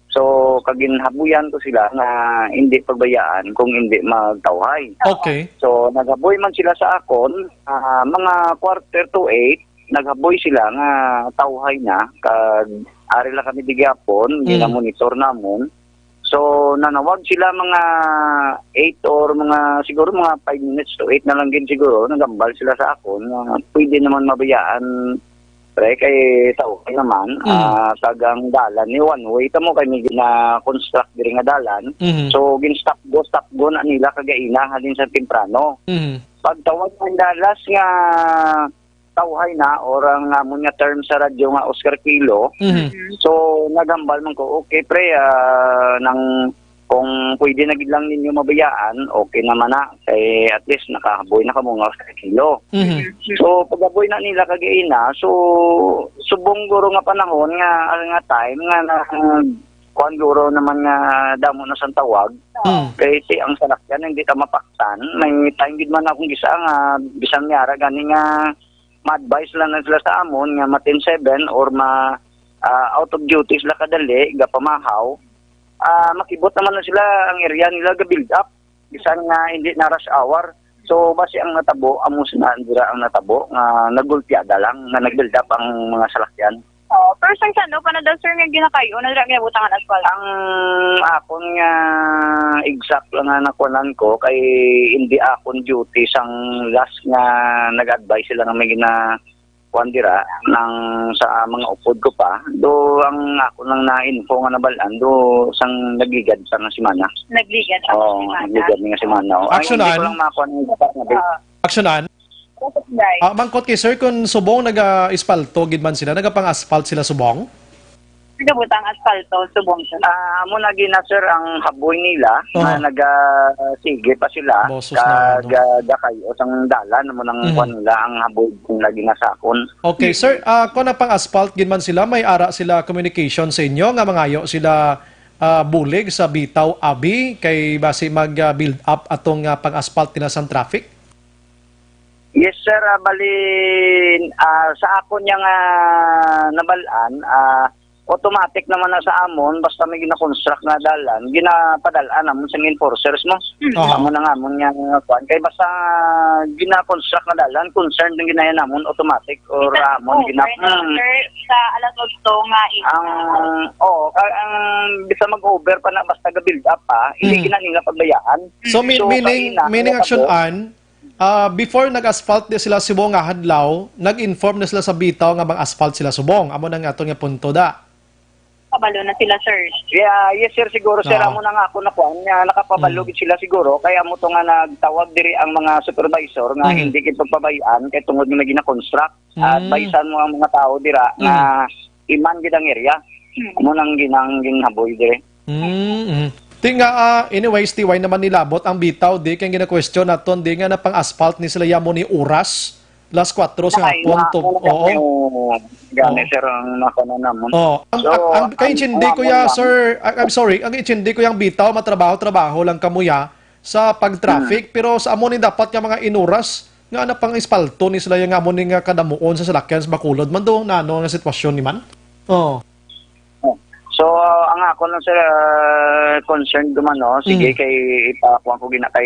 So, kaginhabuyan ko sila nga hindi pagbayaan kung hindi magtawhay. Okay. So, naghaboy man sila sa akon, ah, mga quarter to eight, naghaboy sila nga tawhay na, kag ari lang kami di gihapon, Mm. gina-monitor namon. So, nanawag sila mga eight or mga, siguro mga five minutes to eight na lang gid siguro, naghambal sila sa akon nga pwede naman mabayaan, pre, kay tawhay naman, Mm. ah, kag ang dalan ni one way, tamo kay may gina-construct diri nga dalan. Mhm. So, gin-stop go, stop go na nila kagaina halin sa temprano. Mhm. Pagtawag ang dalas nga tawhay na, or ang amon nga term sa radyo nga Oscar Kilo. Mhm. So, naghambal man ko, "Okay, pre, ah, nang kung pwede na gid lang ninyo mabayaan, okay naman na. Kay at least nakahaboy na kamo nga Oscar Kilo." Mhm. So, paghaboy na nila kagaina, so, subong guro nga panahon nga, nga time nga na, kuwan guro naman nga damo na sang tawag. Mm. Kay ti ang salakyan hindi ta mapaktan. May time gid man akong gisa nga bisan may ara gani nga ma-advise lang na sila sa amon nga ma ten seven or ma, ah, out of duty sila kadali, gapamahaw. Ah, makibot naman na sila ang area nila ga-build up. Bisan nga hindi na rush hour. So, basi ang natabo, amo sina dira ang natabo nga nagulpiada lang, nga nag-build up ang mga salakyan. Oo, pero sang sando pa na daw, sir, nga ginakayo na dira ginabutangan asphalt? Ang akon nga exact lang nga nakuanan ko kay hindi akon duty sang last nga nag-advise sila nga may gina-, kuan dira nang sa mga upod ko pa. Do ang ako lang na-info nga nabal-an do sang nagligad sa nga semana. Nagligad ang Oo, semana. Nagligad nga semana. Oo. Ay, hindi ko Aksyonan? lang makuha ng bata na bit. Ah. Aksyonan? Tapos, guys. Ah, mangkot kay sir, kung subong naga-espalto gid man sila, nagapang-asphalt sila subong? Nagabutang asfalto, subong, sir. Ah, amo na gina, sir, ang haboy nila Aha. nga naga-, sige pa sila. Bosos na, Kag, no? ah, gakay-o sang dalan, amo nang Mhm. kuwan nila ang haboy kung lagi nasakon. Okay, sir, ah, kung nagpang-asphalt gid man sila, may ara sila communication sa inyo nga mangayo sila, ah, bulig sa Bitaw Abi kay basi mag, ah, build up atong, ah, pang-asphalt nila sang traffic? Yes, sir. Ah, bali, ah, sa akon yang, ah, nabal-an, ah, automatic naman na sa amon, basta may gina-construct nga dalan, ginapadal-an namon sa enforcers mo. Mm. Aha. Amo na nga amon nga kuwan. Kay basta gina-construct nga dalan, concerned ang ginayan namon, automatic or Basta amon over gina-, na, mm. sir, sa alas otso nga ina. Ang, oo, ka-, ang basta mag-over pa na, basta ga-build up pa, hindi Mm. gina nila pagbayaan. So, mi-, So, meaning, kaina, meaning, natabo. Action An, Ah, before nag-asphalt di sila subong nga hadlaw, nag-inform na sila sa Bitaw nga mang-asphalt sila subong. Amo na nga aton nga punto da. Kabalo na sila, sir. Yeah, yes, sir, siguro, sir, Oo. amo na nga ako na kuan, nga nakapabalo Mm. gid sila siguro, kay amo to nga nagtawag diri ang mga supervisor nga Mm. hindi gid pagpabay-an kay tungod nga may gina-construct. Mm. Advisean mo ang mga tao dira Mm. nga iman gid ang area. Mm. Amo nang ginang ginhaboy diri. Mm, mm. Ti nga, ah, anyways, ti wala naman nilabot ang Bitaw, di kay gina-question naton, di nga napang-asphalt ni sila yamo ni oras, las kuwatro sa Ay, hapon, na-, to-, na-, oo. oo, gani, Oo. sir, ang nakuha namon. Oh, ang, So, ang, ang kaintindi ang ko ya, amon lang. Sir, I, I'm sorry, ang intindi ko yang Bitaw, matrabaho-trabaho lang kamo ya sa pag-traffic, Hmm. pero sa amo ni dapat nga mga inuras, nga napang-espalto ni sila yung amo ni nga kadamuon sa salakyan sa Bacolod man do, na ano nga sitwasyon ni man? Oh. Oh. So, ang ako lang, sir, ah, concern ko man, no? Sige, Mm. kay ipakuha ko gina kay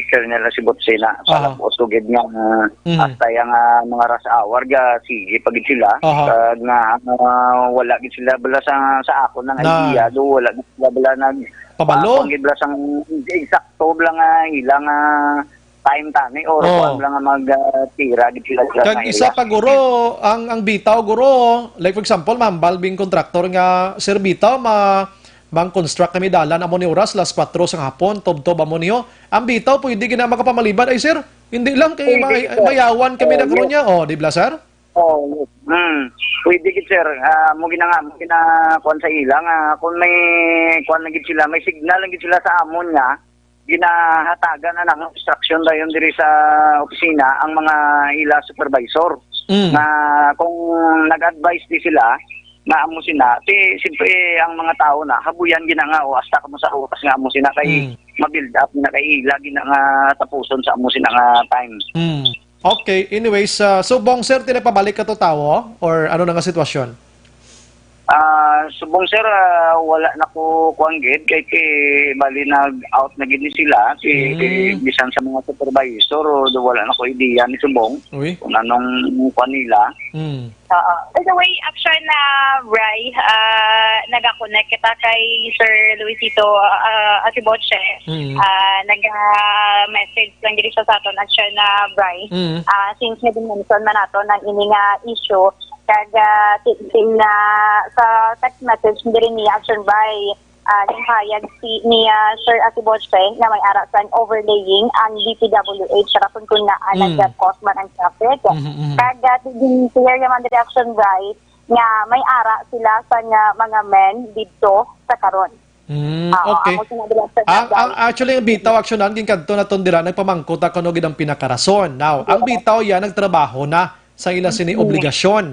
Colonel Asibutse na. Aha. Palapos ko gid nga, ah, Mm. hasta yung, ah, mga rush hour, ga, sige, pa gid sila. Aha. Kag nga, ah, wala gid sila bala sa, sa ako ng Na. idea, do, wala gid sila bala nag-, Pabalo? pakuha gid bala sang, eksakto bala nga ilang, ah, time tani or Oo. kuwan lang nga mag, ah, tira gid sila sa Kag mga isa area. pa guro, ang, ang Bitaw guro, like for example, ma'am, balbing contractor nga, "Sir Bitaw, ma-, mang-construct kami dalan amo ni oras, las kuwatro sang hapon, tubtob amo niyo." Ang Bitaw, pwede gina makapamalibad, "Ay, sir, hindi lang kay Pwede, may-, sir. mayawan kami Oo, na karon yes. niya." Oh, di ba, sir? Oh, yes. Hmm. Pwede gid, sir. Ah, mo gina nga, mo gina kuwan sa ila nga kung may kuwan lang gid sila, may signal lang gid sila sa amon nga ginahatagan na ng instruction dayon diri sa opisina ang mga ila supervisor Mm. na kung nag-advise di sila na amo sina, ti, siyempre ang mga tao na habuyan gina nga o hasta kamo sa oras nga amo sina kay Mm. ma-build up na kay ila gina nga tapuson sa amo sina nga time. Mm. Okay, anyways, ah, so, Bong, sir, tinay pabalik ka to tawo or ano na nga sitwasyon? Ah, subong, sir, ah, wala na ko kuwan gid, kay, kay bali nag-out na gid ni sila, si, si, Mm. bisan sa mga supervisor, o do wala na ko idea ni subong Uy. kung anong kuwan nila. Mm. Oo. By the way, actually, na, Bri, ah, nagakonek kita kay Sir Luisito, ah, Atiboche. Mm. Ah, nag-, ah, message lang diri siya sa aton, actually, na, Bri. Mm. Ah, since nga din mention man nato nang ini nga issue, kag, ah, ti-, tin-, ah, sa text message diri ni Action Bri, ah, ginhayag si, ni, ah, Sir Atiboche nga may ara sang overlaying ang D P W H, rason kun nga, ah, Mm. nag-cause man ang traffic. Mhm, mhm. Kag, ah, gin-clear naman diri, Action Bri, nga may ara sila sa nga mga men didto sa karon. Mm, Oo, okay. amo sinabi lang sa Ang, ang, barangay. Actually, ang bitaw, Action, ang ginkadto naton dira, nagpamangkot ako no gid ang pinakarason. Now, ang bitaw yan, nagtrabaho na sa ila sini Mm. obligasyon.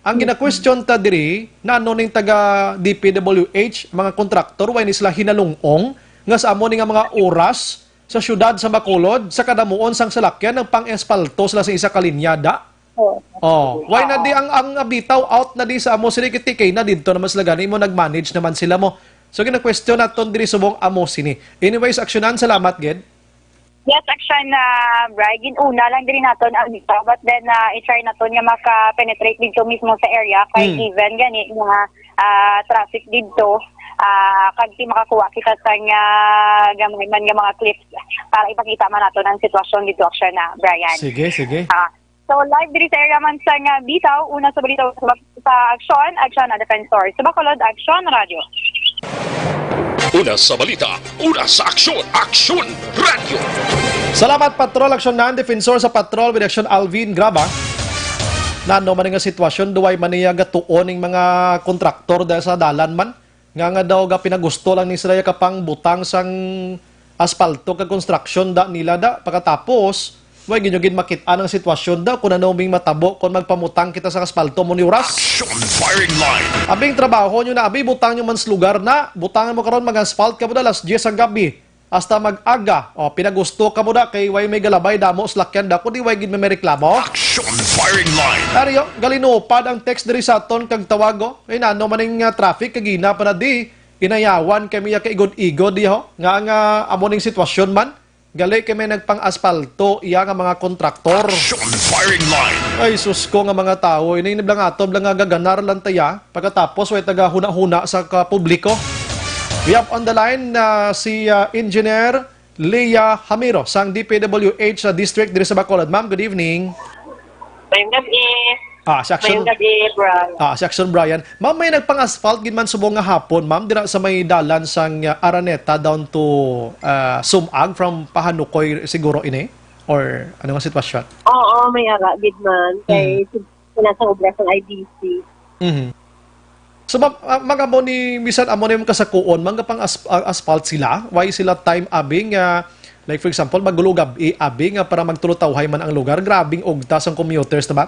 Ang Mm. gina-question ta diri, nano ning taga D P W H, mga kontraktor, way ni sila hinalung-ong nga sa amo ni nga mga oras sa siyudad sa Bacolod, sa kadamuon sang salakyan, nagpang-espalto sila sa isa ka linya, da? Oo. Oh, why na di Oo. ang, ang bitaw out na di sa amo sini, kay T K na didto naman sila gani mo, nag-manage naman sila mo. So, gina-question naton diri subong amo sini. Anyways, Aksyonan, salamat gid. Yes, Action, ah, Bri, gin-una lang diri naton ang bitaw, but then, ah, i-try naton nga maka-penetrate dito mismo sa area, kay Mm. even gani nga, ah, traffic dito, ah, kag ti makakuha kita sang, ah, gamay man nga mga clips para ipakita man naton ang sitwasyon dito, Action, ah, Brian. Sige, sige. Ah, So, live diri sa area man sa nga bitaw, una sa balita sa, sa Aksyon, Aksyon ang Defensor. Sa Bacolod, Aksyon Radio. Una sa balita, una sa aksyon, Aksyon Radio. Salamat, Patrol Aksyon nan, Defensor sa Patrol with Aksyon Alvin Graba. Nano man nga sitwasyon, duway man niya gatuon ning mga kontraktor da sa dalan man? Nga, nga daw ga pinagusto lang ni sila ya kapang butang sang aspalto kag construction da nila da. Pagkatapos, way ginyo gid makit-an ang sitwasyon da kung ano ming matabo kung magpamutang kita sa aspalto mo ni oras. Action firing line. Abing trabaho nyo na, abi, butang nyo man sa lugar na. Butangan mo karon mag-asphalt ka mo da alas diyes ang gabi. Hasta mag-aga. O, pinagusto ka mo da kay way may galabay damo sa lakyan da, kundi way gid may reklamo. Action firing line. Ariyo, galinupad ang text diri sa aton kag tawago. Ay, nano man ning, ah, traffic kagina pa na di, inayawan kami ya kaigod-igod diho. Nga nga amo ning sitwasyon man. Gali kay may nagpang-aspalto iya nga mga kontraktor. Action firing line. Ay, sus ko nga mga tawo. Ini, ini blang ato, blang nga gaganar lang taya. Pagkatapos, way taga huna-huna sa ka-, publiko. We have on the line, ah, si, ah, Engineer Leah Hamiro sang D P W H sa district diri sa Bacolod. Ma'am, good evening. Mayong gabi. Ah, si Action, Mayong gabi, Brian. Ah, si Action Brian. Ma'am, may nagpang-asphalt gid man subong nga hapon, ma'am, dira sa may dalan sang, ah, Araneta down to, ah, Sumag from Pahanukoy siguro ini? Or ano nga sitwasyon? Oo, may ara gid man. Kay Mm. sila sa obra sang I D C. Mhm. So, ma-, ah, magamo ni, bisan amo na yung kasakuon, mangga pang as-, ah, asphalt sila? Why sila time abi nga, like, for example, magulo gab-i abi nga para magtulutawhay man ang lugar? Grabing ugtas ang commuters na ba?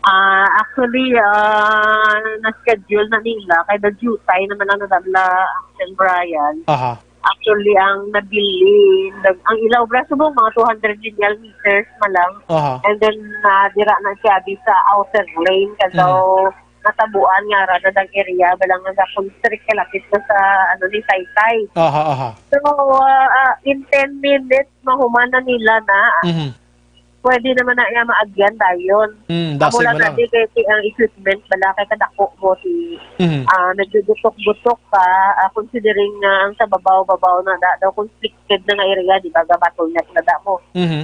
Ah, actually, ah, na-schedule na nila. Kay nag-jutay naman ang nadala ang San Brian. Aha. Actually, ang nabilin, nag-, ang ila obra subong mga two hundred linear meters man lang. Aha. And then, ah, dira na siya di sa outer lane. Kaya Mm. natabuan nga ra na ang area, balang nag-constrict kalapit na sa, ano, ni Taytay. Aha, aha. So, ah, ah, in ten minutes, mahuman na nila na. Mhm. Pwede naman na iya maagyan dayon. Mm, Amo dasig lang mo lang. Gani kay, kay ang equipment bala kay kadako mo si, Mhm. ah, nagdudutok-butok ka, ah, considering nga ang sa babaw-babaw na da, daw constricted na nga area, di ba, gabatol na sila da mo. Mhm.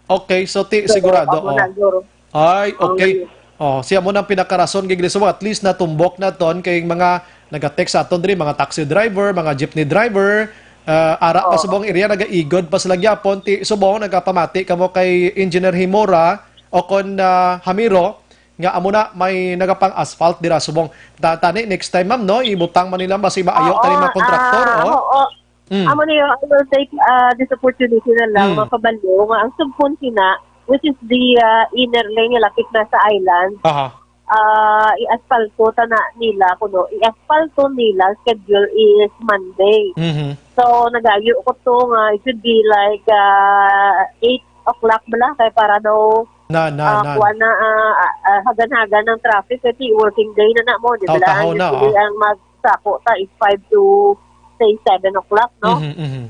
Okay, so ti-, So, sigurado, amo oh. na, siguro. Ay, okay. Ang Oh, siya mo nang pinakarason, gid, so at least natumbok naton kay mga nag-text sa aton diri, mga taxi driver, mga jeepney driver, ah, ara pa Oo. subong area, nagaigod pa sila gyapon. Ti-, subong, nagapamati kamo kay Engineer Himora o kon, ah, Hamiro, nga amo na may nagapang-asphalt dira subong. Ta-, tani, next time, ma'am, no, ibutang man nila, basi maayo Oo, tani mga kontraktor, ah, oh. oo. Mm. Amo na yun, I will take, ah, this opportunity na lang, Mm. mapabalo nga ang subkon sina, which is the, ah, inner lane nga lapit na sa island. Aha. Ah, i-aspalto ta na nila kuno. I-aspalto nila, schedule is Monday. Mhm. So, nagayo ko to nga it should be like, ah, eight o'clock bala, kay para daw Na, na, Ah, na. kuwan na, ah, ah, ah, hagan-hagan ang traffic kasi working day na na mo, di ba? Taw-tahaw na, Usually, oh. ang magsako ta is five to, say, seven o'clock, no? Mhm, mhm.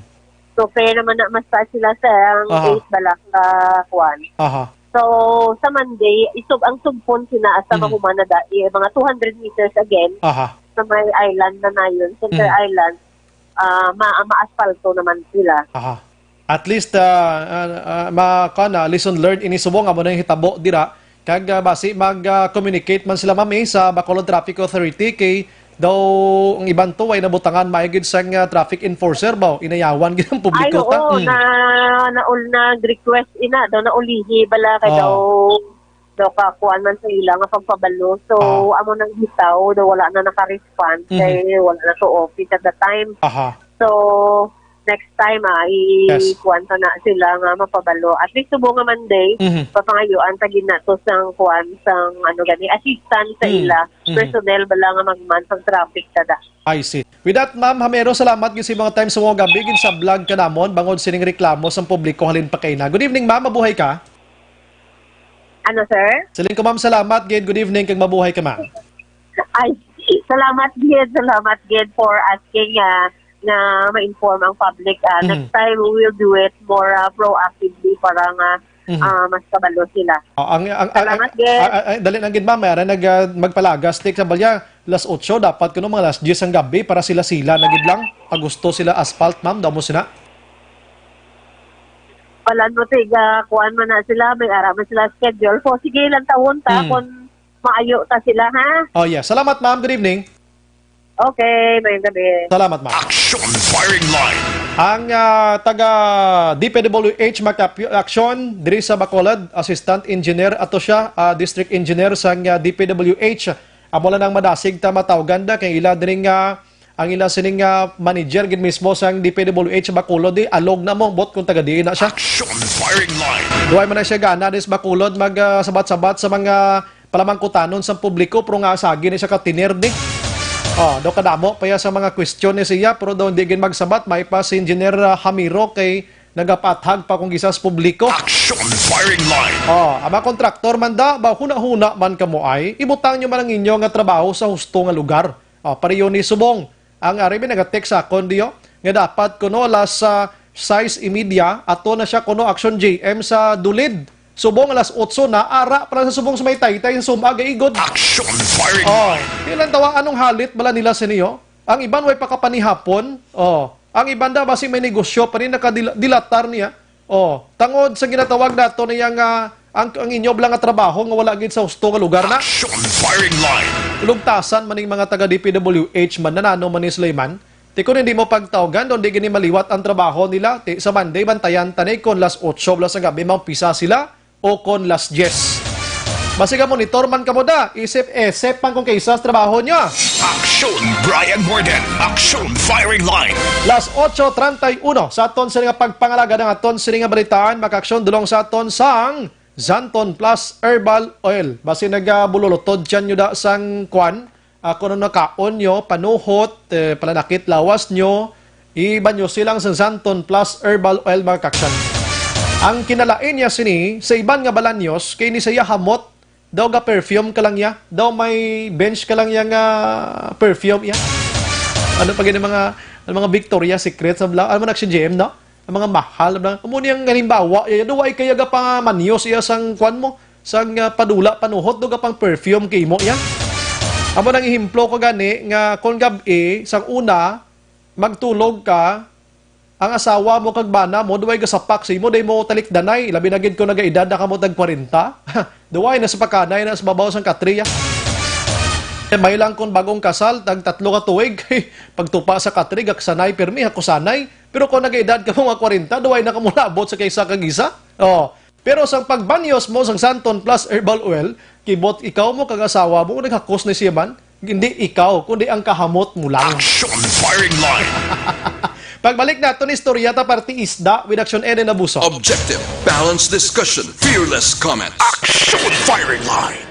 So, fair naman na mas taas sila sa ang Aha. eight bala ka kuwan. Aha. So, sa Monday, isog ang sugpon sina hasta Mhm. mahuman na da, eh, mga two hundred meters again. Aha. Sa may island na na yun, Center Mhm. Island, ah, ma-, ma-asphalto naman sila. Aha. At least, ah, ah, ah, ma-, kuwan na, lesson learned ini subong, amo na yung hitabo dira. Kag, ah, basi mag, ah, communicate man sila, ma'am, eh, sa Bacolod Traffic Authority kay daw ang iban to ay nabutangan may gid sang, ah, traffic enforcer ba? Inayawan gid ang Ay, publiko ta. oo, Mm. na, na, na request ina, daw naulihi bala kay Oo. daw, daw kakuan man sa ila nga pagpabalo. So, Oo. amo nang bitaw, daw wala na naka-respond Mhm. kay wala na to office at the time. Aha. So, next time, ah, Yes. i-kuwan pa na sila nga mapabalo. At least, subong nga Monday, Mhm. papangayuan ta gid nato sang kuwan, sang ano gani, assistance sa Mm. ila. Mhm. Personnel bala nga magman sang traffic tada. I see. With that, Ma'am Hamero, salamat gyud sa mga time sa mga gabi. Ginsablag ka namon bangod sining reklamo sang publiko halin pa kaina. Good evening, Ma'am. Mabuhay ka. Ano, sir? Siling ko, Ma'am, salamat gid. Good evening, kag mabuhay ka, Ma'am. Ay, salamat gid, salamat gid for asking, ah, nga ma-inform ang public. Ah, Mhm. next time, we will do it more, ah, proactively para nga, Mhm. ah, mas kabalo sila. Oh, ang, ang, ang, Salamat gid. Ah, ah, ah, dali na gid, ma'am. May ara nag, ah, magpalagas, tik sa balya. Las otso, dapat kuno mga las diyes ang gabi para sila-sila na gid lang. Pag gusto sila asphalt, ma'am, damo sina. Wala mo, tiga, kuwan man na sila, may ara man sila schedule. So, sige lang tawon ta Hmm. kung maayo ta sila, ha? Oh, yeah. Salamat, ma'am. Good evening. Okay, mayong gabi. Salamat, ma'am. Action Firing Line. Ang, ah, taga D P W H makapyo-, aksyon diri sa Bacolod, Assistant Engineer ato siya, ah, District Engineer sang, ah, D P W H. Amo lang nang madasig ta matawgan da kay ila diri nga ang ila sining, ah, manager gid mismo sang D P W H Bacolod, di alog na mo, bot kung taga diin na siya. Action Firing Line. Duway man na siya gana dis Bacolod mag, ah, sabat-sabat sa mga palamangkutanon sang publiko, pero nga sagi na siya ka tener di. Oh, daw kadamo pa ya sa mga question ni siya, pero daw hindi gid magsabat, may pa si Engineer, ah, Hamiro kay nagapathag pa kung gisa sa publiko. Action Firing Line. Oh, ang mga kontraktor man da, ba huna-huna man kamo ay, ibutang nyo man ang inyo nga trabaho sa husto nga lugar. Oh, pareho ni Subong. Ang ari may nagatext sa akon diyo, nga dapat kuno alas, ah, sais y media, ato na siya kuno Action J M sa Dulid. Subong alas otso na, ara pa lang sa Subong sa may Taytay, yung sumag ay igod. Action Firing Oh, Line. Di lang tawa, anong halit bala nila sa niyo? Ang iban way pakapanihapon. Oh, ang iban da basi may negosyo pa rin nakadilatar niya. Oh, tangod sa ginatawag nato na yang, ah, ang, ang inyo bala nga trabaho nga wala gid sa husto nga lugar na. Action Firing Line. Lugtasan man ning mga taga D P W H man, nanano man ni Sulaiman. Ti kun hindi mo pagtawgan, doon di gini maliwat ang trabaho nila. Ti sa Monday, bantayan ta ni kon las otso bala sa gabi, maumpisa sila o kon las diyes. Basi ka monitor man kamo da, isip-isip man kung kaisa sa trabaho nyo. Action, Brian Morgan. Action Firing Line. Las otso treinta y uno sa aton sini nga pagpangalaga ng aton sini nga balitaan, makaaksyon dulong sa aton sang Xanthone Plus Herbal Oil. Basi nagabululutod tiyan nyo da sang kwan, ah, kung ano nakaon nyo, panuhot, eh, palanakit lawas nyo, iban nyo silang sang Xanthone Plus Herbal Oil, mga kaksyan. Ang kinalain niya sini sa iban nga balanyos, kay ni siya hamot, daw ga-perfume ka lang ya, daw may bench ka lang ya nga perfume ya. Ano pa gini mga, ang mga Victoria's Secret sa bla-, ano man, Action J M, no? Ang mga mahal na, amo ni ang halimbawa, iya, duway kaya ga pamanyos iya sang kwan mo, sang, ah, padula panuhot, do ga pang perfume kay imo iya. Amo nang ehemplo ko gani nga kon gab-i, sang una, magtulog ka, ang asawa mo kag bana mo, duway gasapak sa imo, day mo talikdanay, labi na gid kung nagaedad na kamo tag kwarenta. Duway na sa pakanay na sa babaw sang katriya. Eh, may lang kung bagong kasal, tag tatlo ka tuig, pagtupa sa katri, gaksanay, pirmi, hakusanay. Pero kung nagaedad ka mo nga kwarenta, duway na ka mo labot sa kaysa kag isa. Oh. Pero sang pagbanyos mo sang Santon Plus Herbal Oil, kibot ikaw mo kag asawa mo, naghakos ni siya man, hindi ikaw, kundi ang kahamot mo lang. Action Firing Line. Pagbalik nato ni istorya ta parte isda with Action N N Abuso. Objective, balanced discussion, fearless comments. Action Firing Line.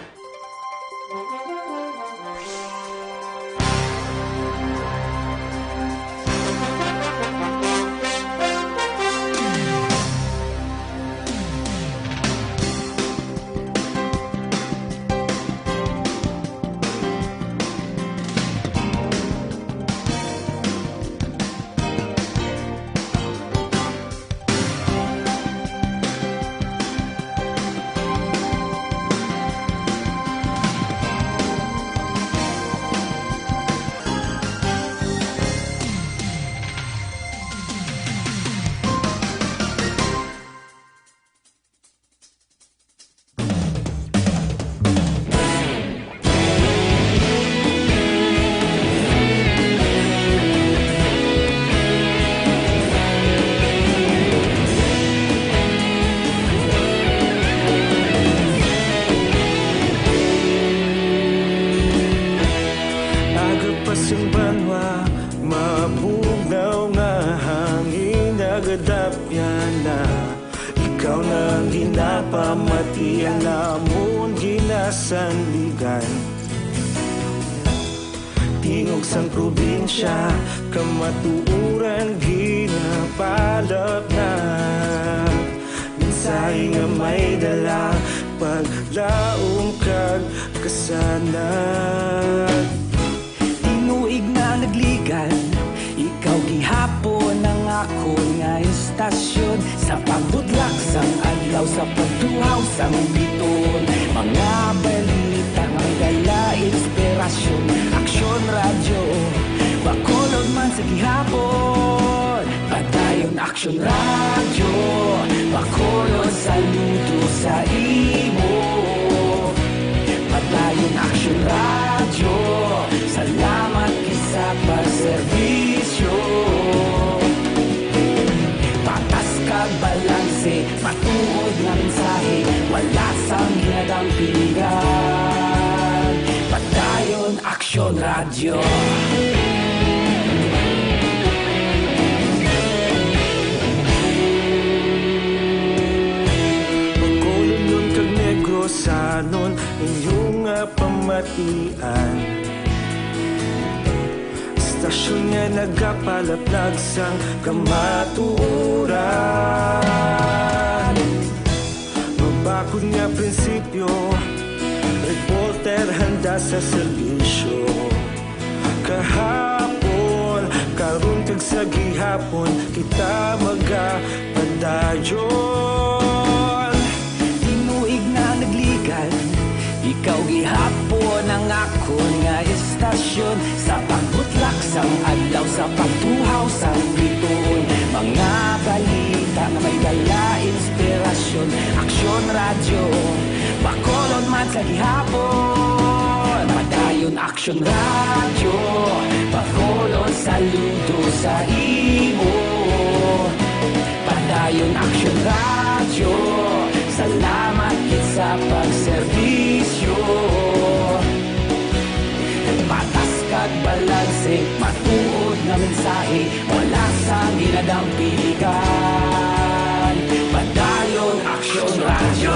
Ikaw na ang ginapamati, ang amon ginasandigan. Tingog sang probinsya, kamatuoran ginapalapnag. Mensahe nga may dala, paglaom kag kasanag. Tinuig na nagligan, ikaw gihapon ang akon nga istasyon. Sa pagbutlak sang adlaw, sa pagtuhaw sang bituon, mga balita nga may dala inspirasyon. Aksyon Radyo, Bacolod man sa gihapon. Padayon Aksyon Radyo, Bacolod, saludo sa imo. Padayon Aksyon Radyo, salamat gid sa pagserbisyo. Patas kag balanse, matuod nga mensahe, wala sang ginadampigan. Padayon Aksyon Radyo. Bacolodnon kag Negrosanon, inyo nga pamatian. Istasyon nga nagapalaplag sang kamatuoran. Mabakod nga prinsipyo, reporter handa sa serbisyo. Kahapon, karon kag sa gihapon, kita magapadayon. Tinuig na nagligan, ikaw gihapon ang akon nga istasyon. Sa pagbutlak sang adlaw, sa pagtuhaw sang bituon, mga balita nga may dala inspirasyon. Aksyon Radyo, Bacolod man sa gihapon. Padayon Aksyon Radyo, Bacolod, saludo sa imo. Padayon Aksyon Radyo, salamat gid sa pagserbisyo. Patas kag balanse, matuod nga mensahe, wala sang ginadampigan. Padayon Aksyon Radyo.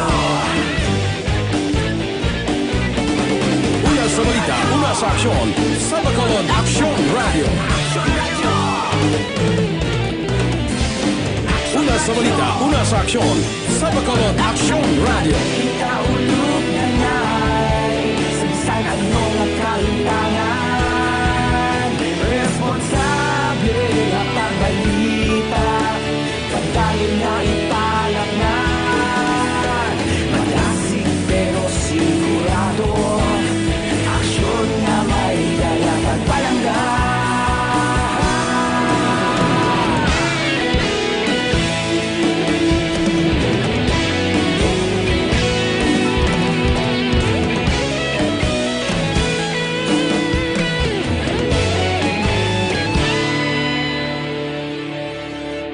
Una sa balita, una sa aksyon, sa Bacolod Aksyon Radyo. Una sa balita, una sa aksyon, sa Bacolod Aksyon Radyo. Ikaulog na ngay, sa bisan ano nga kahimtangan, responsable nga pagbalita. Padayon nga ipalapngan, madasig pero sigurado, aksyon nga may dala kag palangga.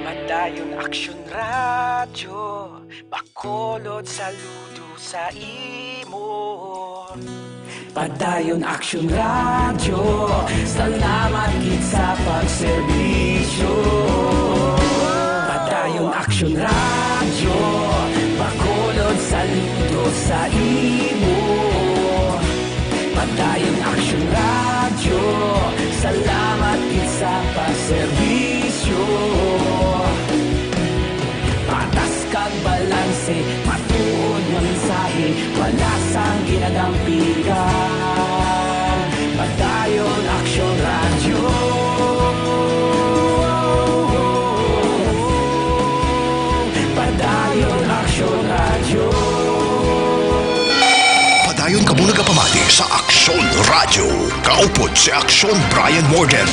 Padayon Aksyon Radyo, Bacolod, saludo sa imo. Padayon Aksyon Radyo, salamat gid sa pagserbisyo. Padayon Aksyon Radyo, Bacolod, saludo sa imo. Padayon Aksyon Radyo, salamat gid sa pagserbisyo. Patas kag balanse, matuod nga mensahe, wala sang ginadampigan. Padayon Aksyon Radyo. Padayon Aksyon Radyo. Padayon kamo nagapamati sa Aksyon Radyo. Kaupod si Aksyon Brian Morgan.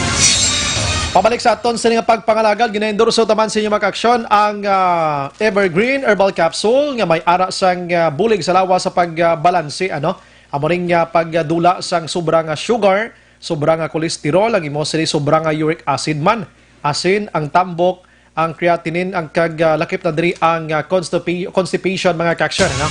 Pabalik sa aton sini nga pagpangalagad, ginaendorso taman sa inyo, mga kaaksyon, ang, ah, Evergreen Herbal Capsule nga may ara sang, ah, bulig sa lawas sa pagbalanse, ano? Amo ning, ah, pagdula sang sobra nga sugar, sobra nga cholesterol, ang imo sini sobra nga uric acid man, asin, ang tambok, ang creatinine, ang kag, ah, lakip na diri ang, ah, constipa-, constipation, mga kaaksyon, ano?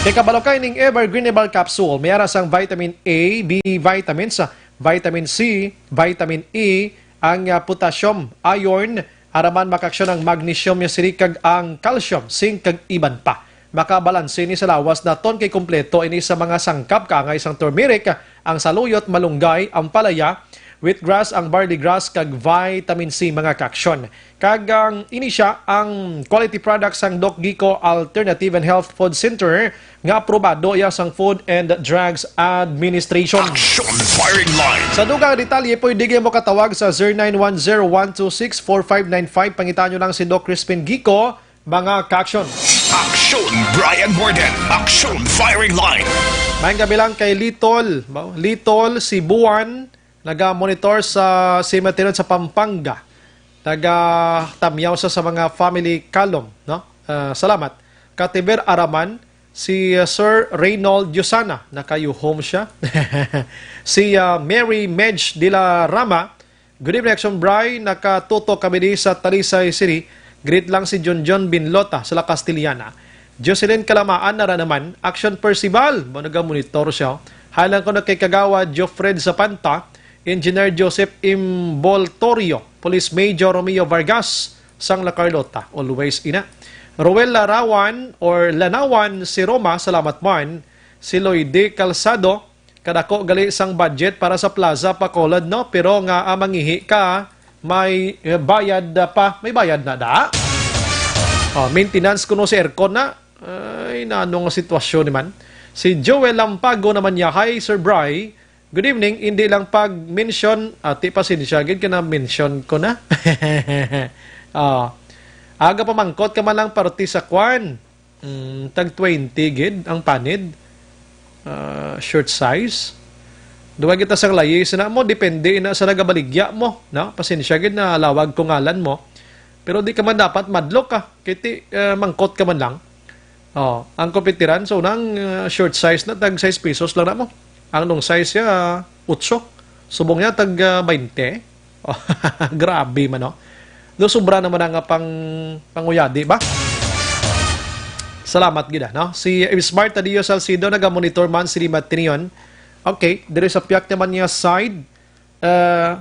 Kay kabalo kay ning Evergreen Herbal Capsule, may ara sang vitamin A, B vitamins, ah, vitamin C, vitamin E, ang, ah, potassium, iron, Ara man makaaksyon ang magnesium niya sini kag ang calcium, zinc kag iban pa. Makabalanse ni sa lawas naton kay kompleto ini sa mga sangkap kaangay sang turmeric, ang saluyot, malunggay, ampalaya, wheatgrass, ang barley grass kag vitamin C mga kaaksyon. Kag ang ini siya ang quality product sang Doc Gico Alternative and Health Food Center nga aprobado iya sang Food and Drugs Administration. Action Firing Line. Sa dugang detalye, pwede kayo mo katawag sa zero nine one zero one two six four five nine five. Pangitaan nyo lang si Doc Crispin Gico, mga ka-action. Action Brian Morden. Action Firing Line. May gabi lang kay Litol, ba? Litol Sibuan, naga-monitor sa cemetery sa Pampanga. Naga-tamyaw sa, sa mga family column, no? Ah, salamat. Katiber Araman, si, ah, Sir Reynold Diosana, nakayo home siya. Si, ah, Mary Medj de la Rama, "Good evening, Action Bri. Nakatutok kami di sa Talisay City. Greet lang si Junjun Binlota sa La Castellana." Jocelyn Kalamaan, nara naman, Action Percival, mo naga-monitor siya. Hi lang ko na kay Kagawad Geoffred Zapanta, Engineer Joseph Imboltorio, Police Major Romeo Vargas, sang La Carlota, always ina. Roel Larawan or Lanawan si Roma, salamat man. Si Lloyd Calzado, kadako gali sang budget para sa plaza pa Colod, no? Pero nga, ah, mangihi ka, may, eh, bayad na pa, may bayad na da. Oh, maintenance kuno si aircon na. Ay, nano nga sitwasyon ni man. Si Joel Lampago naman niya, "Hi, Sir Bry. Good evening. Hindi lang pag-mention, ati, pasensya gid ka na mention ko na." Ah, aga pamangkot ka man lang parte sa kwan. Mm, tag twenty gid ang panid. Ah, short size. Duwa kita sang layis na mo, depende na sa nagabaligya mo, no? Pasensya gid na lawag ko ngalan mo. Pero di ka man dapat madlok ka. Kiti, ah, mangkot ka man lang. Oh, ang kompetiran, so nang, ah, short size na tag sais pesos lang na mo. Ang long size siya, otso. Subong niya tag, ah, baynte. Oh, grabe man, no? No, sobra naman ang, ah, pang, panguyadi ba? Salamat gid, ah, no? Si Smart Adio Salcido, naga-monitor man, si Lima Tinion. Okay, diri sa piyak naman niya side, ah,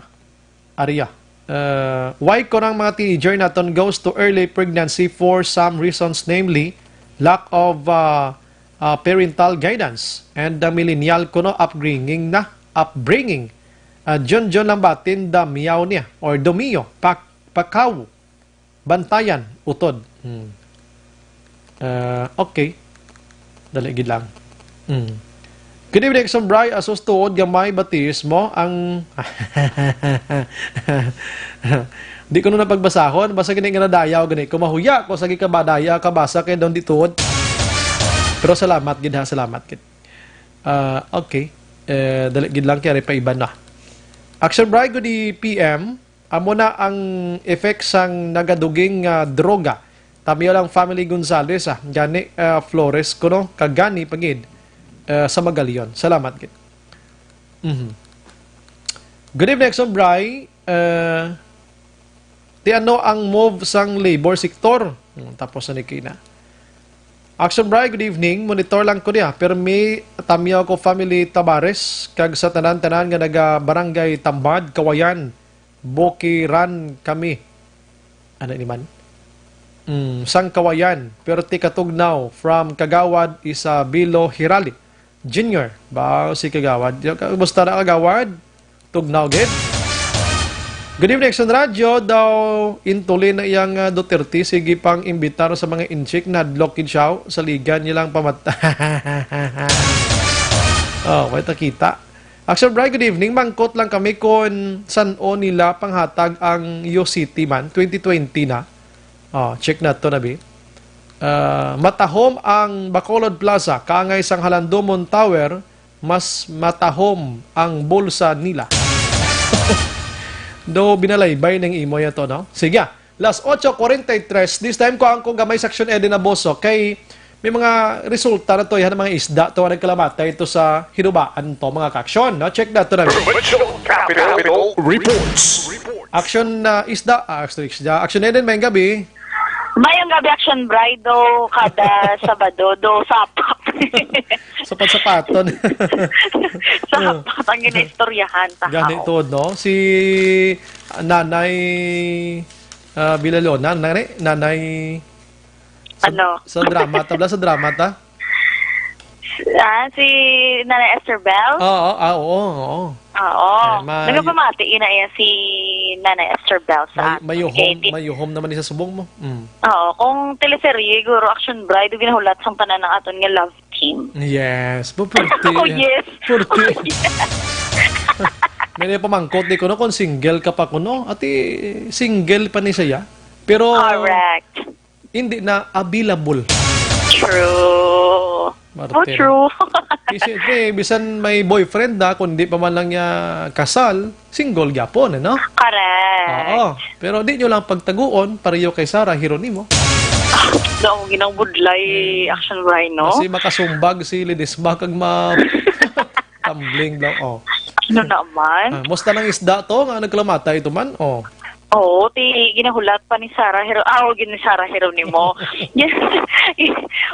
Aria. Uh, why ko ng mga teenager naton goes to early pregnancy for some reasons, namely lack of, uh, uh, parental guidance and the millennial kuno upbringing na, upbringing. Uh, John John Lambatin, damiyaw niya or domiyo, pak, pakaw, bantayan, utod. Hmm. Ah, okay. Dali gid lang. Mm. Good evening, Sombray. Asus tuod nga may batis mo ang di ko na pagbasahon. Basta gini nga nadayaw gani. Kung mahuya ko sa gikabadaya, kabasa kay daw di tuod. Pero salamat gid ha, salamat gid. Ah, okay. Eh, dali gid lang kay pa iban na. Action Bray, good P M. Amo na ang effect sang nagaduging nga droga. Tamyo lang family Gonzales, ah. Gani, ah, Flores kuno, kag gani pa gid, ah, sa Magalion. Salamat gid. Mhm. Good evening, Action Bray. Ah, ti ano ang move sang labor sector? Hmm, tapos na ni Kina. Action Bray, good evening. Monitor lang ko niya. Pero may tamyo ko family Tabares, kag sa tanan-tanan nga naga Barangay Tambad, Kawayan. Bukiran kami. Ano ni man? Mm, sang Kawayan, Perti Katugnaw, from Kagawad Isabelo Hirali Junior. Ba, si Kagawad. Yo, ka-, kumusta na, Kagawad? Tugnaw gid. Good evening, Action Radio. Daw intulin na iyang, ah, Duterte. Sige pang imbitar sa mga inchik. Nadlok gid siya. Saligan niya lang pamat-, oh, may takita. Action Bright, good evening. Mangkot lang kami kung san-o nila panghatag ang U C T man, twenty twenty na. Oh, check na to, Nabi. Ah, matahom ang Bacolod Plaza, kaangay sang Halandomon Tower, mas matahom ang bulsa nila. Do, binalaybay ng imo yato, no? Sige, ah. Las ocho cuarenta y tres, this time ko ang kong gamay sa Action Eden Aboso kay may mga resulta na to, yan ang mga isda to, ang nagkalamatay ito sa hinubaan to, mga ka-action, no? Check na to na. Provincial Capital Reports. Action, ah, isda, ah, action, isda. Action Eden, may gabi. Mayong gabi, Action Bright, do kada Sabado, do sapak. Sapat-sapaton. Sapak ang ginaistoryahan, ta. Gani to, no? Si Nanay Ah, Villalona, nanay, nanay sa, Ano? sa drama, tabla sa drama ta? Ah, si Nanay Esther Bell? Oo, ah, oo, oo. Oo. Eh, may Nagapamati ina iya si Nanay Esther Bell sa may, aton. Mayuhom, Kay ti- mayuhom naman ni sa subong mo. Mm. Oo, kung teleserye, guro, Action Bride, yung ginahulat sang tanan ng aton nga love team. Yes, po, purti. Oh, yes. Purti. Oh, yes. May pamangkot di ko, no, kung single ka pa, kuno. Ati, single pa ni siya. Pero, Correct. Hindi na available. True. Martir. Oh, true. Kasi, siyempre, bisan may boyfriend na, kung di pa man lang niya kasal, single gyapon, eh, no? Correct. Oo. Pero di nyo lang pagtaguon, pareho kay Sarah Geronimo. Daw, ginang budlay, Mm. Action Bride, no? Kasi makasumbag si Ledesma kag ma-, tumbling daw, oh. Ano naman? Ah, musta nang isda to nga nagkalamatay ito man? Oh. Oo, ti ginahulat pa ni Sarah Hero-, ah, o, gin-, ni Sarah Geronimo. Yes.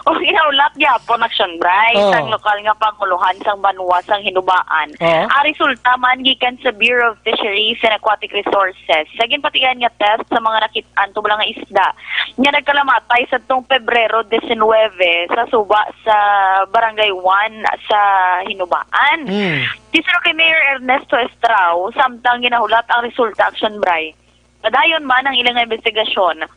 O, ginahulat gyapon, Action Bride, Oh. sang lokal nga panguluhan sang banwa sang Hinubaan. Oh. Ang resulta man gikan sa Bureau of Fisheries and Aquatic Resources sa ginpatian nga test sa mga nakit-an tubla nga isda nga nagkalamatay sa tong Pebrero diecinuebe sa suba sa Barangay One sa Hinubaan. Hmm. Ti suno kay Mayor Ernesto Estrao, samtang ginahulat ang resulta, Action Bride, padayon man ang ilang investigasyon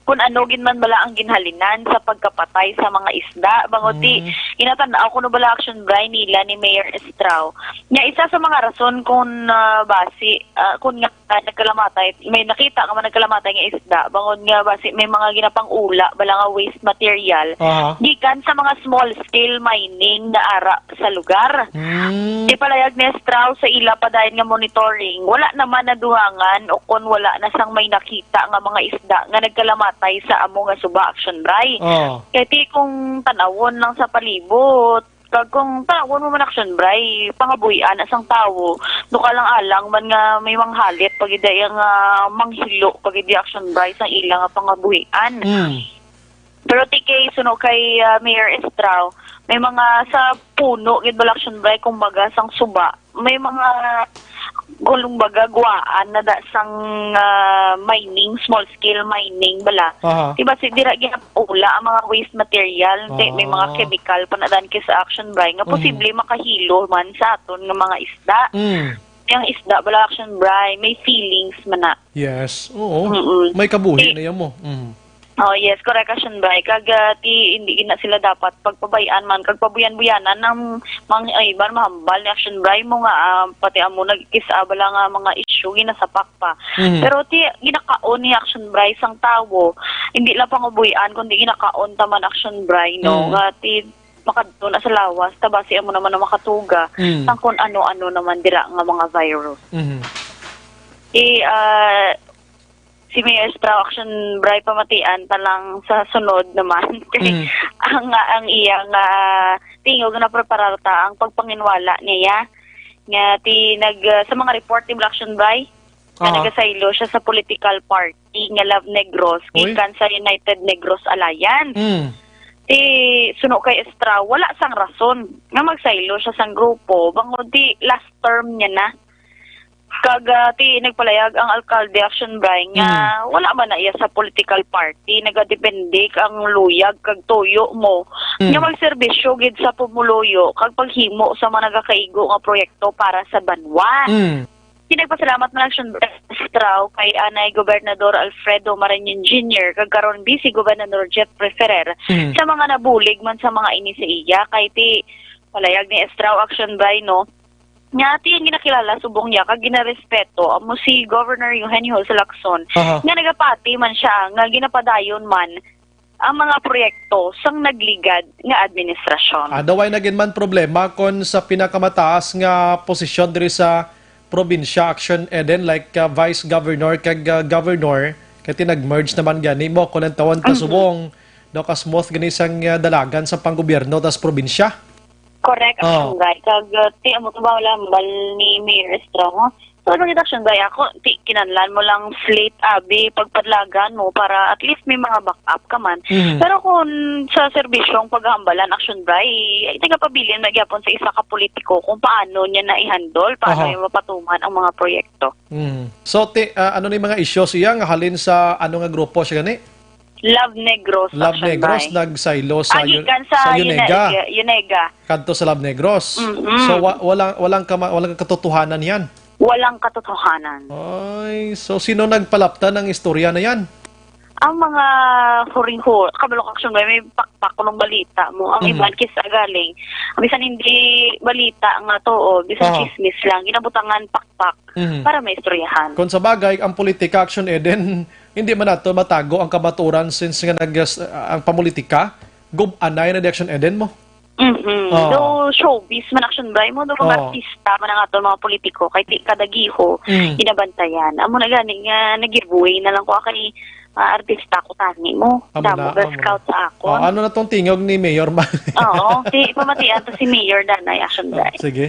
kung ano gid man bala ang ginhalinan sa pagkapatay sa mga isda. Bangod ti Mm. ginatan-aw kuno bala, Action Bride, nila ni Mayor Estrao nga isa sa mga rason kung, ah, basi, ah, kung nga nagkalamatay, may nakita nga man nagkalamatay nga isda, bangod nga basi may mga ginapang-ula bala nga waste material Aha. gikan sa mga small scale mining na ara sa lugar. Hmm. Ipalayag ni Estrao sa ila padayon nga monitoring, wala naman nadugangan o kon wala na sang may nakita nga mga isda nga nagkalamatay sa amo nga suba, Action Bride. Oh. Kay ti kung tan-awon lang sa palibot, kag kung tan-awon mo man, Action Bride, pangabuhian na sang tawo, nung alang-alang man nga may manghalit, pag ida iya nga manghilo, pag ida, Action Bride, sang ila nga pangabuhian. Hmm. Pero ti kay suno kay, ah, Mayor Estrao, may mga sa puno gid bala, Action Bride, kumbaga sang suba, may mga gulong baga guwaan na da sang, ah, mining, small scale mining bala. Aha. Diba, si dira ginapaula ang mga waste material, ti may mga Ah. chemical pa na dan kay sa, Action Bride, nga Mhm. posible makahilo man sa aton nga mga isda. Mm. Ang isda bala, Action Bride, may feelings man na. Yes, oo. Mm-mm. May kabuhi Ti- na yan mo. Mm. Oh, yes, correct, Action Bride. Kag, ah, ti, hindi na sila dapat pagpabayaan man, kag pabuyan-buyanan ng mga, ay, iban mahambal ni, Action Bride, mo nga, ah, pati amo nagkisaba lang nga mga issue, ginasapak pa. Mhm. Pero ti, ginakaon ni, Action Bride, sang tawo, hindi lang pangabuhian, kundi ginakaon taman, Action Bride, no? Mm. Nga ti, makadto na sa lawas, ta basi amo naman ang makatuga, Mm. sang kung ano-ano naman dira nga mga virus. Mhm. Ti, ah, si Mayor Estrao, Action Bride, pamatian ta lang sa sunod naman. Kay Mm. ang, ang iya nga tingog na preparar ta ang pagpanginwala niya. Nga ti nag, ah, sa mga report ni Action Bride, nga Aha. nagasaylo siya sa political party nga Love Negros, Uy. gikan sa United Negros Alliance. Mm. Ti suno kay Estrao, wala sang rason nga magsaylo siya sang grupo, bangod ti last term niya na. Kag, ah, ti nagpalayag ang alkalde, Action Bride, nga Mm. wala man na iya sa political party, nagadepende ang luyag kag tuyo mo Mm. nga magserbisyo gid sa pumuluyo kag paghimo sa mga nagakaigo nga proyekto para sa banwa. Mm. Ti nagpasalamat man, Action Bride, Estrao kay anay Gobernador Alfredo Marañon Junior kag karon Vice Gobernador Jeffrey Ferrer Mm. sa mga nabulig man sa mga ini sa iya, kay ti palayag ni Estrao, Action Bride, no, nga ti ang ginakilala subong niya kag ginarespeto amo si Governor Eugenio Jose Lacson, Aha. nga nagapati man siya nga ginapadayon man ang mga proyekto sang nagligad nga administrasyon. Ah, daw ay nagin man problema kon sa pinakamataas nga posisyon diri sa probinsya, Action Eden, like, ah, Vice Governor kag, ah, Governor, kay ti nag-merge naman gani mo, kon ang tawon Mhm. kasubong, daw ka-smooth gani sang, ah, dalagan sa panggobyerno tas probinsya. Correct, Oh. Action Bride. Kag, ah, ti amo to ba wala hambal ni Mayor Estrao, So, ano gid, Action Bray, ako, ti, kinahanglan mo lang slate, abi, pagpadlagan mo para at least may mga backup ka man. Mhm. Pero kung sa serbisyong paghambalan, Action Bray, ay nagapabilin na gyapon sa isa ka politiko kung paano niya na i-handle, paano Aha. niya mapatuman ang mga proyekto. Mhm. So, ti, ah, ano ni mga issues iya nga halin sa ano nga grupo siya gani? Love Negros, Love Action Negros, Bray. Nagsaylo sa Ah, Yun-, gikan sa sa Yunega. Yunega, Yunega. Kadto sa Love Negros. Mm-mm. So, wa-, walang, walang kama-, walang katotohanan yan? Walang katotohanan. Ay, so sino nagpalapta ng istorya na yan? Ang mga huring-hur-, kabalo ka, Action Bray, may pakpak ng balita mo. Ang Mm. iban kisa galing, ang bisan hindi balita nga to, oh, bisan Ah. chismis lang, ginabutangan pakpak Mhm. para maistoryahan. Kung sa bagay, ang politika, Action Eden, hindi man nato matago ang kamatuoran since nga nag-, ang pamulitika, gub-anay na di, Action Eden mo. Mhm. Oo. Though showbiz man, Action Bray, mo, though mga Oo. artista man ang aton mga politiko, kay di kada giho Mm. ginabantayan. Amo na gani nga nag-giveaway na lang ko kay, ah, artista ko tani mo. Amo Damo na, ga amo na. scout sa akon. Oh, ano na tong tingog ni Mayor man? Oo, di pamatian to si Mayor Danay, Action Oh, Bray. sige.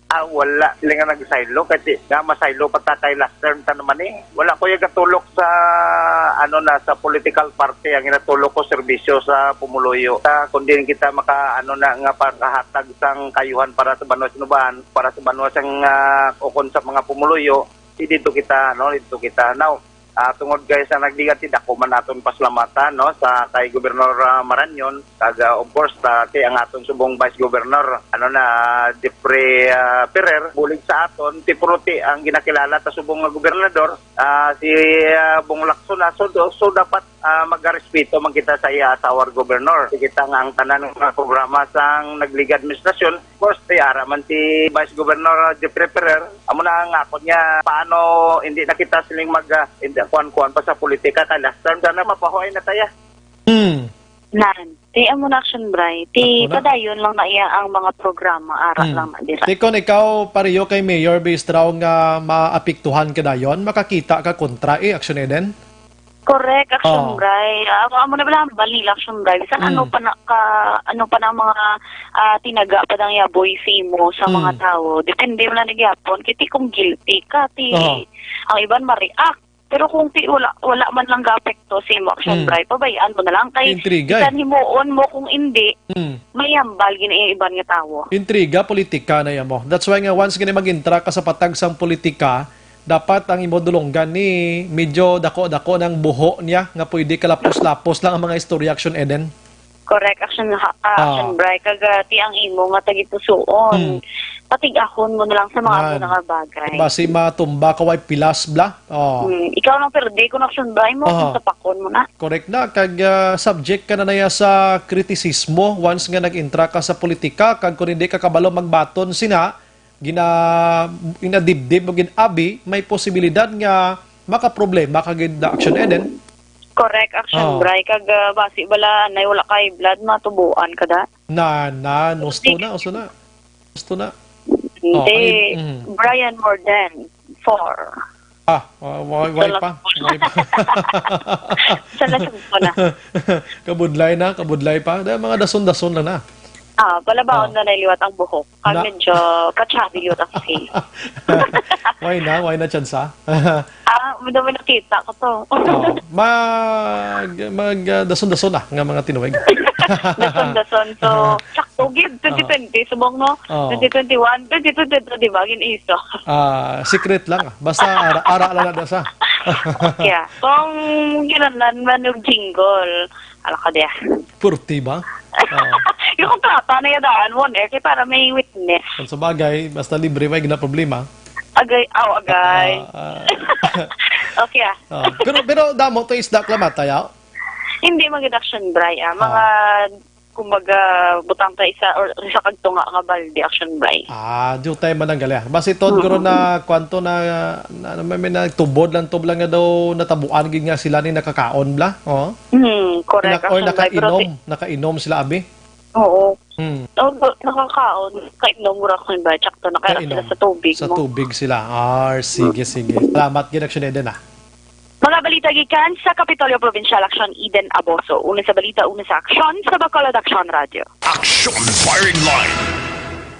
Ah, wala sila nga nagsaylo kasi nga masaylo pa ta kay last term ta naman eh. Wala ko yung gatulok sa, ano na, sa political party. Ang ginatulok ko, serbisyo sa pumuluyo. Sa, kung diin kita maka, ano na, nga pagkahatag sang kayuhan para sa banwa sa Nuban, para sa banwa sang, ah, ukon sa mga pumuluyo, di dito kita, ano, dito kita. Now, ah, tungod kay sa nagligad, ti dako man naton pasalamatan, no, sa kay Gobernador, ah, Marañon, kag, ah, of course, ah, ti ang aton subong Vice Governor, ano na, Jeffrey, ah, Ferrer, bulig sa aton, ti puro ti ang ginakilala ta subong nga gobernador, ah, si, ah, Bong Lacson na. So, do-, so dapat, ah, magarespeto man kita sa iya as our governor. Ti kita nga ang tanan nga programa sang nagligad administrasyon, of course, ti ara man si Vice Governor, ah, Jeffrey Ferrer, amo na ang akon niya, paano hindi na kita siling mag, ah, hindi, kuan-kuan pa sa politika, kay last term sana mapahuay na taya. Hmm. Nan, ti amo na, Action Bray. Ti Ako na. padayon lang na iya ang mga programa, ara Hmm. lang na dira. Ti kon ikaw, pareho kay Mayor Bistraw nga maapektuhan ka dayon, makakita ka kontra, eh, Action Eden? Correct, Action Oh. Bray. Ah, amo, amo na bala ang balila, Action Bray. Bisan Mm. ano pa na ka, ano pa na ang mga, ah, tinaga pa dang yaboy sa imo sa mga Mm. tao. Depende mo na nagyapon. Kiti kung guilty ka, ti Oh. ang iban ma-react. Pero kung ti wala, wala man lang ga-apekto sa imo, Action Mm. Bray, pabayaan mo na lang. Kay Intriga, eh. bisan himuon mo kung hindi, Mm. may hambal gini ang iban nga tawo. Intriga, politika na yan mo. That's why nga once gini mag-intra ka sa patag sang politika, dapat ang imo dulonggan ni medyo dako-dako ng buho niya nga pwede kalapos-lapos lang ang mga istorya, Action Eden. Correct, Action, ha-, ah, Ah. Action Bray. Kag, ah, ti ang imo nga tagipusoon. Hmm. Patig-ahon mo na lang sa mga Yan. amo na nga bagay. Basi matumba ka, way pilas bla. Oh. Hmm. Ikaw lang perde kung, Action Bray, mo, Aha. kung tapakon mo na. Correct na. Kag, ah, subject ka na naya sa kritisismo once nga nag-intra ka sa politika. Kag kung hindi ka kabalo magbaton sina, gina-, ginadibdib o gin-abi, may posibilidad nga makaproblema ka gid na, Action Eden. Correct, Action Oh. Bray. Kag, ah, basi bala, nay wala kay blood, matubuan ka da. Na, na, gusto na, gusto na. Gusto na. Hindi. Oh, ay, mm. Brian Morden, four. Ah, wa-, wa-, way pa. Way pa. Sa lasag ko na. Kabudlay na, kabudlay pa. Dahil mga dason-dason lang na. Ah, palabaon Oh. na na liwat ang buhok. Kag Na- medyo patsabi liwat ang face. Why na? Why na, tsansa? Ah, medyo may nakita ko to. Oh, mag, mag, ah, dason-dason na nga mga tinuig. Dason-dason. So, sakto gid, twenty twenty, subong, no? Oh. Twenty twenty-one, twenty twenty-two, di ba? Gin-iso. Ah, secret lang, ah. Basta ara, ara lang na sa. Okay, ah. Kung kinahanglan man og jingle, ala ka diya. Purti ba? Oo. Yung kontrata na yadaan mo, eh, kay para may witness. Kung sa bagay, basta libre, may gina problema. Agay, aw, agay. Ah, ah. Okay, ah. Ah, pero, pero damo to isda, Klamata, ya? Hindi, mag-, Action Bray, ah. Mga, Ah. kumbaga, butang ta isa or isa kag tunga nga balde, Action Bray. Ah, diutay man ang gali, ah. Basi, Ton, Mm-mm. guro na, kwanto na, na, na, may, may nagtubod lang, tub lang nga daw natabuan gid nga sila ni nakakaon, bla? Oh. Hmm, correct, Nak-, or Action Bray, pero nakainom, si- nakainom sila, abi? Oo. Hmm. Oh, nakakaon, kainom, mura ko ba? Tsakto na kaya Kainom. sila sa tubig Sa mo. tubig sila. Ah, sige, Hmm. sige. Salamat gid, Action Eden, ah. Mga balita gikan sa Kapitolyo Provincial, Action Eden Aboso. Una sa balita, una sa aksyon, sa Bacolod Action Radio. Action Firing Line.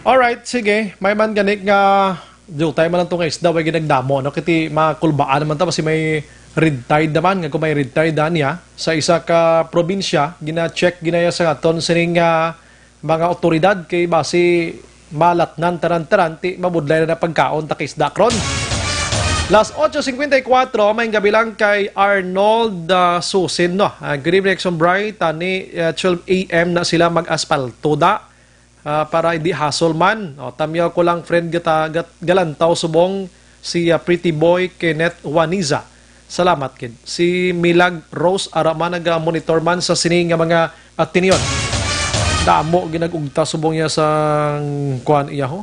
Alright, sige. May man gani nga Diutay man lang to nga isda, way ginagdamo, no? Kiti makulbaan naman ta, basi may red tide naman, nga kung may red tide, dan ya, sa isa ka probinsya, gina-check, ginaya sa aton sining, ah, mga otoridad, kay basi malatnan tanan-tanan, ti mabudlay na pagkaon, ta kay isda, kron. Las ocho cincuenta y cuatro, may gabi lang kay Arnold, ah, Susin, no? Ah, good evening, Action Bright. Tani, ah, twelve A M na sila mag-aspalto da. Ah, para hindi hassle man. O, tamyaw ko lang, friend, gata-, gat-, galantaw subong si, ah, Pretty Boy Kenneth Juaniza. Salamat, kid. Si Milag Rose Arama naga-monitor man sa sini nga mga atinion. Damo ginagugta subong niya sang kuan iya, ho.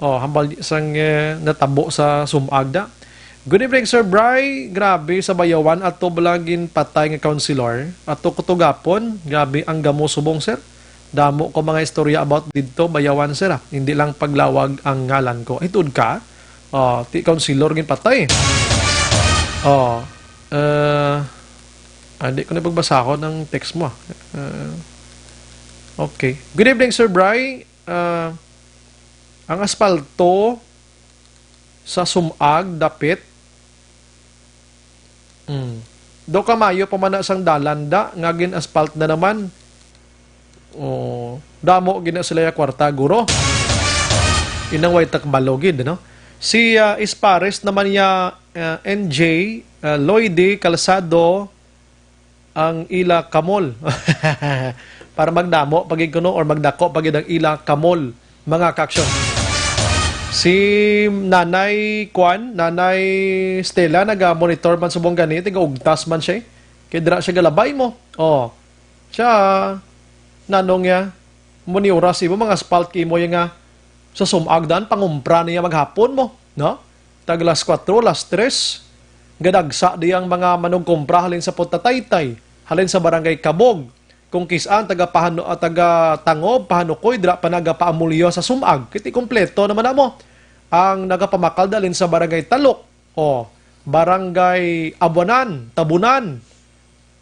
O, hambal sang, eh, natabo sa sumag da. Good evening, Sir Bry. Grabe sa Bayawan, ato ba lang ginpatay nga counselor? Ato ko to gapon. Grabe ang gamo subong, sir. Damo ko mga istorya about didto, Bayawan, sir, ah. Hindi lang paglawag ang ngalan ko. Ay, tuod ka? O, ti counselor ginpatay. O, eh, ah, di ko na pagbasahon ang text mo, ah. Eh, okay. Good evening, Sir Bry. Ah, ang aspalto sa sumag dapit. Hmm. Daw kamayo pa man na sang dalan da, nga gin-asphalt na naman. Oh, damo gina sila ya kwarta, guro. Inang way takbalo gid, no? Si, ah, Ispares naman ya, ah, N J, ah, Lloydy Calzado ang ila kamol. Para magdamo pa gid kuno or magdako pa gid ang ila kamol, mga ka-aksyon. Si Nanay Kwan, Nanay Stella, naga-monitor man subong gani, tiga-ugtas man siya, eh. Kay dira siya galabay mo. Oh. Siya, nanong ya, mo ni oras imo, mga aspalt kay mo ya nga sa sumag dan, pangumpra niya maghapon mo, no? Tag las kuwatro, las tres, gadagsa di ang mga manugkumpra halin sa Punta Taytay, halin sa Barangay Kabog, kung kis-an taga Pahano-, ah, taga Tangob, Pahanukoy, dira pa nagapaamulyo sa sumag. Kiti kompleto naman na mo ang nagapamakal dalin sa Barangay Talok, o Barangay Abuanan, Tabunan.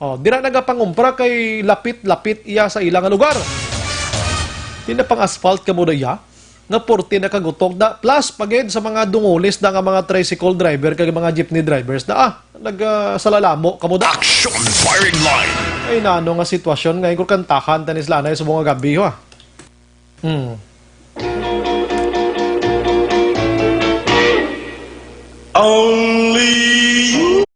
O, dira nagapangumpra kay lapit-lapit iya sa ila nga lugar. Di na pang asphalt ka mo da iya, nga forty na kagutok da, plus pa gid sa mga dungulis da nga mga tricycle driver kag mga jeepney drivers da, ah, nag, ah, salalamo kamo da. Action Firing Line. Ay, nano nga sitwasyon nga igor kantahan tanis lanay sa mga gabi, ha? Hmm. Only you.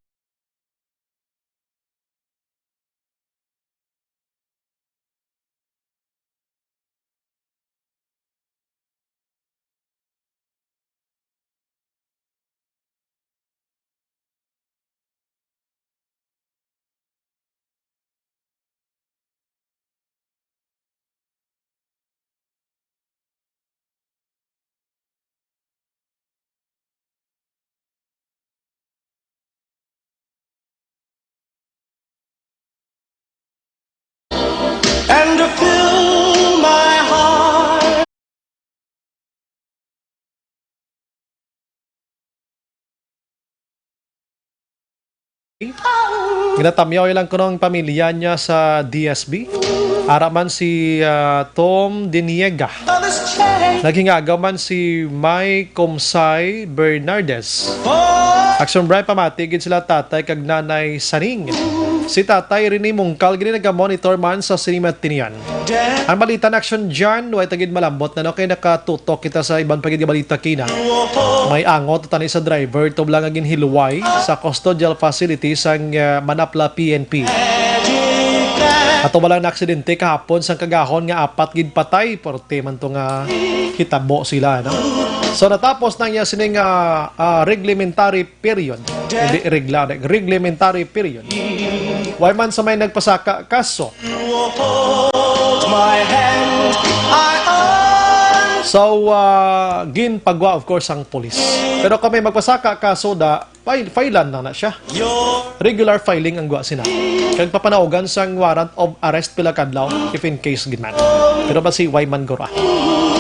And to fill my heart. Ginatamyaw lang kuno ang pamilya niya sa D S B. Ara man si, ah, Tom Diniega. Naghingaga man si May Comsay Bernardes. Action Bright, pamati gid sila tatay kag nanay Saning. Si tatay Rene Mungkal gid naga-monitor man sa Cinema Tinian. Ang balita na Action John, way tagid malambot na, no, kay nakatutok kita sa iban pa gid nga balita kina. May angot tani sa driver tublang nga ginhilway sa custodial facility sang, ah, Manapla P N P. Ato ba lang na aksidente kahapon sang kagahon nga apat gid patay, porte man to nga hitabo sila, no? So, natapos na niya sining, ah, ah, reglementary period. Hindi regla, re-, reglementary period. Way man sa may nagpasaka kaso. My hand, I So, ah, ginpagwa, of course, ang pulis. Pero kung may magpasaka kaso da, file, filean lang na siya. Regular filing ang gwa sina. Kag papanaugan sang warrant of arrest pila kadlaw, if in case gid man. Pero ba si Wyman Gora?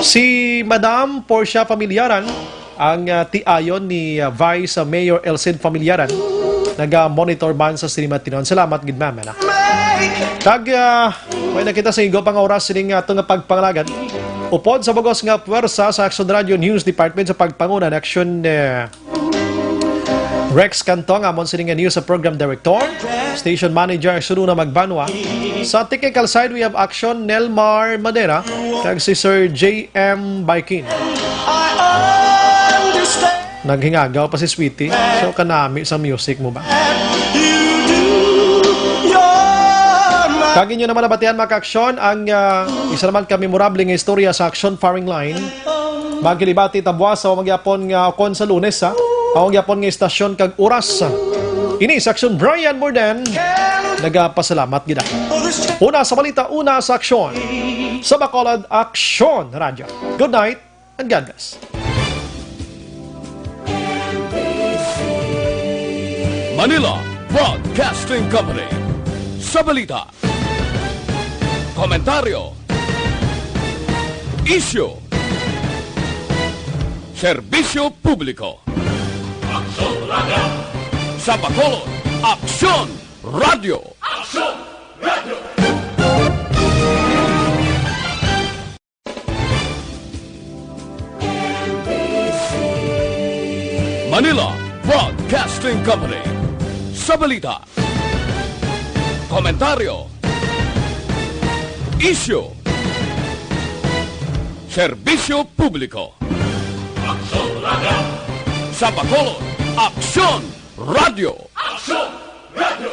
Si Madam Portia Familiaran, ang, ah, tiayon ni, ah, Vice Mayor Elcid Familiaran, naga-monitor man sa Cinema Tinon. Salamat gid, ma'am, ano? Kag, ah, way na kita sa igo pang oras sining ato nga pagpangalagad. Upod sa bugos nga puwersa sa Action Radio News Department sa pagpanguna ni Action, eh, Rex Cantong, amon sini nga news sa program director, station manager Sununa Magbanwa. Sa technical side, we have Action Nelmar Madera kag si Sir J M Baikin. Naghingagaw pa si Sweetie. So, kanami sa music mo ba? Kag inyo naman nabatian, mga kaaksyon, ang, ah, isa naman ka memorable nga istorya sa Action Firing Line. Magkilibati ta buwas sa mga yapon nga ukon sa Lunes, ha? Ang yapon nga istasyon kag oras. Ini sa Action, Brian Morden. Nagapasalamat gid ako. Una sa balita, una sa aksyon. Sa Bacolod, Aksyon Radyo. Good night and God bless. Manila Broadcasting Company. Sa balita, komentaryo, isyu, serbisyo publiko. Aksyon Radio. Sa Bacolod, Aksyon Radio. Aksyon Radio. Manila Broadcasting Company. Sa balita, komentaryo, isyu, serbisyo publiko. Aksyon Radio. Sa Bacolod, Aksyon Radio. Aksyon Radio.